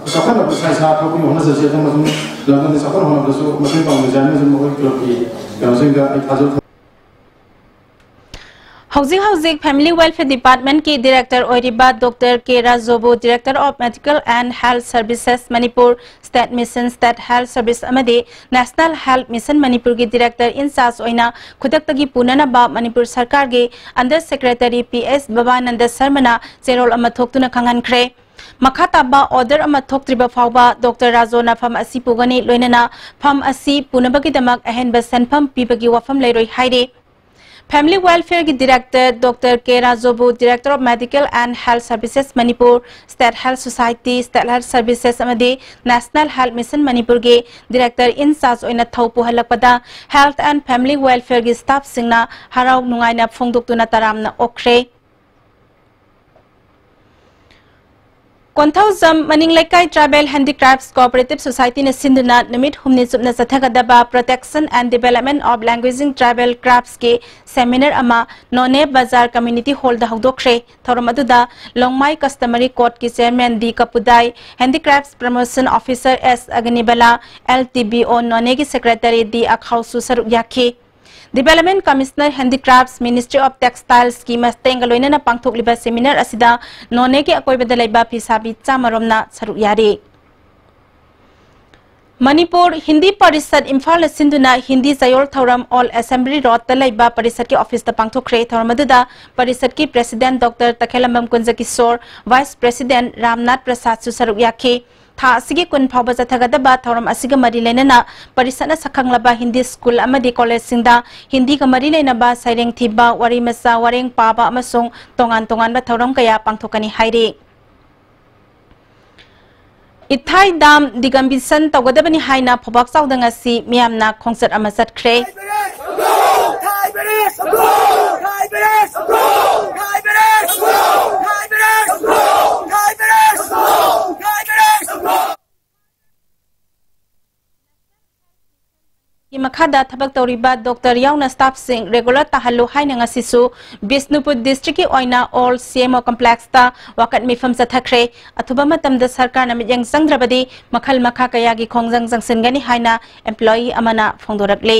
ꯆꯥꯎꯈꯠꯅꯕ ꯏꯁꯥ ꯏꯁꯥ ꯊꯕꯛ ꯄꯤꯅꯕ ꯍꯣꯠꯅꯖꯁꯤ꯫ ꯑꯗꯨ ꯑꯃꯁꯨꯡ ꯑꯃꯗꯤ ꯆꯥꯎꯈꯠ ꯍꯧꯅꯕꯗꯁꯨ ꯃꯇꯦꯡ ꯄꯥꯡꯕꯤꯖꯅꯤ ꯍꯥꯏꯅ ꯃꯈꯣꯏ ꯀ꯭ꯂꯕꯀꯤ ꯀꯩꯅꯣꯁꯤꯡꯗ ꯑꯩ ꯊꯥꯖꯕ ꯊꯝ- ꯍꯧꯖꯤꯛ ꯍꯧꯖꯤꯛ Family Welfare Department ꯀꯤ Director ꯑꯣꯏꯔꯤꯕ Doctor K ꯔꯥꯖꯨꯕꯨ Director of Medical and Health Services Manipur, State Mission, State Health Service ꯑꯃꯗꯤ National Health Mission Manipur ꯒꯤ Director in Charge ꯑꯣꯏꯅ ꯈꯨꯗꯛꯇꯒꯤ ꯄꯨꯅꯅꯕ ꯃꯅꯤꯄꯨꯔ ꯁꯔꯀꯥꯔꯒꯤ Under Secretary P S ꯕꯕꯥꯅꯟꯗ ꯁꯔꯃꯅ ꯆꯦꯔꯣꯜ ꯑꯃ ꯊꯣꯛꯇꯨꯅ ꯈꯪꯍꯟꯈ꯭ꯔꯦ꯫ ꯃꯈꯥ ꯇꯥꯕ order ꯑꯃ ꯊꯣꯛꯇ꯭ꯔꯤꯕ ꯐꯥꯎꯕ Doctor ꯔꯥꯖꯨꯅ ꯐꯝ ꯑꯁꯤ ꯄꯨꯒꯅꯤ, ꯂꯣꯏꯅꯅ ꯐꯝ ꯑꯁꯤ ꯄꯨꯅꯕꯒꯤꯗꯃꯛ ꯑꯍꯦꯟꯕ ꯁꯦꯟꯐꯝ ꯄꯤꯕꯒꯤ ꯋꯥꯐꯝ ꯂꯩꯔꯣꯏ ꯍꯥꯏꯔꯤ꯫ Family Welfare ꯒꯤ Director Doctor K ꯔꯥꯖꯨꯕꯨ Director of Medical and Health Services Manipur, State Health Society, State Health Services ꯑꯃꯗꯤ National Health Mission Manipur ꯒꯤ Director in Charge ꯑꯣꯏꯅ ꯊꯧ ꯄꯨꯍꯜꯂꯛꯄꯗ Health and Family Welfare ꯒꯤ staff ꯁꯤꯡꯅ ꯍꯔꯥꯎ ꯅꯨꯡꯉꯥꯏꯅ ꯐꯣꯡꯗꯣꯛꯇꯨꯅ ꯇꯔꯥꯝꯅ ꯑꯣꯛꯈ꯭ꯔꯦ꯫ ꯀꯣꯟꯊꯧꯖꯝ ꯃꯅꯤꯡ ꯂꯩꯀꯥꯏ Tribal Handicrafts Cooperative Society ꯅ ꯁꯤꯟꯗꯨꯅ ꯅꯨꯃꯤꯠ ꯍꯨꯝꯅꯤ ꯆꯨꯞꯅ ꯆꯠꯊꯒꯗꯕ Protection and Development of Languishing Tribal Crafts ꯀꯤ seminar ꯑꯃ ꯅꯣꯅꯦ ꯕꯖꯥꯔ Community Hall ꯗ ꯍꯧꯗꯣꯛꯈ꯭ꯔꯦ꯫ ꯊꯧꯔꯝ ꯑꯗꯨꯗ ꯂꯣꯡꯃꯥꯏ Customary Court ꯀꯤ Chairman ꯗꯤ ꯀꯄꯨꯗꯥꯏ, Handicrafts Promotion Officer ꯑꯦꯁ ꯑꯒꯅꯤꯕꯂꯥ, L T B O ꯅꯣꯅꯦ ꯒꯤ Secretary ꯗꯤ ꯑꯈꯥꯎꯁꯨ ꯁꯔꯨꯛ ꯌꯥꯈꯤ꯫ Development Commissioner, Handicrafts, Ministry of Textiles ꯀꯤ ꯃꯇꯦꯡꯒ ꯂꯣꯏꯅꯅ ꯄꯥꯡꯊꯣꯛꯂꯤꯕ seminar ꯑꯁꯤꯗ ꯅꯣꯅꯦꯒꯤ ꯑꯀꯣꯏꯕꯗ ꯂꯩꯕ ꯐꯤꯁꯥꯕꯤ ꯆꯥꯝꯃ ꯔꯣꯝꯅ ꯁꯔꯨꯛ ꯌꯥꯔꯤ꯫ ꯃꯅꯤꯄꯨꯔ ꯍꯤꯟꯗꯤ ꯄꯔꯤꯁꯠ ꯏꯝꯐꯥꯜꯅ ꯁꯤꯟꯗꯨꯅ ꯍꯤꯟꯗꯤ ꯆꯌꯣꯜ ꯊꯧꯔꯝ Old Assembly Road ꯇ ꯂꯩꯕ ꯄꯔꯤꯁꯠꯀꯤ office ꯇ ꯄꯥꯡꯊꯣꯛꯈ꯭ꯔꯦ꯫ ꯊꯧꯔꯝ ꯑꯗꯨꯗ ꯄꯔꯤꯁꯠꯀꯤ President Doctor ꯇꯈꯦꯜꯂꯝꯕꯝ ꯀꯨꯟꯖꯀꯤꯁꯣꯔ, Vice President Ramnath ꯄ꯭ꯔꯁꯥꯗꯁꯨ ꯁꯔꯨꯛ ꯌꯥꯈꯤ꯫ ꯊꯥ ꯑꯁꯤꯒꯤ ꯀꯨꯟ ꯐꯥꯎꯕ ꯆꯠꯊꯒꯗꯕ ꯊꯧꯔꯝ ꯑꯁꯤꯒ ꯃꯔꯤ ꯂꯩꯅꯅ ꯄꯔꯤꯁꯠꯅ ꯁꯛꯈꯪꯂꯕ ꯍꯤꯟꯗꯤ ꯁ꯭ꯀꯨꯜ ꯑꯃꯗꯤ ꯀꯣꯂꯦꯖꯁꯤꯡꯗ ꯍꯤꯟꯗꯤꯒ ꯃꯔꯤ ꯂꯩꯅꯕ ꯁꯩꯔꯦꯡ ꯊꯤꯕ, ꯋꯥꯔꯤ ꯃꯆꯥ, ꯋꯥꯔꯦꯡ ꯄꯥꯕ ꯑꯃꯁꯨꯡ ꯇꯣꯉꯥꯟ ꯇꯣꯉꯥꯟꯕ ꯊꯧꯔꯝ ꯀꯌꯥ ꯄꯥꯡꯊꯣꯛꯀꯅꯤ ꯍꯥꯏꯔꯤ꯫ ꯏꯊꯥꯏ dam decommissioning ꯇꯧꯒꯗꯕꯅꯤ ꯍꯥꯏꯅ ꯐꯧꯕꯥꯛ ꯆꯥꯎꯗ ꯉꯁꯤ ꯃꯤꯌꯥꯝꯅ ꯈꯣꯡꯆꯠ ꯑꯃ ꯆꯠꯈ꯭ꯔꯦ꯫ ꯒꯤ ꯃꯈꯥ ꯗ ꯊꯕꯛ ꯇꯧꯔꯤꯕ ꯗꯣꯛꯇꯔ ꯌꯥꯎꯅ ꯁ꯭ꯇꯥꯐꯁꯤꯡ ꯔꯦꯒꯨꯂꯔ ꯇꯥꯍꯜꯂꯨ ꯍꯥꯏꯅ ꯉꯁꯤꯁꯨ ꯕꯤꯁꯅꯨꯄꯨꯔ ꯗꯤꯁꯇ꯭ꯔꯤꯛꯀꯤ ꯑꯣꯏꯅ ꯑꯣꯜ ꯁꯤ ꯑꯦꯝ ꯑꯣ ꯀꯝꯄ꯭ꯂꯦꯛꯁꯇ ꯋꯥꯀꯠ ꯃꯤꯐꯝ ꯆꯠꯊꯈ꯭ꯔꯦ꯫ ꯑꯊꯨꯕ ꯃꯇꯝꯗ ꯁꯔꯀꯥꯔꯅ ꯃꯤꯠꯌꯦꯡ ꯆꯪꯗ꯭ꯔꯕꯗꯤ ꯃꯈꯜ ꯃꯈꯥ ꯀꯌꯥꯒꯤ ꯈꯣꯡꯖꯪ ꯆꯪꯁꯤꯟꯒꯅꯤ ꯍꯥꯏꯅ ꯑꯦꯝꯄ꯭ꯂꯣꯌꯤ ꯑꯃꯅ ꯐꯣꯡꯗꯣꯔꯛꯂꯤ꯫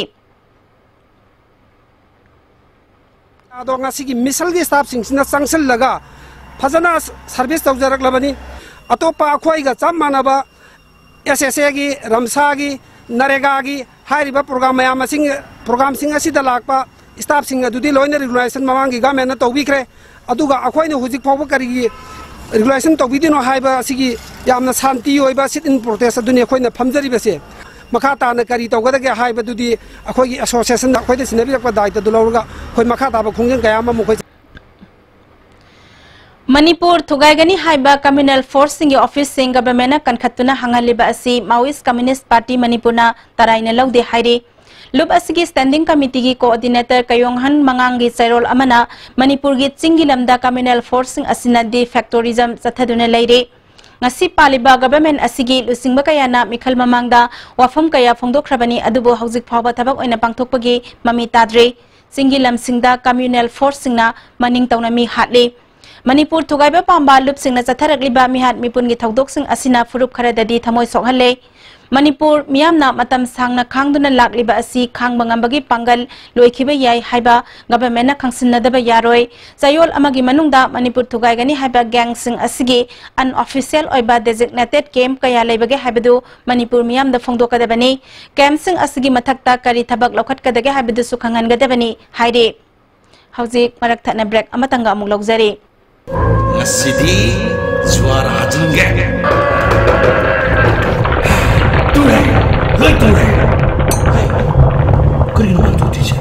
ꯑꯗꯣ ꯉꯁꯤꯒꯤ ꯃꯤꯁꯜꯒꯤ ꯁ꯭ꯇꯥꯐꯁꯤꯡꯁꯤꯅ ꯆꯪꯁꯤꯜꯂꯒ ꯐꯖꯅ ꯁꯔꯚꯤꯁ ꯇꯧꯖꯔꯛꯂꯕꯅꯤ꯫ ꯑꯇꯣꯞꯄ ꯑꯩꯈꯣꯏꯒ ꯆꯞ ꯃꯥꯟꯅꯕ ꯑꯦꯁ ꯑꯦꯁ ꯑꯦꯒꯤ, ꯔꯝꯁꯥꯒꯤ, ꯅꯔꯦꯒꯥꯒꯤ ꯍꯥꯏꯔꯤꯕ ꯄ꯭ꯔꯣꯒ꯭ꯔꯥꯝ ꯃꯌꯥꯝ ꯑꯁꯤꯡ, ꯄ꯭ꯔꯣꯒ꯭ꯔꯥꯝꯁꯤꯡ ꯑꯁꯤꯗ ꯂꯥꯛꯄ ꯁ꯭ꯇꯥꯐꯁꯤꯡ ꯑꯗꯨꯗꯤ ꯂꯣꯏꯅ ꯔꯤꯒꯨꯂꯥꯏꯖꯦꯁꯟ ꯃꯃꯥꯡꯒꯤ ꯒꯃꯦꯟꯅ ꯇꯧꯕꯤꯈ꯭ꯔꯦ꯫ ꯑꯗꯨꯒ ꯑꯩꯈꯣꯏꯅ ꯍꯧꯖꯤꯛ ꯐꯥꯎꯕ ꯀꯔꯤꯒꯤ ꯔꯤꯒꯨꯂꯥꯏꯖꯦꯁꯟ ꯇꯧꯕꯤꯗꯣꯏꯅꯣ ꯍꯥꯏꯕ ꯑꯁꯤꯒꯤ ꯌꯥꯝꯅ ꯁꯥꯟꯇꯤ ꯑꯣꯏꯕ sit-in protest ꯑꯗꯨꯅꯤ ꯑꯩꯈꯣꯏꯅ ꯐꯝꯖꯔꯤꯕꯁꯦ꯫ ꯃꯈꯥ ꯇꯥꯅ ꯀꯔꯤ ꯇꯧꯒꯗꯒꯦ ꯍꯥꯏꯕꯗꯨꯗꯤ ꯑꯩꯈꯣꯏꯒꯤ ꯑꯦꯁꯣꯁꯤꯌꯦꯁꯟꯅ ꯑꯩꯈꯣꯏꯗ ꯁꯤꯟꯅꯕꯤꯔꯛꯄ ꯗꯥꯏꯇꯗꯨ ꯂꯧꯔꯒ ꯑꯩꯈꯣꯏ ꯃꯈꯥ ꯇꯥꯕ ꯈꯣꯡꯖꯪ ꯀꯌꯥ ꯑꯃ ꯑꯩꯈꯣꯏ ꯃꯅꯤꯄꯨꯔ ꯊꯨꯒꯥꯏꯒꯅꯤ ꯍꯥꯏꯕ ꯀꯝꯃ꯭ꯌꯨꯅꯦꯜ ꯐꯣꯔꯁꯁꯤꯡꯒꯤ ꯑꯣꯐꯤꯁꯁꯤꯡ ꯒꯚꯔꯟꯃꯦꯟꯠꯅ ꯀꯟꯈꯠꯇꯨꯅ ꯍꯥꯡꯍꯜꯂꯤꯕ ꯑꯁꯤ ꯃꯥꯋꯣꯏꯁꯠ ꯀꯝꯃ꯭ꯌꯨꯅꯤꯁꯠ ꯄꯥꯔꯇꯤ ꯃꯅꯤꯄꯨꯔꯅ ꯇꯔꯥꯏꯅ ꯂꯧꯗꯦ ꯍꯥꯏꯔꯤ꯫ ꯂꯨꯞ ꯑꯁꯤꯒꯤ ꯁ꯭ꯇꯦꯟꯗꯤꯡ ꯀꯃꯤꯇꯤꯒꯤ ꯀꯣꯑꯣꯔꯗꯤꯅꯦꯇꯔ ꯀꯌꯣꯡꯍꯟ ꯃꯉꯥꯡꯒꯤ ꯆꯩꯔꯣꯜ ꯑꯃꯅ ꯃꯅꯤꯄꯨꯔꯒꯤ ꯆꯤꯡꯒꯤ ꯂꯝꯗ ꯀꯝꯃ꯭ꯌꯨꯅꯦꯜ ꯐꯣꯔꯁꯁꯤꯡ ꯑꯁꯤꯅ ꯗꯤ ꯐꯦꯛꯇꯣꯔꯤꯖꯝ ꯆꯠꯊꯗꯨꯅ ꯂꯩꯔꯤ꯫ ꯉꯁꯤ ꯄꯥꯜꯂꯤꯕ ꯒꯚꯔꯟꯃꯦꯟꯠ ꯑꯁꯤꯒꯤ ꯂꯨꯆꯤꯡꯕ ꯀꯌꯥꯅ ꯃꯤꯈꯜ ꯃꯃꯥꯡꯗ ꯋꯥꯐꯝ ꯀꯌꯥ ꯐꯣꯡꯗꯣꯛꯈ꯭ꯔꯕꯅꯤ, ꯑꯗꯨꯕꯨ ꯍꯧꯖꯤꯛ ꯐꯥꯎꯕ ꯊꯕꯛ ꯑꯣꯏꯅ ꯄꯥꯡꯊꯣꯛꯄꯒꯤ ꯃꯃꯤ ꯇꯥꯗ꯭ꯔꯤ꯫ ꯆꯤꯡꯒꯤ ꯂꯝꯁꯤꯡꯗ ꯀꯝꯃ꯭ꯌꯨꯅꯦꯜ ꯐꯣꯔꯁꯁꯤꯡꯅ ꯃꯅꯤꯡ ꯇꯧꯅ ꯃꯤ ꯍꯥꯠꯂꯤ꯫ ꯃꯅꯤꯄꯨꯔ ꯊꯨꯒꯥꯏꯕ ꯄꯥꯝꯕ ꯂꯨꯞꯁꯤꯡꯅ ꯆꯠꯊꯔꯛꯂꯤꯕ ꯃꯤꯍꯥꯠ ꯃꯤꯄꯨꯟꯒꯤ ꯊꯧꯗꯣꯛꯁꯤꯡ ꯑꯁꯤꯅ ꯐꯨꯔꯨꯞ ꯈꯔꯗꯗꯤ ꯊꯃꯣꯏ ꯁꯣꯛꯍꯜꯂꯦ꯫ ꯃꯅꯤꯄꯨꯔ ꯃꯤꯌꯥꯝꯅ ꯃꯇꯝ ꯁꯥꯡꯅ ꯈꯥꯡꯗꯨꯅ ꯂꯥꯛꯂꯤꯕ ꯑꯁꯤ ꯈꯥꯡꯕ ꯉꯝꯕꯒꯤ ꯄꯥꯡꯒꯜ ꯂꯣꯏꯈꯤꯕ ꯌꯥꯏ ꯍꯥꯏꯕ ꯒꯚꯔꯟꯃꯦꯟꯠꯅ ꯈꯪꯁꯤꯟꯅꯗꯕ ꯌꯥꯔꯣꯏ꯫ ꯆꯌꯣꯜ ꯑꯃꯒꯤ ꯃꯅꯨꯡꯗ ꯃꯅꯤꯄꯨꯔ ꯊꯨꯒꯥꯏꯒꯅꯤ ꯍꯥꯏꯕ ꯒꯦꯡꯁꯤꯡ ꯑꯁꯤꯒꯤ ꯑꯟꯑꯣꯐꯤꯁꯤꯌꯦꯜ ꯑꯣꯏꯕ ꯗꯦꯖꯤꯒꯅꯦꯇꯦꯗ ꯀꯦꯝꯞ ꯀꯌꯥ ꯂꯩꯕꯒꯦ ꯍꯥꯏꯕꯗꯨ ꯃꯅꯤꯄꯨꯔ ꯃꯤꯌꯥꯝꯗ ꯐꯣꯡꯗꯣꯛꯀꯗꯕꯅꯤ꯫ ꯀꯦꯝꯞꯁꯤꯡ ꯑꯁꯤꯒꯤ ꯃꯊꯛꯇ ꯀꯔꯤ ꯊꯕꯛ ꯂꯧꯈꯠꯀꯗꯒꯦ ꯍꯥꯏꯕꯗꯨꯁꯨ ꯈꯪꯍꯟꯒꯗꯕꯅꯤ ꯍꯥꯏꯔꯤ꯫ ꯍꯧꯖꯤꯛ ꯃꯔꯛ ꯊꯠꯅ ꯕ꯭ꯔꯦꯛ ꯑꯃꯇꯪꯒ ꯑꯃꯨꯛ ꯂꯧꯖꯔꯤ꯫ ꯉꯁꯤꯗꯤ ꯖꯨꯋꯥꯔ ꯍꯥꯖꯤꯟꯒꯦ꯫ ꯇꯨꯔꯦ, ꯂꯣꯏ ꯇꯨꯔꯦ꯫ ꯍꯩ, ꯀꯔꯤꯅꯣ ꯃꯥꯅ ꯇꯧꯗꯣꯏꯁꯦ?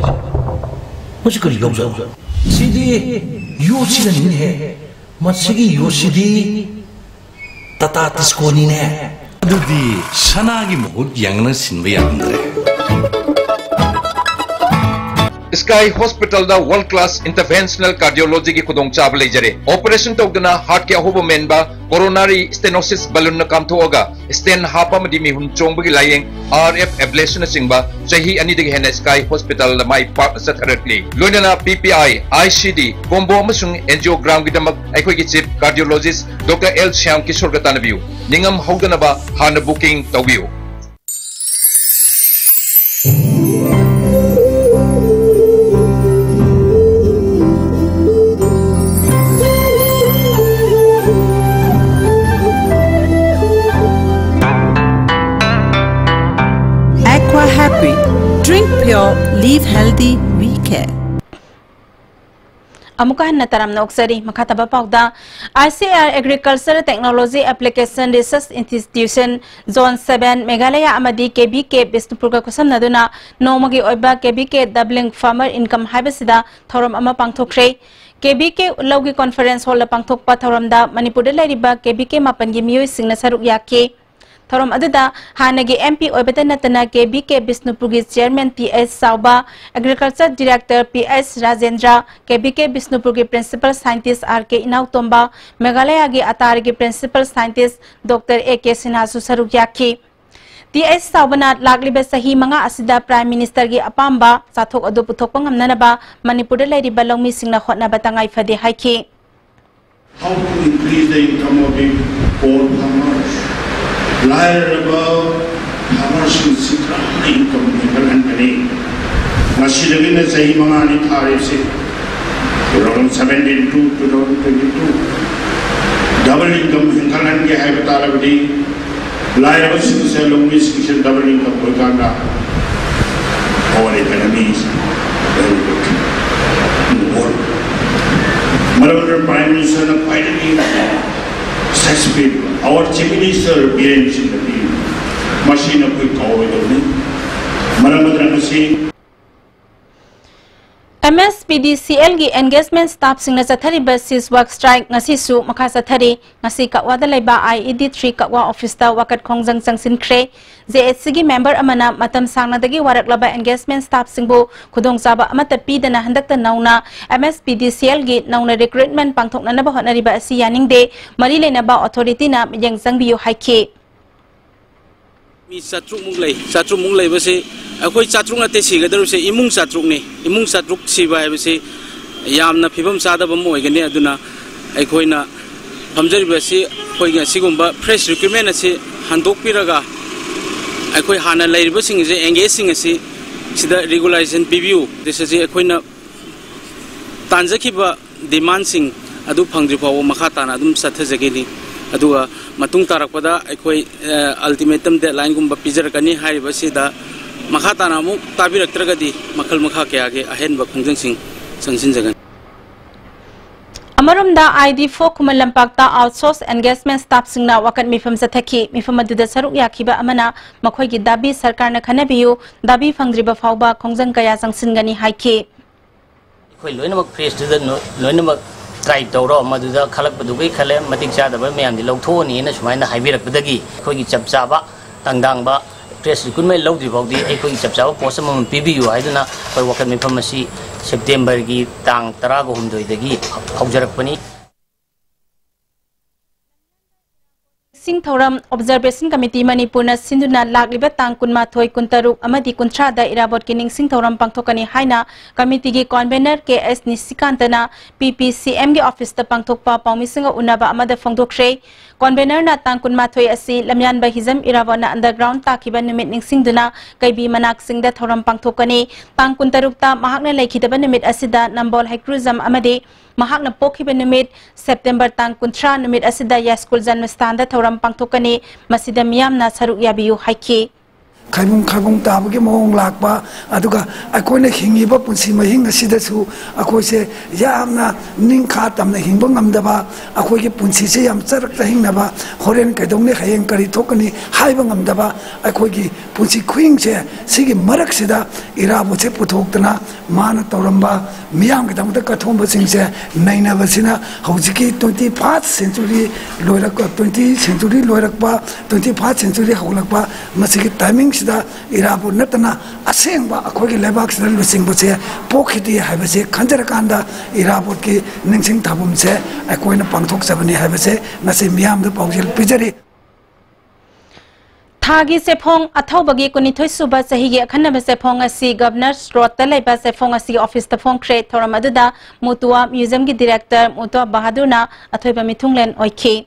ꯃꯁꯤ ꯀꯔꯤ ꯌꯥꯎꯖꯥꯠꯅꯣ? ꯁꯤꯗꯤ ꯌꯣꯠꯁꯤꯅꯅꯤꯅꯦꯍꯦ꯫ ꯃꯁꯤꯒꯤ ꯌꯣꯠꯁꯤꯗꯤ ꯇꯥꯇꯥ ꯇꯤꯁꯀꯣꯅꯤꯅꯦ꯫ ꯑꯗꯨꯗꯤ ꯁꯅꯥꯒꯤ ꯃꯍꯨꯠ ꯌꯥꯡꯅ ꯁꯤꯟꯕ ꯌꯥꯔꯝꯗ꯭ꯔꯦ꯫ Sky Hospitalꯗ world class interventional cardiologyꯒꯤ ꯈꯨꯗꯣꯡꯆꯥꯕ ꯂꯩꯖꯔꯦ꯫ Operation ꯇꯧꯗꯅ heartꯀꯤ ꯑꯍꯣꯕ ꯃꯦꯟꯕ, coronary stenosis balloonꯅ ꯀꯥꯝꯊꯣꯛꯑꯒ stent ꯍꯥꯞꯄ ꯑꯃꯗꯤ ꯃꯤꯍꯨꯟ ꯆꯣꯡꯕꯒꯤ ꯂꯥꯌꯦꯡ, RF ablationꯅꯆꯤꯡꯕ ꯆꯍꯤ ꯑꯅꯤꯗꯒꯤ ꯍꯦꯟꯅ Sky Hospitalꯗ ꯃꯥꯏ ꯄꯥꯛꯅ ꯆꯠꯊꯔꯛꯂꯤ꯫ ꯂꯣꯏꯅꯅ PPI, ICD, combo ꯑꯃꯁꯨꯡ angiogramꯒꯤꯗꯃꯛ ꯑꯩꯈꯣꯏꯒꯤ chief cardiologist Doctor L Shyam ꯀꯤꯁꯣꯔꯒ ꯇꯥꯟꯅꯕꯤꯌꯨ꯫ ꯅꯤꯡꯉꯝ ꯍꯧꯗꯅꯕ ꯍꯥꯟꯅ booking ꯇꯧꯕꯤꯌꯨ꯫ Aqua Happy. Drink pure, live healthy, we care. ꯑꯃꯨꯛꯀ ꯍꯟꯅ ꯇꯔꯥꯝꯅ ꯑꯣꯛꯆꯔꯤ꯫ ꯃꯈꯥ ꯇꯥꯕ ꯄꯥꯎꯗ, ICAR Agriculture Technology Application Research Institution Zone seven, Meghalaya ꯑꯃꯗꯤ KVK ꯕꯤꯁꯅꯨꯄꯨꯔꯒ ꯈꯨꯠꯁꯝꯅꯗꯨꯅ ꯅꯣꯡꯃꯒꯤ ꯑꯣꯏꯕ KVK Doubling Farmer Income ꯍꯥꯏꯕꯁꯤꯗ ꯊꯧꯔꯝ ꯑꯃ ꯄꯥꯡꯊꯣꯛꯈ꯭ꯔꯦ꯫ KVK ꯂꯧꯒꯤ conference hallꯗ ꯄꯥꯡꯊꯣꯛꯄ ꯊꯧꯔꯝꯗ ꯃꯅꯤꯄꯨꯔꯗ ꯂꯩꯔꯤꯕ KVK ꯃꯥꯄꯟꯒꯤ ꯃꯤꯑꯣꯏꯁꯤꯡꯅ ꯁꯔꯨꯛ ꯌꯥꯈꯤ꯫ ꯊꯧꯔꯝ ꯑꯗꯨꯗ ꯍꯥꯟꯅꯒꯤ MP ꯑꯣꯏꯕꯇ ꯅꯠꯇꯅ KVK ꯕꯤꯁꯅꯨꯄꯨꯔꯒꯤ Chairman T H ꯆꯥꯎꯕ, Agriculture Director P H Rajendra, KVK ꯕꯤꯁꯅꯨꯄꯨꯔꯒꯤ Principal Scientist R K ꯏꯅꯥꯎꯇꯣꯝꯕ, ꯃꯦꯘꯥꯂꯌꯥꯒꯤ ꯑꯇꯥꯔꯒꯤ Principal Scientist Doctor A K ꯁꯤꯟꯍꯥꯁꯨ ꯁꯔꯨꯛ ꯌꯥꯈꯤ꯫ T H ꯆꯥꯎꯕꯅ ꯂꯥꯛꯂꯤꯕ ꯆꯍꯤ ꯃꯉꯥ ꯑꯁꯤꯗ Prime Ministerꯒꯤ ꯑꯄꯥꯝꯕ ꯆꯥꯊꯣꯛ ꯑꯗꯨ ꯄꯨꯊꯣꯛꯄ ꯉꯝꯅꯅꯕ ꯃꯅꯤꯄꯨꯔꯗ ꯂꯩꯔꯤꯕ ꯂꯧꯃꯤꯁꯤꯡꯅ ꯍꯣꯠꯅꯕ ꯇꯉꯥꯏ ꯐꯗꯦ ꯍꯥꯏꯈꯤ꯫ How to increase the income of the poor farmers? ꯂꯥꯏꯔꯔꯕ farmersꯁꯤꯡꯁꯤ ꯀꯔꯝꯅ income ꯍꯦꯟꯒꯠꯍꯟꯒꯅꯤ? ꯉꯁꯤꯗꯒꯤꯅ ꯆꯍꯤ ꯃꯉꯥꯅꯤ ꯊꯥꯔꯤꯕꯁꯤ, two thousand seventeen to two thousand twenty-two, double income ꯍꯦꯟꯒꯠꯍꯟꯒꯦ ꯍꯥꯏꯕ ꯇꯥꯔꯕꯗꯤ, ꯂꯥꯏꯔꯕꯁꯤꯡꯁꯦ, ꯂꯧꯃꯤꯁꯤꯡꯁꯦ double income ꯑꯣꯏꯀꯥꯟꯗ our economy is very good in the world. ꯃꯔꯝ ꯑꯗꯨꯅ Prime Ministerꯅ ꯈ꯭ꯋꯥꯏꯗꯒꯤ success ꯄꯤꯕ, our Chief Minister Biren ꯁꯤꯡꯅ ꯄꯤꯕ, ꯃꯁꯤꯅ ꯑꯩꯈꯣꯏ ꯀꯥꯎꯔꯣꯏꯗꯕꯅꯤ꯫ ꯃꯔꯝ ꯑꯗꯨꯅ ꯉꯁꯤ ꯑꯦꯝ ꯑꯦꯁ ꯄꯤ ꯗꯤ ꯁꯤ ꯑꯦꯜꯒꯤ ꯑꯦꯟꯒꯦꯖꯃꯦꯟ ꯁ꯭ꯇꯥꯐꯁꯤꯡꯅ ꯆꯠꯊꯔꯤꯕ ꯁꯤꯖ ꯋꯥꯛ ꯁ꯭ꯇ꯭ꯔꯥꯏꯛ ꯉꯁꯤꯁꯨ ꯃꯈꯥ ꯆꯠꯊꯔꯤ꯫ ꯉꯁꯤ ꯀꯛꯋꯥꯗ ꯂꯩꯕ ꯑꯥꯏ ꯏ ꯗꯤ ꯊ꯭ꯔꯤ ꯀꯛꯋꯥ ꯑꯣꯐꯤꯁꯇ ꯋꯥꯀꯠ ꯈꯣꯡꯖꯪ ꯆꯪꯁꯤꯟꯈ꯭ꯔꯦ꯫ ꯖꯦ ꯑꯦꯁ ꯁꯤꯒꯤ ꯃꯦꯝꯕꯔ ꯑꯃꯅ ꯃꯇꯝ ꯁꯥꯡꯅꯗꯒꯤ ꯋꯥꯔꯛꯂꯕ ꯑꯦꯟꯒꯦꯖꯃꯦꯟ ꯁ꯭ꯇꯥꯐꯁꯤꯡꯕꯨ ꯈꯨꯗꯣꯡꯆꯥꯕ ꯑꯃꯠꯇ ꯄꯤꯗꯅ ꯍꯟꯗꯛꯇ ꯅꯧꯅ ꯑꯦꯝ ꯑꯦꯁ ꯄꯤ ꯗꯤ ꯁꯤ ꯑꯦꯜꯒꯤ ꯅꯧꯅ ꯔꯤꯀ꯭ꯔꯨꯠꯃꯦꯟ ꯄꯥꯡꯊꯣꯛꯅꯅꯕ ꯍꯣꯠꯅꯔꯤꯕ ꯑꯁꯤ ꯌꯥꯅꯤꯡꯗꯦ꯫ ꯃꯔꯤ ꯂꯩꯅꯕ ꯑꯣꯊꯣꯔꯤꯇꯤꯅ ꯃꯤꯠꯌꯦꯡ ꯆꯪꯕꯤꯌꯨ ꯍꯥꯏꯈꯤ꯫ ꯃꯤ ꯆꯥꯇ꯭ꯔꯨꯛꯃꯨꯛ ꯂꯩ꯫ ꯆꯥꯇ꯭ꯔꯨꯛꯃꯨꯛ ꯂꯩꯕꯁꯤ ꯑꯩꯈꯣꯏ ꯆꯥꯇ꯭ꯔꯨꯛ ꯅꯠꯇꯦ ꯁꯤꯒꯗꯧꯔꯤꯁꯦ, ꯏꯃꯨꯡ ꯆꯥꯇ꯭ꯔꯨꯛꯅꯤ꯫ ꯏꯃꯨꯡ ꯆꯥꯇ꯭ꯔꯨꯛ ꯁꯤꯕ ꯍꯥꯏꯕꯁꯤ ꯌꯥꯝꯅ ꯐꯤꯕꯝ ꯆꯥꯗꯕ ꯑꯃ ꯑꯣꯏꯒꯅꯤ꯫ ꯑꯗꯨꯅ ꯑꯩꯈꯣꯏꯅ ꯐꯝꯖꯔꯤꯕ ꯑꯁꯤ ꯑꯩꯈꯣꯏꯒꯤ ꯑꯁꯤꯒꯨꯝꯕ ꯐ꯭ꯔꯦꯁ ꯔꯤꯀ꯭ꯔꯨꯠꯃꯦꯟ ꯑꯁꯤ ꯍꯟꯗꯣꯛꯄꯤꯔꯒ ꯑꯩꯈꯣꯏ ꯍꯥꯟꯅ ꯂꯩꯔꯤꯕꯁꯤꯡ ꯑꯁꯤ, ꯑꯦꯡꯒꯦꯖꯁꯤꯡ ꯑꯁꯤ ꯁꯤꯗ ꯔꯤꯒꯨꯂꯥꯏꯖꯦꯁꯟ ꯄꯤꯕꯤꯌꯨ꯫ ꯗꯤꯁ ꯑꯁꯤ ꯑꯩꯈꯣꯏꯅ ꯇꯥꯟꯖꯈꯤꯕ ꯗꯤꯃꯥꯟꯁꯤꯡ ꯑꯗꯨ ꯐꯪꯗ꯭ꯔꯤ ꯐꯥꯎꯕ ꯃꯈꯥ ꯇꯥꯅ ꯑꯗꯨꯝ ꯆꯠꯊꯖꯒꯅꯤ꯫ ꯑꯗꯨꯒ ꯃꯇꯨꯡ ꯇꯥꯔꯛꯄꯗ ꯑꯩꯈꯣꯏ, ꯑ, ꯑꯜꯇꯤꯃꯦꯇꯝ ꯗꯦꯗꯂꯥꯏꯟꯒꯨꯝꯕ ꯄꯤꯖꯔꯛꯀꯅꯤ꯫ ꯍꯥꯏꯔꯤꯕꯁꯤꯗ ꯃꯈꯥ ꯇꯥꯅ ꯑꯃꯨꯛ ꯇꯥꯕꯤꯔꯛꯇ꯭ꯔꯒꯗꯤ ꯃꯈꯜ ꯃꯈꯥ ꯀꯌꯥꯒꯤ ꯑꯍꯦꯟꯕ ꯈꯣꯡꯖꯪꯁꯤꯡ ꯆꯪꯁꯤꯟꯖꯒꯅꯤ꯫ ꯑꯃꯔꯣꯝꯗ, ꯑꯥꯏ ꯗꯤ ꯐꯣꯔ ꯈꯨꯃꯟ ꯂꯝꯄꯥꯛꯇ ꯑꯥꯎꯠꯁꯣꯔꯁ ꯑꯦꯟꯒꯦꯖꯃꯦꯟ ꯁ꯭ꯇꯥꯐꯁꯤꯡꯅ ꯋꯥꯀꯠ ꯃꯤꯐꯝ ꯆꯠꯊꯈꯤ꯫ ꯃꯤꯐꯝ ꯑꯗꯨꯗ ꯁꯔꯨꯛ ꯌꯥꯈꯤꯕ ꯑꯃꯅ ꯃꯈꯣꯏꯒꯤ ꯗꯥꯕꯤ ꯁꯔꯀꯥꯔꯅ ꯈꯟꯅꯕꯤꯌꯨ, ꯗꯥꯕꯤ ꯐꯪꯗ꯭ꯔꯤꯕ ꯐꯥꯎꯕ ꯈꯣꯡꯖꯪ ꯀꯌꯥ ꯆꯪꯁꯤꯟꯒꯅꯤ ꯍꯥꯏꯈꯤ꯫ ꯑꯩꯈꯣꯏ ꯂꯣꯏꯅꯃꯛ ꯐ꯭ꯔꯦꯁꯇꯨꯗ ꯅꯣ-, ꯂꯣꯏꯅꯃꯛ ꯇ꯭ꯔꯥꯏ ꯇꯧꯔꯣ, ꯃꯗꯨꯗ ꯈꯜꯂꯛꯄꯗꯨꯒꯤ ꯈꯜꯂꯦ, ꯃꯇꯤꯛ ꯆꯥꯗꯕ ꯃꯌꯥꯝꯗꯤ ꯂꯧꯊꯣꯛꯑꯅꯤꯅ ꯁꯨꯃꯥꯏꯅ ꯍꯥꯏꯕꯤꯔꯛꯄꯗꯒꯤ ꯑꯩꯈꯣꯏꯒꯤ ꯆꯞ ꯆꯥꯕ ꯇꯥꯡꯗꯥꯡꯕ ꯐ꯭ꯔꯦꯁ ꯔꯤꯀ꯭ꯔꯨꯠꯃꯦꯟ ꯂꯧꯗ꯭ꯔꯤ ꯐꯥꯎꯗꯤ ꯑꯩꯈꯣꯏꯒꯤ ꯆꯞ ꯆꯥꯕ ꯄꯣꯁ ꯑꯃꯃꯝ ꯄꯤꯕꯤꯌꯨ ꯍꯥꯏꯗꯨꯅ ꯑꯩꯈꯣꯏ ꯋꯥꯀꯠ ꯃꯤꯐꯝ ꯑꯁꯤ ꯁꯦꯞꯇꯦꯝꯕꯔꯒꯤ ꯇꯥꯡ ꯇꯔꯥꯒ ꯍꯨꯝꯗꯣꯏꯗꯒꯤ ꯍꯧꯖꯔꯛꯄꯅꯤ꯫ ꯅꯤꯡꯁꯤꯡ ꯊꯧꯔꯝ ꯑꯣꯕꯖꯔꯕꯦꯁꯟ ꯀꯃꯤꯇꯤ ꯃꯅꯤꯄꯨꯔꯅ ꯁꯤꯟꯗꯨꯅ ꯂꯥꯛꯂꯤꯕ ꯇꯥꯡ ꯀꯨꯟꯃꯥꯊꯣꯏ, ꯀꯨꯟꯇꯔꯨꯛ ꯑꯃꯗꯤ ꯀꯨꯟꯊ꯭ꯔꯥꯗ ꯏꯔꯥꯕꯣꯠꯀꯤ ꯅꯤꯡꯁꯤꯡ ꯊꯧꯔꯝ ꯄꯥꯡꯊꯣꯛꯀꯅꯤ ꯍꯥꯏꯅ ꯀꯃꯤꯇꯤꯒꯤ ꯀꯣꯟꯚꯦꯅꯔ ꯀꯦ ꯑꯦꯁ ꯅꯤꯁꯤꯀꯥꯟꯇꯅ ꯄꯤ ꯄꯤ ꯁꯤ ꯑꯦꯝꯒꯤ ꯑꯣꯐꯤꯁꯇ ꯄꯥꯡꯊꯣꯛꯄ ꯄꯥꯎꯃꯤꯁꯤꯡꯒ ꯎꯅꯕ ꯑꯃꯗ ꯐꯣꯡꯗꯣꯛꯈ꯭ꯔꯦ꯫ ꯀꯣꯟꯚꯦꯅꯔꯅ ꯇꯥꯡ ꯀꯨꯟꯃꯥꯊꯣꯏ ꯑꯁꯤ ꯂꯝꯌꯥꯟꯕ ꯍꯤꯖꯝ ꯏꯔꯥꯕꯣꯠꯅ ꯑꯟꯗꯔꯒ꯭ꯔꯥꯎꯟ ꯇꯥꯈꯤꯕ ꯅꯨꯃꯤꯠ ꯅꯤꯡꯁꯤꯡꯗꯨꯅ ꯀꯩꯕꯤ ꯃꯅꯥꯛꯁꯤꯡꯗ ꯊꯧꯔꯝ ꯄꯥꯡꯊꯣꯛꯀꯅꯤ꯫ ꯇꯥꯡ ꯀꯨꯟꯇꯔꯨꯛꯇ ꯃꯍꯥꯛꯅ ꯂꯩꯈꯤꯗꯕ ꯅꯨꯃꯤꯠ ꯑꯁꯤꯗ ꯅꯝꯕꯣꯜ ꯍꯩꯀ꯭ꯔꯨꯖꯝ ꯑꯃꯗꯤ ꯃꯍꯥꯛꯅ ꯄꯣꯛꯈꯤꯕ ꯅꯨꯃꯤꯠ ꯁꯦꯞꯇꯦꯝꯕꯔ ꯇꯥꯡ ꯀꯨꯟꯊ꯭ꯔꯥ ꯅꯨꯃꯤꯠ ꯑꯁꯤꯗ ꯌꯥꯏꯁ꯭ꯀꯨꯜ ꯖꯟꯃꯁꯊꯥꯟꯗ ꯊꯧꯔꯝ ꯄꯥꯡꯊꯣꯛꯀꯅꯤ꯫ ꯃꯁꯤꯗ ꯃꯤꯌꯥꯝꯅ ꯁꯔꯨꯛ ꯌꯥꯕꯤꯌꯨ ꯍꯥꯏꯈꯤ꯫ ꯈꯥꯏꯕꯨꯡ ꯈꯥꯏꯕꯨꯡ ꯇꯥꯕꯒꯤ ꯃꯑꯣꯡ ꯂꯥꯛꯄ, ꯑꯗꯨꯒ ꯑꯩꯈꯣꯏꯅ ꯍꯤꯡꯉꯤꯕ ꯄꯨꯟꯁꯤ ꯃꯍꯤꯡ ꯑꯁꯤꯗꯁꯨ ꯑꯩꯈꯣꯏꯁꯦ ꯌꯥꯝꯅ ꯅꯤꯡꯈꯥ ꯇꯝꯅ ꯍꯤꯡꯕ ꯉꯝꯗꯕ, ꯑꯩꯈꯣꯏꯒꯤ ꯄꯨꯟꯁꯤꯁꯦ ꯌꯥꯝ ꯆꯔꯛ ꯆꯍꯤꯡꯅꯕ, ꯍꯣꯔꯦꯟ ꯀꯩꯗꯧꯅꯤ, ꯍꯌꯦꯡ ꯀꯔꯤ ꯊꯣꯛꯀꯅꯤ ꯍꯥꯏꯕ ꯉꯝꯗꯕ ꯑꯩꯈꯣꯏꯒꯤ ꯄꯨꯟꯁꯤ ꯈꯨꯍꯤꯡꯁꯦ, ꯁꯤꯒꯤ ꯃꯔꯛꯁꯤꯗ ꯏꯔꯥꯕꯣꯠꯁꯦ ꯄꯨꯊꯣꯛꯇꯅ ꯃꯥꯅ ꯇꯧꯔꯝꯕ ꯃꯤꯌꯥꯝꯒꯤꯗꯃꯛꯇ ꯀꯠꯊꯣꯛꯑꯝꯕꯁꯤꯡꯁꯦ ꯅꯩꯅꯕꯁꯤꯅ ꯍꯧꯖꯤꯛꯀꯤ twenty first century ꯂꯣꯏꯔꯛꯄ, twenty century ꯂꯣꯏꯔꯛꯄ, twenty first century ꯍꯧꯒꯠꯂꯛꯄ, ꯃꯁꯤꯒꯤ timingꯁꯤꯗ ꯏꯔꯥꯕꯣꯠ ꯅꯠꯇꯅ ꯑꯁꯦꯡꯕ ꯑꯩꯈꯣꯏꯒꯤ ꯂꯩꯕꯥꯛꯁꯤꯗ ꯂꯨꯆꯤꯡꯕꯁꯦ ꯄꯣꯛꯈꯤꯗꯦ ꯍꯥꯏꯕꯁꯦ ꯈꯟꯖꯔꯀꯥꯟꯗ ꯏꯔꯥꯕꯣꯠꯀꯤ ꯅꯤꯡꯁꯤꯡ ꯊꯥꯕꯝꯁꯦ ꯑꯩꯈꯣꯏꯅ ꯄꯥꯡꯊꯣꯛꯆꯕꯅꯤ ꯍꯥꯏꯕꯁꯦ ꯉꯁꯤ ꯃꯤꯌꯥꯝꯗ ꯄꯥꯎꯖꯦꯜ ꯄꯤꯖꯔꯤ꯫ ꯊꯥꯒꯤ ꯆꯦꯐꯣꯡ ꯑꯊꯧꯕꯒꯤ ꯀꯨꯟꯅꯤꯊꯣꯏ ꯁꯨꯕ ꯆꯍꯤꯒꯤ ꯑꯈꯟꯅꯕ ꯆꯦꯐꯣꯡ ꯑꯁꯤ Governors Roadꯇ ꯂꯩꯕ ꯆꯦꯐꯣꯡ ꯑꯁꯤꯒꯤ officeꯇ ꯐꯣꯡꯈ꯭ꯔꯦ꯫ ꯊꯧꯔꯝ ꯑꯗꯨꯗ ꯃꯨꯇꯨꯋꯥ Museumꯒꯤ Director ꯃꯨꯇꯨꯋꯥ ꯕꯍꯥꯗꯨꯔꯅ ꯑꯊꯣꯏꯕ ꯃꯤꯊꯨꯡꯂꯦꯟ ꯑꯣꯏꯈꯤ꯫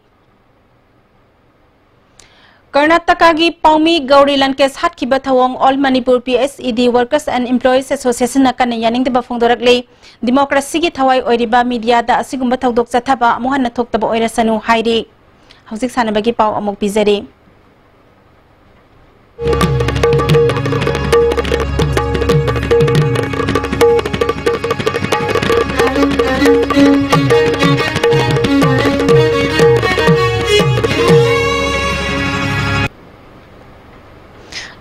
ꯀꯔꯅꯥꯇꯀꯥꯒꯤ ꯄꯥꯎꯃꯤ ꯒꯧꯔꯤ ꯂꯟꯀꯦꯁ ꯍꯥꯠꯈꯤꯕ ꯊꯧꯑꯣꯡ All Manipur P S E D Workers and Employees Associationꯅ ꯀꯟꯅ ꯌꯥꯅꯤꯡꯗꯕ ꯐꯣꯡꯗꯣꯔꯛꯂꯤ꯫ Democracyꯒꯤ ꯊꯋꯥꯏ ꯑꯣꯏꯔꯤꯕ mediaꯗ ꯑꯁꯤꯒꯨꯝꯕ ꯊꯧꯗꯣꯛ ꯆꯠꯊꯕ ꯑꯃꯨꯛ ꯍꯟꯅ ꯊꯣꯛꯇꯕ ꯑꯣꯏꯔꯁꯅꯨ ꯍꯥꯏꯔꯤ꯫ ꯍꯧꯖꯤꯛ ꯁꯥꯟꯅꯕꯒꯤ ꯄꯥꯎ ꯑꯃꯨꯛ ꯄꯤꯖꯔꯤ꯫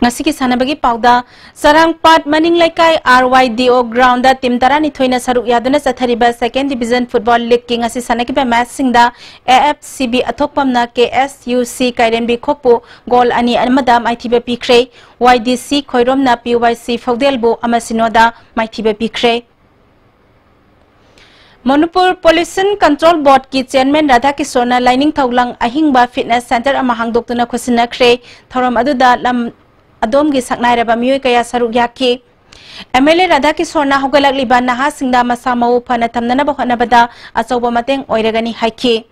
ꯉꯁꯤꯒꯤ ꯁꯥꯟꯅꯕꯒꯤ ꯄꯥꯎꯗ, ꯆꯔꯥꯡꯄꯥꯠ ꯃꯅꯤꯡ ꯂꯩꯀꯥꯏ R Y D O groundꯗ team ꯇꯔꯥꯅꯤꯊꯣꯏꯅ ꯁꯔꯨꯛ ꯌꯥꯗꯨꯅ ꯆꯠꯊꯔꯤꯕ Second Division Football Leagueꯀꯤ ꯉꯁꯤ ꯁꯥꯟꯅꯈꯤꯕ matchꯁꯤꯡꯗ A F C B ꯑꯊꯣꯛꯄꯝꯅ K S U C ꯀꯥꯏꯔꯦꯝꯕꯤ ꯈꯣꯛꯄꯨ goal ꯑꯅꯤ ꯑꯃꯗ ꯃꯥꯏꯊꯤꯕ ꯄꯤꯈ꯭ꯔꯦ꯫ Y D C ꯈꯣꯏꯔꯣꯝꯅ P Y C ꯐꯧꯗꯦꯜꯕꯨ ꯑꯃ ꯁꯤꯅꯣꯗ ꯃꯥꯏꯊꯤꯕ ꯄꯤꯈ꯭ꯔꯦ꯫ ꯃꯅꯤꯄꯨꯔ Pollution Control Boardꯀꯤ chairman ꯔꯥꯙꯥꯀꯤꯁꯣꯔꯅ ꯂꯥꯏꯅꯤꯡꯊꯧ ꯂꯪ ꯑꯍꯤꯡꯕ fitness centre ꯑꯃ ꯍꯥꯡꯗꯣꯛꯇꯨꯅ ꯈꯨꯠꯁꯤꯟꯅꯈ꯭ꯔꯦ꯫ ꯊꯧꯔꯝ ꯑꯗꯨꯗ ꯂꯝ ꯑꯗꯣꯝꯒꯤ ꯁꯛꯅꯥꯏꯔꯕ ꯃꯤꯑꯣꯏ ꯀꯌꯥ ꯁꯔꯨꯛ ꯌꯥꯈꯤ꯫ M L A ꯔꯥꯙꯥꯀꯤꯁꯣꯔꯅ ꯍꯧꯒꯠꯂꯛꯂꯤꯕ ꯅꯍꯥꯁꯤꯡꯗ ꯃꯁꯥ ꯃꯎ ꯐꯅ ꯊꯝꯅꯅꯕ ꯍꯣꯠꯅꯕꯗ ꯑꯆꯧꯕ ꯃꯇꯦꯡ ꯑꯣꯏꯔꯒꯅꯤ ꯍꯥꯏꯈꯤ꯫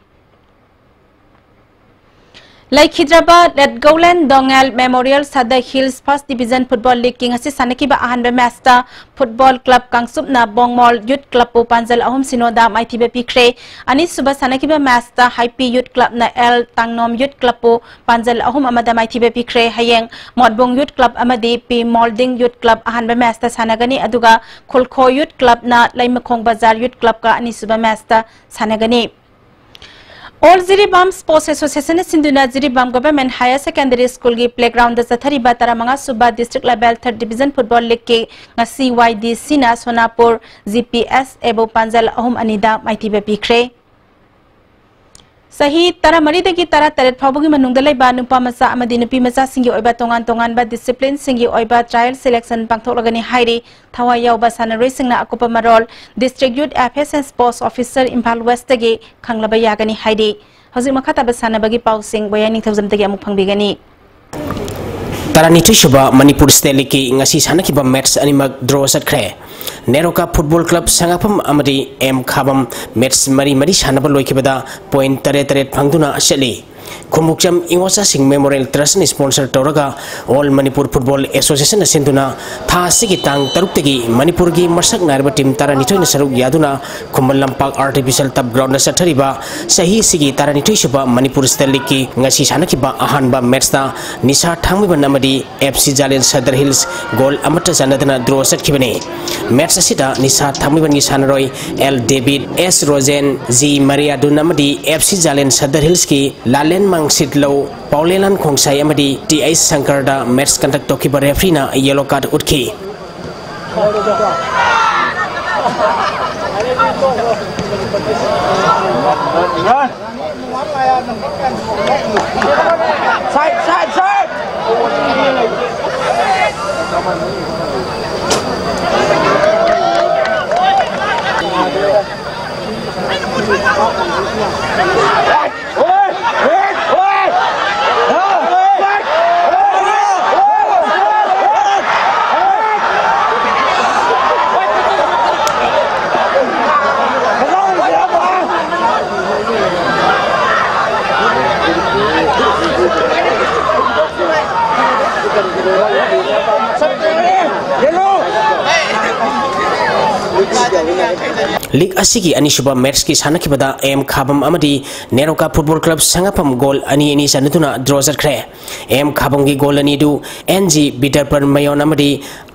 ꯂꯩꯈꯤꯗ꯭ꯔꯕ ꯂꯦꯠꯒꯧꯂꯦꯟ ꯗꯣꯉꯦꯜ Memorial Sadar Hills First Division Football Leagueꯀꯤ ꯉꯁꯤ ꯁꯥꯟꯅꯈꯤꯕ ꯑꯍꯥꯟꯕ ꯃꯦꯆꯇ Football Club ꯀꯥꯡꯆꯨꯞꯅ ꯕꯣꯡꯃꯣꯜ Youth Clubꯄꯨ ꯄꯥꯟꯖꯜ ꯑꯍꯨꯝ ꯁꯤꯅꯣꯗ ꯃꯥꯏꯊꯤꯕ ꯄꯤꯈ꯭ꯔꯦ꯫ ꯑꯅꯤꯁꯨꯕ ꯁꯥꯟꯅꯈꯤꯕ ꯃꯦꯆꯇ ꯍꯥꯏꯄꯤ Youth Clubꯅ ꯑꯦꯜ ꯇꯥꯡꯅꯣꯝ Youth Clubꯄꯨ ꯄꯥꯟꯖꯜ ꯑꯍꯨꯝ ꯑꯃꯗ ꯃꯥꯏꯊꯤꯕ ꯄꯤꯈ꯭ꯔꯦ꯫ ꯍꯌꯦꯡ ꯃꯣꯠꯕꯨꯡ Youth Club ꯑꯃꯗꯤ ꯄꯤ ꯃꯣꯜꯗꯤꯡ Youth Club ꯑꯍꯥꯟꯕ ꯃꯦꯆꯇ ꯁꯥꯟꯅꯒꯅꯤ, ꯑꯗꯨꯒ ꯈꯨꯜꯈꯣ Youth Clubꯅ ꯂꯩꯃꯈꯣꯡ ꯕꯖꯥꯔ Youth Clubꯀ ꯑꯅꯤꯁꯨꯕ ꯃꯦꯆꯇ ꯁꯥꯟꯅꯒꯅꯤ꯫ All Jiribam Sports Associationꯅ ꯁꯤꯟꯗꯨꯅ ꯖꯤꯔꯤꯕꯥꯝ Government Higher Secondary Schoolꯒꯤ playgroundꯗ ꯆꯠꯊꯔꯤꯕ ꯇꯔꯥꯃꯉꯥ ꯁꯨꯕ District Level Third Division Football Leagueꯀꯤ ꯉꯁꯤ ꯋꯥꯏ ꯗꯤ ꯁꯤꯅ ꯁꯣꯅꯥꯄꯨꯔ ꯖꯤ ꯄꯤ ꯑꯦꯁ ꯑꯦꯕꯨ ꯄꯥꯟꯖꯜ ꯑꯍꯨꯝ ꯑꯅꯤꯗ ꯃꯥꯏꯊꯤꯕ ꯄꯤꯈ꯭ꯔꯦ꯫ ꯆꯍꯤ ꯇꯔꯥꯃꯔꯤꯗꯒꯤ ꯇꯔꯥꯇꯔꯦꯠ ꯐꯥꯎꯕꯒꯤ ꯃꯅꯨꯡꯗ ꯂꯩꯕ ꯅꯨꯄꯥ ꯃꯆꯥ ꯑꯃꯗꯤ ꯅꯨꯄꯤ ꯃꯆꯥꯁꯤꯡꯒꯤ ꯑꯣꯏꯕ ꯇꯣꯉꯥꯟ ꯇꯣꯉꯥꯟꯕ disciplineꯁꯤꯡꯒꯤ ꯑꯣꯏꯕ trial selection ꯄꯥꯡꯊꯣꯛꯂꯒꯅꯤ ꯍꯥꯏꯔꯤ꯫ ꯊꯋꯥꯏ ꯌꯥꯎꯕ ꯁꯥꯟꯅꯔꯣꯏꯁꯤꯡꯅ ꯑꯀꯨꯞꯄ ꯃꯔꯣꯜ District Youth Affairs and Sports Officer Imphal Westꯇꯒꯤ ꯈꯪꯂꯕ ꯌꯥꯒꯅꯤ ꯍꯥꯏꯔꯤ꯫ ꯍꯧꯖꯤꯛ ꯃꯈꯥ ꯇꯥꯕ ꯁꯥꯟꯅꯕꯒꯤ ꯄꯥꯎꯁꯤꯡ ꯕꯣꯌꯥ ꯅꯤꯡꯊꯧꯖꯝꯗꯒꯤ ꯑꯃꯨꯛ ꯐꯪꯕꯤꯒꯅꯤ꯫ ꯇꯔꯥꯅꯤꯊꯣꯏ ꯁꯨꯕ ꯃꯅꯤꯄꯨꯔ State Leagueꯀꯤ ꯉꯁꯤ ꯁꯥꯟꯅꯈꯤꯕ match ꯑꯅꯤꯃꯛ draw ꯆꯠꯈ꯭ꯔꯦ꯫ ꯅꯦꯔꯣꯀꯥ Football Club ꯁꯉꯥꯐꯝ ꯑꯃꯗꯤ ꯑꯦꯝ ꯈꯥꯕꯝ match ꯃꯔꯤ ꯃꯔꯤ ꯁꯥꯟꯅꯕ ꯂꯣꯏꯈꯤꯕꯗ point ꯇꯔꯦꯠ ꯇꯔꯦꯠ ꯐꯪꯗꯨꯅ ꯆꯠꯂꯤ꯫ ꯈꯨꯝꯕꯨꯛꯆꯝ ꯏꯉꯣꯆꯥꯁꯤꯡ Memorial Trustꯅ sponsorꯇꯧꯔꯒ All Manipur Football Associationꯅ ꯁꯤꯟꯗꯨꯅ ꯊꯥ ꯑꯁꯤꯒꯤ ꯇꯥꯡ ꯇꯔꯨꯛꯇꯒꯤ ꯃꯅꯤꯄꯨꯔꯒꯤ ꯃꯁꯛ ꯅꯥꯏꯔꯕ team ꯇꯔꯥꯅꯤꯊꯣꯏꯅ ꯁꯔꯨꯛ ꯌꯥꯗꯨꯅ ꯈꯨꯃꯟ ꯂꯝꯄꯥꯛ Artificial Turf Groundꯗ ꯆꯠꯊꯔꯤꯕ ꯆꯍꯤ ꯑꯁꯤꯒꯤ ꯇꯔꯥꯅꯤꯊꯣꯏ ꯁꯨꯕ ꯃꯅꯤꯄꯨꯔ State Leagueꯀꯤ ꯉꯁꯤ ꯁꯥꯟꯅꯈꯤꯕ ꯑꯍꯥꯟꯕ matchꯇ ꯅꯤꯁꯥ ꯊꯥꯡꯃꯩꯕꯟ ꯑꯃꯗꯤ F C ꯖꯥꯂꯦꯟ Sadar Hills goal ꯑꯃꯠꯇ ꯆꯟꯅꯗꯅ draw ꯆꯠꯈꯤꯕꯅꯤ꯫ Match ꯑꯁꯤꯗ ꯅꯤꯁꯥ ꯊꯥꯡꯃꯩꯕꯟꯒꯤ ꯁꯥꯟꯅꯔꯣꯏ ꯑꯦꯜ ꯗꯦꯕꯤꯠ, ꯑꯦꯁ ꯔꯣꯖꯦꯟ, ꯖꯤ ꯃꯔꯤꯌꯥꯗꯨꯟ ꯑꯃꯗꯤ ꯑꯦꯐ ꯁꯤ ꯖꯥꯂꯦꯟ Sadar Hillsꯀꯤ ꯂꯥꯂꯦꯟ ꯃꯥꯡꯁꯤꯠꯂꯧ, ꯄꯥꯎꯂꯦꯂꯥꯟ ꯈꯣꯡꯁꯥꯏ ꯑꯃꯗꯤ ꯇꯤ ꯑꯩꯆ ꯁꯪꯀꯔꯗ match conduct ꯇꯧꯈꯤꯕ refereeꯅ yellow card ꯎꯠꯈꯤ꯫ Side, side, side! ꯂꯤꯒ ꯑꯁꯤꯒꯤ ꯑꯅꯤꯁꯨꯕ ꯃꯦꯠꯁꯀꯤ ꯁꯥꯟꯅꯈꯤꯕꯗ ꯑꯦꯝ ꯈꯥꯕꯝ ꯑꯃꯗꯤ ꯅꯦꯔꯣꯀꯥ ꯐꯨꯠꯕꯣꯜ ꯀ꯭ꯂꯕ ꯁꯉꯥꯐꯝ ꯒꯣꯜ ꯑꯅꯤ ꯑꯅꯤ ꯆꯟꯅꯗꯨꯅ ꯗ꯭ꯔꯣ ꯆꯠꯈ꯭ꯔꯦ꯫ ꯑꯦꯝ ꯈꯥꯕꯝꯒꯤ ꯒꯣꯜ ꯑꯅꯤꯗꯨ ꯑꯦꯟ ꯖꯤ ꯕꯤꯗꯔꯄꯟ ꯃꯌꯣꯟ ꯑꯃꯗꯤ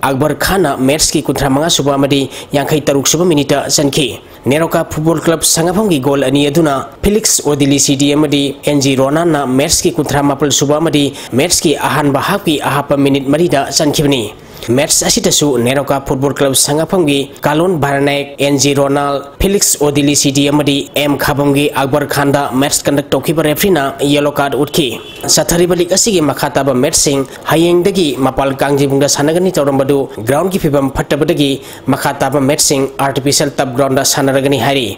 ꯑꯛꯕꯔ ꯈꯥꯟꯅ ꯃꯦꯠꯁꯀꯤ ꯀꯨꯟꯊ꯭ꯔꯥ ꯃꯉꯥ ꯁꯨꯕ ꯑꯃꯗꯤ ꯌꯥꯡꯈꯩ ꯇꯔꯨꯛ ꯁꯨꯕ ꯃꯤꯅꯤꯠꯇ ꯆꯟꯈꯤ꯫ ꯅꯦꯔꯣꯀꯥ ꯐꯨꯠꯕꯣꯜ ꯀ꯭ꯂꯕ ꯁꯉꯥꯐꯝꯒꯤ ꯒꯣꯜ ꯑꯅꯤ ꯑꯗꯨꯅ ꯐꯤꯂꯤꯛꯁ ꯑꯣꯗꯤꯂꯤꯁꯤꯗꯤ ꯑꯃꯗꯤ ꯑꯦꯟ ꯖꯤ ꯔꯣꯅꯥꯟꯅ ꯃꯦꯠꯁꯀꯤ ꯀꯨꯟꯊ꯭ꯔꯥ ꯃꯥꯄꯜ ꯁꯨꯕ ꯑꯃꯗꯤ ꯃꯦꯠꯁꯀꯤ ꯑꯍꯥꯟꯕ ꯍꯥꯞꯀꯤ ꯑꯍꯥꯞꯄ ꯃꯤꯅꯤꯠ ꯃꯔꯤꯗ ꯆꯟꯈꯤꯕꯅꯤ꯫ ꯃꯦꯠꯁ ꯑꯁꯤꯗꯁꯨ ꯅꯦꯔꯣꯀꯥ ꯐꯨꯠꯕꯣꯜ ꯀ꯭ꯂꯕ ꯁꯉꯥꯐꯝꯒꯤ ꯀꯥꯂꯣꯟ ꯚꯥꯔꯅꯥꯌꯛ, ꯑꯦꯟ ꯖꯤ ꯔꯣꯅꯥꯜ, ꯐꯤꯂꯤꯛꯁ ꯑꯣꯗꯤꯂꯤꯁꯤꯗꯤ ꯑꯃꯗꯤ ꯑꯦꯝ ꯈꯥꯕꯝꯒꯤ ꯑꯛꯕꯔ ꯈꯥꯟꯗ ꯃꯦꯠꯁ ꯀꯟꯗꯛ ꯇꯧꯈꯤꯕ ꯔꯦꯐ꯭ꯔꯤꯅ ꯌꯦꯂꯣ ꯀꯥꯔꯗ ꯎꯠꯈꯤ꯫ ꯆꯠꯊꯔꯤꯕ ꯂꯤꯒ ꯑꯁꯤꯒꯤ ꯃꯈꯥ ꯇꯥꯕ ꯃꯦꯠꯁꯁꯤꯡ ꯍꯌꯦꯡꯗꯒꯤ ꯃꯄꯥꯜ ꯀꯥꯡꯖꯩꯕꯨꯡꯗ ꯁꯥꯟꯅꯒꯅꯤ ꯇꯧꯔꯝꯕꯗꯨ ꯒ꯭ꯔꯥꯎꯟꯒꯤ ꯐꯤꯕꯝ ꯐꯠꯇꯕꯗꯒꯤ ꯃꯈꯥ ꯇꯥꯕ ꯃꯦꯠꯁꯁꯤꯡ ꯑꯥꯔꯇꯤꯐꯤꯁꯤꯌꯦꯜ ꯇꯞ ꯒ꯭ꯔꯥꯎꯟꯗ ꯁꯥꯟꯅꯔꯒꯅꯤ ꯍꯥꯏꯔꯤ꯫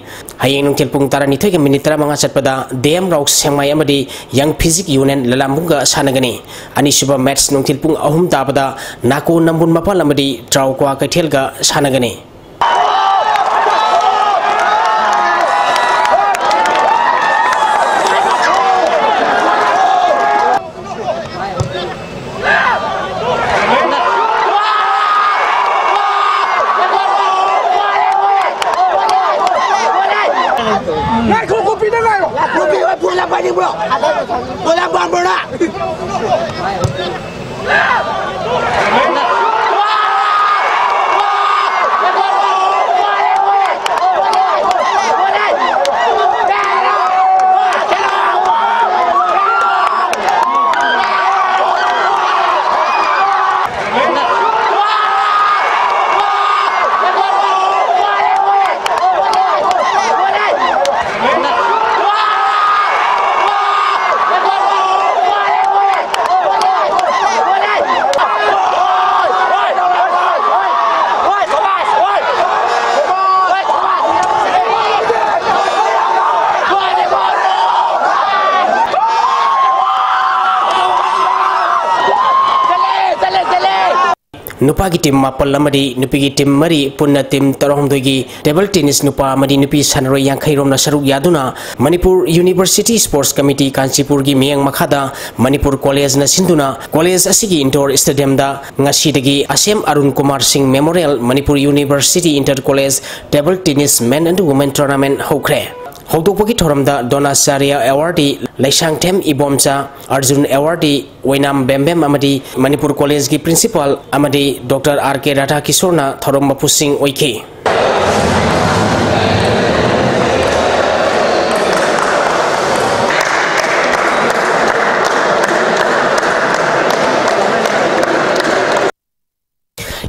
ꯍꯌꯦꯡ ꯅꯨꯡꯊꯤꯜ ꯄꯨꯡ ꯇꯔꯥꯅꯤꯊꯣꯏꯒ ꯃꯤꯅꯤꯠ ꯇꯔꯥꯃꯉꯥ ꯆꯠꯄꯗ ꯗꯤ ꯑꯦꯝ ꯔꯥꯎ ꯁꯦꯡꯃꯥꯏ ꯑꯃꯗꯤ ꯌꯪ ꯐꯤꯖꯤꯛ ꯌꯨꯅꯤꯌꯟ ꯂꯂꯥꯝꯕꯨꯡꯒ ꯁꯥꯟꯅꯒꯅꯤ꯫ ꯑꯅꯤꯁꯨꯕ ꯃꯦꯠꯁ ꯅꯨꯡꯊꯤꯜ ꯄꯨꯡ ꯑꯍꯨꯝ ꯇꯥꯕꯗ ꯅꯥꯀꯣ ꯅꯝꯕꯨꯜ ꯃꯄꯥꯜ ꯑꯃꯗꯤ ꯇ꯭ꯔꯥꯎꯀ꯭ꯋꯥ ꯀꯩꯊꯦꯜꯒ ꯁꯥꯟꯅꯒꯅꯤ꯫ ꯉꯥꯏꯈꯣ, ꯀꯣꯄꯤꯗ ꯉꯥꯏꯔꯣ꯫ ꯀꯣꯄꯤ ꯍꯣꯏ ꯄꯨꯂꯞ ꯄꯥꯏꯅꯤꯡꯕ꯭ꯔꯣ? ꯄꯨꯂꯞ ꯄꯥꯝꯕ꯭ꯔꯣ ꯅꯪ? ꯅꯨꯄꯥꯒꯤ team ꯃꯥꯄꯜ ꯑꯃꯗꯤ ꯅꯨꯄꯤꯒꯤ team ꯃꯔꯤ, ꯄꯨꯟꯅ team ꯇꯔꯥꯍꯨꯝꯗꯣꯏꯒꯤ table tennis ꯅꯨꯄꯥ ꯑꯃꯗꯤ ꯅꯨꯄꯤ ꯁꯥꯟꯅꯔꯣꯏ ꯌꯥꯡꯈꯩ ꯔꯣꯝꯅ ꯁꯔꯨꯛ ꯌꯥꯗꯨꯅ ꯃꯅꯤꯄꯨꯔ University Sports Committee ꯀꯥꯟꯆꯤꯄꯨꯔꯒꯤ ꯃꯤꯠꯌꯦꯡ ꯃꯈꯥꯗ ꯃꯅꯤꯄꯨꯔ collegeꯅ ꯁꯤꯟꯗꯨꯅ college ꯑꯁꯤꯒꯤ indoor stadiumꯗ ꯉꯁꯤꯗꯒꯤ ꯑꯁꯦꯝ ꯑꯔꯨꯟ ꯀꯨꯃꯥꯔ ꯁꯤꯡ Memorial Manipur University Inter College Table Tennis Men and Women Tournament ꯍꯧꯈ꯭ꯔꯦ꯫ ꯍꯧꯗꯣꯛꯄꯒꯤ ꯊꯧꯔꯝꯗ ꯗ꯭ꯔꯣꯅꯥꯆꯥꯔ꯭ꯌ awardee ꯂꯩꯁꯥꯡꯊꯦꯝ ꯏꯕꯣꯝꯆꯥ, ꯑꯔꯖꯨꯟ awardee ꯑꯣꯏꯅꯥꯝ ꯕꯦꯝꯕꯦꯝ ꯑꯃꯗꯤ ꯃꯅꯤꯄꯨꯔ collegeꯀꯤ principal ꯑꯃꯗꯤ Doctor R K ꯔꯥꯙꯥꯀꯤꯁꯣꯔꯅ ꯊꯧꯔꯝ ꯃꯄꯨꯁꯤꯡ ꯑꯣꯏꯈꯤ꯫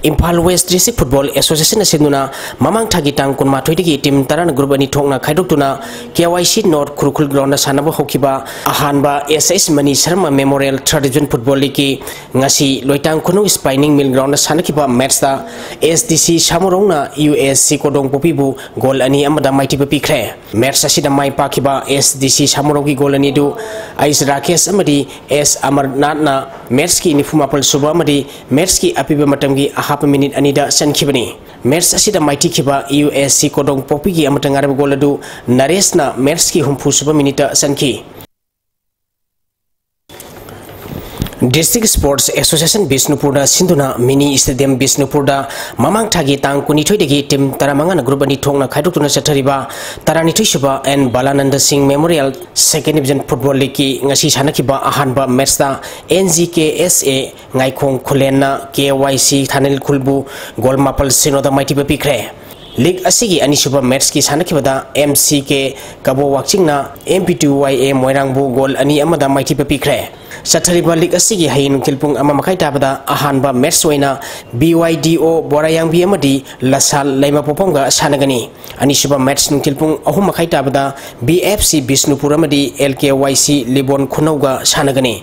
ꯏꯝꯐꯥꯜ West District Football Associationꯅ ꯁꯤꯟꯗꯨꯅ ꯃꯃꯥꯡ ꯊꯥꯒꯤ ꯇꯥꯡ ꯀꯨꯟꯃꯥꯊꯣꯏꯗꯒꯤ team ꯇꯔꯥꯅ group ꯑꯅꯤ ꯊꯣꯛꯅ ꯈꯥꯏꯗꯣꯛꯇꯨꯅ K Y C North ꯈꯨꯔꯈꯨꯜ groundꯗ ꯁꯥꯟꯅꯕ ꯍꯧꯈꯤꯕ ꯑꯍꯥꯟꯕ S S Mani Sharma Memorial Third Division Football Leagueꯀꯤ ꯉꯁꯤ ꯂꯣꯏꯇꯥꯡ ꯈꯨꯅꯧ Spinning Mill groundꯗ ꯁꯥꯟꯅꯈꯤꯕ matchꯇ S D C ꯁꯥꯃꯨꯔꯧꯅ U S C ꯀꯣꯗꯣꯡꯄꯣꯛꯄꯤꯕꯨ goal ꯑꯅꯤ ꯑꯃꯗ ꯃꯥꯏꯊꯤꯕ ꯄꯤꯈ꯭ꯔꯦ꯫ Match ꯑꯁꯤꯗ ꯃꯥꯏ ꯄꯥꯛꯈꯤꯕ S D C ꯁꯥꯃꯨꯔꯧꯒꯤ goal ꯑꯅꯤꯗꯨ ꯑꯩꯁ ꯔꯥꯀꯦꯁ ꯑꯃꯗꯤ ꯑꯦꯁ ꯑꯃꯔꯅꯥꯊꯅ matchꯀꯤ ꯅꯤꯐꯨ ꯃꯥꯄꯜ ꯁꯨꯕ ꯑꯃꯗꯤ matchꯀꯤ ꯑꯄꯤꯕ ꯃꯇꯝꯒꯤ ꯑꯍꯥꯞꯄ minute ꯑꯅꯤꯗ ꯆꯟꯈꯤꯕꯅꯤ꯫ Match ꯑꯁꯤꯗ ꯃꯥꯏꯊꯤꯈꯤꯕ U S C ꯀꯣꯗꯣꯡꯄꯣꯛꯄꯤꯒꯤ ꯑꯃꯠꯇ ꯉꯥꯏꯔꯕ goal ꯑꯗꯨ ꯅꯔꯦꯁꯅ matchꯀꯤ ꯍꯨꯝꯐꯨ ꯁꯨꯕ minuteꯇ ꯆꯟꯈꯤ꯫ District Sports Association ꯕꯤꯁꯅꯨꯄꯨꯔꯅ ꯁꯤꯟꯗꯨꯅ mini stadium ꯕꯤꯁꯅꯨꯄꯨꯔꯗ ꯃꯃꯥꯡ ꯊꯥꯒꯤ ꯇꯥꯡ ꯀꯨꯟꯅꯤꯊꯣꯏꯗꯒꯤ team ꯇꯔꯥꯃꯉꯥꯅ group ꯑꯅꯤ ꯊꯣꯛꯅ ꯈꯥꯏꯗꯣꯛꯇꯨꯅ ꯆꯠꯊꯔꯤꯕ ꯇꯔꯥꯅꯤꯊꯣꯏ ꯁꯨꯕ N ꯕꯂꯥꯅꯟꯗ ꯁꯤꯡ Memorial Second Division Football Leagueꯀꯤ ꯉꯁꯤ ꯁꯥꯟꯅꯈꯤꯕ ꯑꯍꯥꯟꯕ matchꯇ N G K S A ꯉꯥꯏꯈꯣꯡ ꯈꯨꯂꯦꯟꯅ K Y C ꯊꯥꯅꯤꯜ ꯈꯨꯜꯕꯨ goal ꯃꯥꯄꯜ ꯁꯤꯅꯣꯗ ꯃꯥꯏꯊꯤꯕ ꯄꯤꯈ꯭ꯔꯦ꯫ League ꯑꯁꯤꯒꯤ ꯑꯅꯤꯁꯨꯕ matchꯀꯤ ꯁꯥꯟꯅꯈꯤꯕꯗ M C K ꯀꯕꯣ ꯋꯥꯛꯆꯤꯡꯅ M P two Y A ꯃꯣꯏꯔꯥꯡꯕꯨ goal ꯑꯅꯤ ꯑꯃꯗ ꯃꯥꯏꯊꯤꯕ ꯄꯤꯈ꯭ꯔꯦ꯫ ꯆꯠꯊꯔꯤꯕ league ꯑꯁꯤꯒꯤ ꯍꯌꯦꯡ ꯅꯨꯡꯊꯤꯜ ꯄꯨꯡ ꯑꯃ ꯃꯈꯥꯏ ꯇꯥꯕꯗ ꯑꯍꯥꯟꯕ match ꯑꯣꯏꯅ B Y D O ꯕꯣꯔꯥꯌꯥꯡꯕꯤ ꯑꯃꯗꯤ ꯂꯁꯥꯜ ꯂꯩꯃꯄꯣꯛꯐꯝꯒ ꯁꯥꯟꯅꯒꯅꯤ꯫ ꯑꯅꯤꯁꯨꯕ match ꯅꯨꯡꯊꯤꯜ ꯄꯨꯡ ꯑꯍꯨꯝ ꯃꯈꯥꯏ ꯇꯥꯕꯗ B F C ꯕꯤꯁꯅꯨꯄꯨꯔ ꯑꯃꯗꯤ L K Y C ꯂꯤꯕꯣꯟ ꯈꯨꯅꯧꯒ ꯁꯥꯟꯅꯒꯅꯤ꯫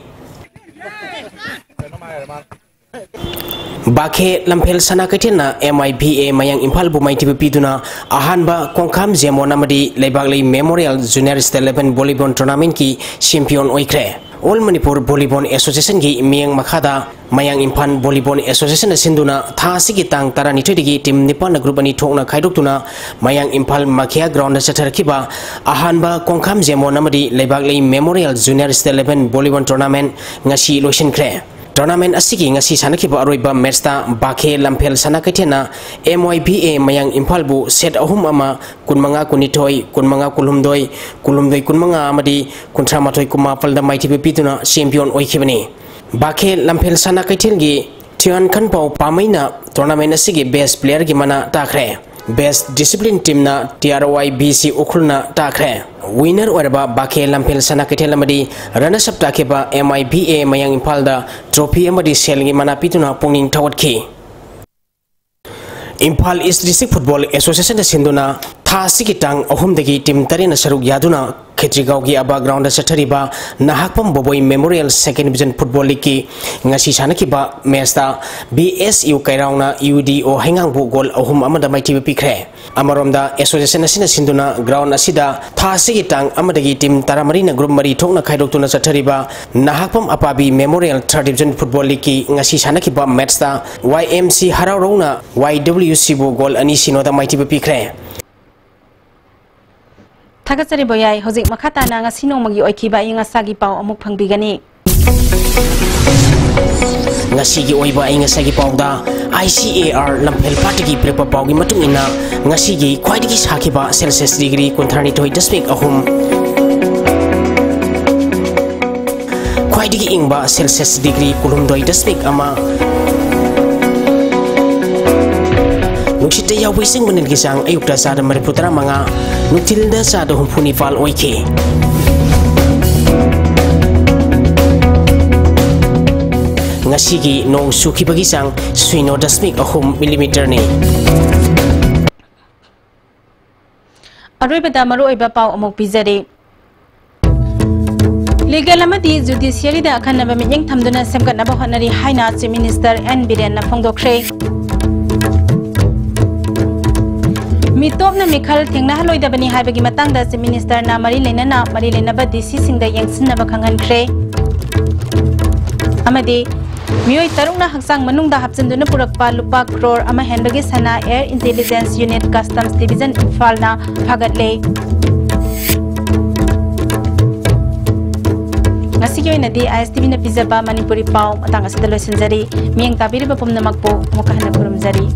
ꯕꯥꯈꯦ ꯂꯝꯐꯦꯜ ꯁꯅꯥ ꯀꯩꯊꯦꯜꯅ M I V A ꯃꯌꯥꯡ ꯏꯝꯐꯥꯜꯕꯨ ꯃꯥꯏꯊꯤꯕ ꯄꯤꯗꯨꯅ ꯑꯍꯥꯟꯕ ꯀꯣꯡꯈꯥꯝ ꯖꯦꯃꯣꯟ ꯑꯃꯗꯤ ꯂꯩꯕꯥꯛꯂꯩ Memorial Junior State Level Volleyball Tournamentꯀꯤ champion ꯑꯣꯏꯈ꯭ꯔꯦ꯫ All Manipur Volleyball Association ꯒꯤ ꯃꯤꯠꯌꯦꯡ ꯃꯈꯥꯗ ꯃꯌꯥꯡ ꯏꯝꯐꯥꯜ Volleyball Association ꯅ ꯁꯤꯟꯗꯨꯅ ꯊꯥ ꯑꯁꯤꯒꯤ ꯇꯥꯡ ꯇꯔꯥꯅꯤꯊꯣꯏꯗꯒꯤ team ꯅꯤꯄꯥꯟꯅ group ꯑꯅꯤ ꯊꯣꯛꯅ ꯈꯥꯏꯗꯣꯛꯇꯨꯅ ꯃꯌꯥꯡ ꯏꯝꯐꯥꯜ ꯃꯈꯤꯌꯥ ground ꯗ ꯆꯠꯊꯔꯛꯈꯤꯕ ꯑꯍꯥꯟꯕ ꯀꯣꯡꯈꯥꯝ ꯖꯦꯃꯣꯟ ꯑꯃꯗꯤ ꯂꯩꯕꯥꯛꯂꯩ Memorial Junior State Level Volleyball Tournament ꯉꯁꯤ ꯂꯣꯏꯁꯤꯟꯈ꯭ꯔꯦ꯫ Tournament ꯑꯁꯤꯒꯤ ꯉꯁꯤ ꯁꯥꯟꯅꯈꯤꯕ ꯑꯔꯣꯏꯕ match ꯇ ꯕꯥꯈꯦ ꯂꯝꯐꯦꯜ ꯁꯅꯥ ꯀꯩꯊꯦꯜꯅ M Y B A ꯃꯌꯥꯡ ꯏꯝꯐꯥꯜꯕꯨ set ꯑꯍꯨꯝ ꯑꯃ, ꯀꯨꯟꯃꯉꯥ ꯀꯨꯟꯅꯤꯊꯣꯏ, ꯀꯨꯟꯃꯉꯥ ꯀꯨꯟꯍꯨꯝꯗꯣꯏ, ꯀꯨꯟꯍꯨꯝꯗꯣꯏ ꯀꯨꯟꯃꯉꯥ ꯑꯃꯗꯤ ꯀꯨꯟꯊ꯭ꯔꯥ ꯃꯥꯊꯣꯏ ꯀꯨꯟꯃꯥꯄꯜꯗ ꯃꯥꯏꯊꯤꯕ ꯄꯤꯗꯨꯅ champion ꯑꯣꯏꯈꯤꯕꯅꯤ꯫ ꯕꯥꯈꯦ ꯂꯝꯐꯦꯜ ꯁꯅꯥ ꯀꯩꯊꯦꯜꯒꯤ ꯊꯤꯌꯥꯟ ꯈꯟꯄꯥꯎ ꯄꯥꯃꯩꯅ tournament ꯑꯁꯤꯒꯤ best player ꯒꯤ ꯃꯅꯥ ꯇꯥꯈ꯭ꯔꯦ꯫ Best discipline team ꯅ T R Y B C ꯎꯈ꯭ꯔꯨꯜꯅ ꯇꯥꯈ꯭ꯔꯦ꯫ Winner ꯑꯣꯏꯔꯕ ꯕꯥꯈꯦ ꯂꯝꯐꯦꯜ ꯁꯅꯥ ꯀꯩꯊꯦꯜ ꯑꯃꯗꯤ runners up ꯇꯥꯈꯤꯕ M I B A ꯃꯌꯥꯡ ꯏꯝꯐꯥꯜꯗ trophy ꯑꯃꯗꯤ ꯁꯦꯜꯒꯤ ꯃꯅꯥ ꯄꯤꯗꯨꯅ ꯄꯨꯛꯅꯤꯡ ꯊꯧꯒꯠꯈꯤ꯫ Imphal East District Football Association ꯅ ꯁꯤꯟꯗꯨꯅ ꯊꯥ ꯑꯁꯤꯒꯤ ꯇꯥꯡ ꯑꯍꯨꯝꯗꯒꯤ team ꯇꯔꯦꯠꯅ ꯁꯔꯨꯛ ꯌꯥꯗꯨꯅ ꯈꯦꯇ꯭ꯔꯤꯒꯥꯎꯒꯤ ꯑꯕꯥ ground ꯗ ꯆꯠꯊꯔꯤꯕ Nahakpam ꯕꯣꯕꯣꯏ Memorial Second Division Football League ꯀꯤ ꯉꯁꯤ ꯁꯥꯟꯅꯈꯤꯕ match ꯇ B S U ꯀꯩꯔꯥꯎꯅ U D O ꯍꯩꯉꯥꯡꯕꯨ goal ꯑꯍꯨꯝ ꯑꯃꯗ ꯃꯥꯏꯊꯤꯕ ꯄꯤꯈ꯭ꯔꯦ꯫ ꯑꯃꯔꯣꯝꯗ, association ꯑꯁꯤꯅ ꯁꯤꯟꯗꯨꯅ ground ꯑꯁꯤꯗ ꯊꯥ ꯑꯁꯤꯒꯤ ꯇꯥꯡ ꯑꯃꯗꯒꯤ team ꯇꯔꯥꯃꯔꯤꯅ group ꯃꯔꯤ ꯊꯣꯛꯅ ꯈꯥꯏꯗꯣꯛꯇꯨꯅ ꯆꯠꯊꯔꯤꯕ Nahakpam ꯑꯄꯥꯕꯤ Memorial Third Division Football League ꯀꯤ ꯉꯁꯤ ꯁꯥꯟꯅꯈꯤꯕ match ꯇ Y M C ꯍꯔꯥꯎꯔꯧꯅ Y W C ꯕꯨ goal ꯑꯅꯤ ꯁꯤꯅꯣꯗ ꯃꯥꯏꯊꯤꯕ ꯄꯤꯈ꯭ꯔꯦ꯫ ꯊꯥꯒꯠꯆꯔꯤ ꯕꯣꯌꯥꯏ꯫ ꯍꯧꯖꯤꯛ ꯃꯈꯥ ꯇꯥꯅ ꯉꯁꯤ ꯅꯣꯡꯃꯒꯤ ꯑꯣꯏꯈꯤꯕ ꯑꯏꯪ ꯑꯁꯥꯒꯤ ꯄꯥꯎ ꯑꯃꯨꯛ ꯐꯪꯕꯤꯒꯅꯤ꯫ ꯉꯁꯤꯒꯤ ꯑꯣꯏꯕ ꯑꯏꯪ ꯑꯁꯥꯒꯤ ꯄꯥꯎꯗ I C A R ꯂꯝꯐꯦꯜ ꯄꯥꯠꯇꯒꯤ ꯄꯤꯔꯛꯄ ꯄꯥꯎꯒꯤ ꯃꯇꯨꯡ ꯏꯟꯅ, ꯉꯁꯤꯒꯤ ꯈ꯭ꯋꯥꯏꯗꯒꯤ ꯁꯥꯈꯤꯕ Celsius degree ꯀꯨꯟꯊ꯭ꯔꯥꯅꯤꯊꯣꯏ ꯗꯁꯃꯤꯛ ꯑꯍꯨꯝ, ꯈ꯭ꯋꯥꯏꯗꯒꯤ ꯏꯪꯕ Celsius degree ꯀꯨꯟꯍꯨꯝꯗꯣꯏ ꯗꯁꯃꯤꯛ ꯑꯃ, ꯅꯨꯡꯁꯤꯠꯇ ꯌꯥꯎꯕ ꯏꯁꯤꯡ ꯃꯅꯤꯜꯒꯤ ꯆꯥꯡ ꯑꯌꯨꯛꯇ ꯆꯥꯗ ꯃꯔꯤꯐꯨ ꯇꯔꯥꯃꯉꯥ, ꯅꯨꯡꯊꯤꯜꯗ ꯆꯥꯗ ꯍꯨꯝꯐꯨ ꯅꯤꯄꯥꯜ ꯑꯣꯏꯈꯤ꯫ ꯉꯁꯤꯒꯤ ꯅꯣꯡ ꯆꯨꯈꯤꯕꯒꯤ ꯆꯥꯡ ꯁꯤꯅꯣ ꯗꯁꯃꯤꯛ ꯑꯍꯨꯝ millimeter ꯅꯤ꯫ ꯑꯔꯣꯏꯕꯗ ꯃꯔꯨꯑꯣꯏꯕ ꯄꯥꯎ ꯑꯃꯨꯛ ꯄꯤꯖꯔꯤ꯫ Legal ꯑꯃꯗꯤ judiciary ꯗ ꯑꯈꯟꯅꯕ ꯃꯤꯠꯌꯦꯡ ꯊꯝꯗꯨꯅ ꯁꯦꯝꯒꯠꯅꯕ ꯍꯣꯠꯅꯔꯤ ꯍꯥꯏꯅ Chief Minister N ꯕꯤꯔꯦꯟꯅ ꯐꯣꯡꯗꯣꯛꯈ꯭ꯔꯦ꯫ ꯃꯤꯇꯣꯞꯅ ꯃꯤꯈꯜ ꯊꯦꯡꯅꯍꯜꯂꯣꯏꯗꯕꯅꯤ ꯍꯥꯏꯕꯒꯤ ꯃꯇꯥꯡꯗ Chief Minister ꯅ ꯃꯔꯤ ꯂꯩꯅꯅ ꯃꯔꯤ ꯂꯩꯅꯕ D C ꯁꯤꯡꯗ ꯌꯦꯡꯁꯤꯟꯅꯕ ꯈꯪꯍꯟꯈ꯭ꯔꯦ꯫ ꯑꯃꯗꯤ ꯃꯤꯑꯣꯏ ꯇꯔꯨꯛꯅ ꯍꯛꯆꯥꯡ ꯃꯅꯨꯡꯗ ꯍꯥꯞꯆꯤꯟꯗꯨꯅ ꯄꯨꯔꯛꯄ ꯂꯨꯄꯥ ꯀ꯭ꯔꯣꯔ ꯑꯃ ꯍꯦꯟꯕꯒꯤ ꯁꯅꯥ Air Intelligence Unit Customs Division ꯏꯝꯐꯥꯜꯅ ꯐꯥꯒꯠꯂꯦ꯫ ꯉꯁꯤꯒꯤ ꯑꯣꯏꯅꯗꯤ ISTVꯅ ꯄꯤꯖꯕ ꯃꯅꯤꯄꯨꯔꯤ ꯄꯥꯎ ꯃꯇꯥꯡ ꯑꯁꯤꯗ ꯂꯣꯏꯁꯤꯟꯖꯔꯤ꯫ ꯃꯤꯠꯌꯦꯡ ꯇꯥꯕꯤꯔꯤꯕ ꯄꯨꯝꯅꯃꯛꯄꯨ ꯑꯃꯨꯛꯀ ꯍꯟꯅ ꯈꯨꯔꯨꯝꯖꯔꯤ꯫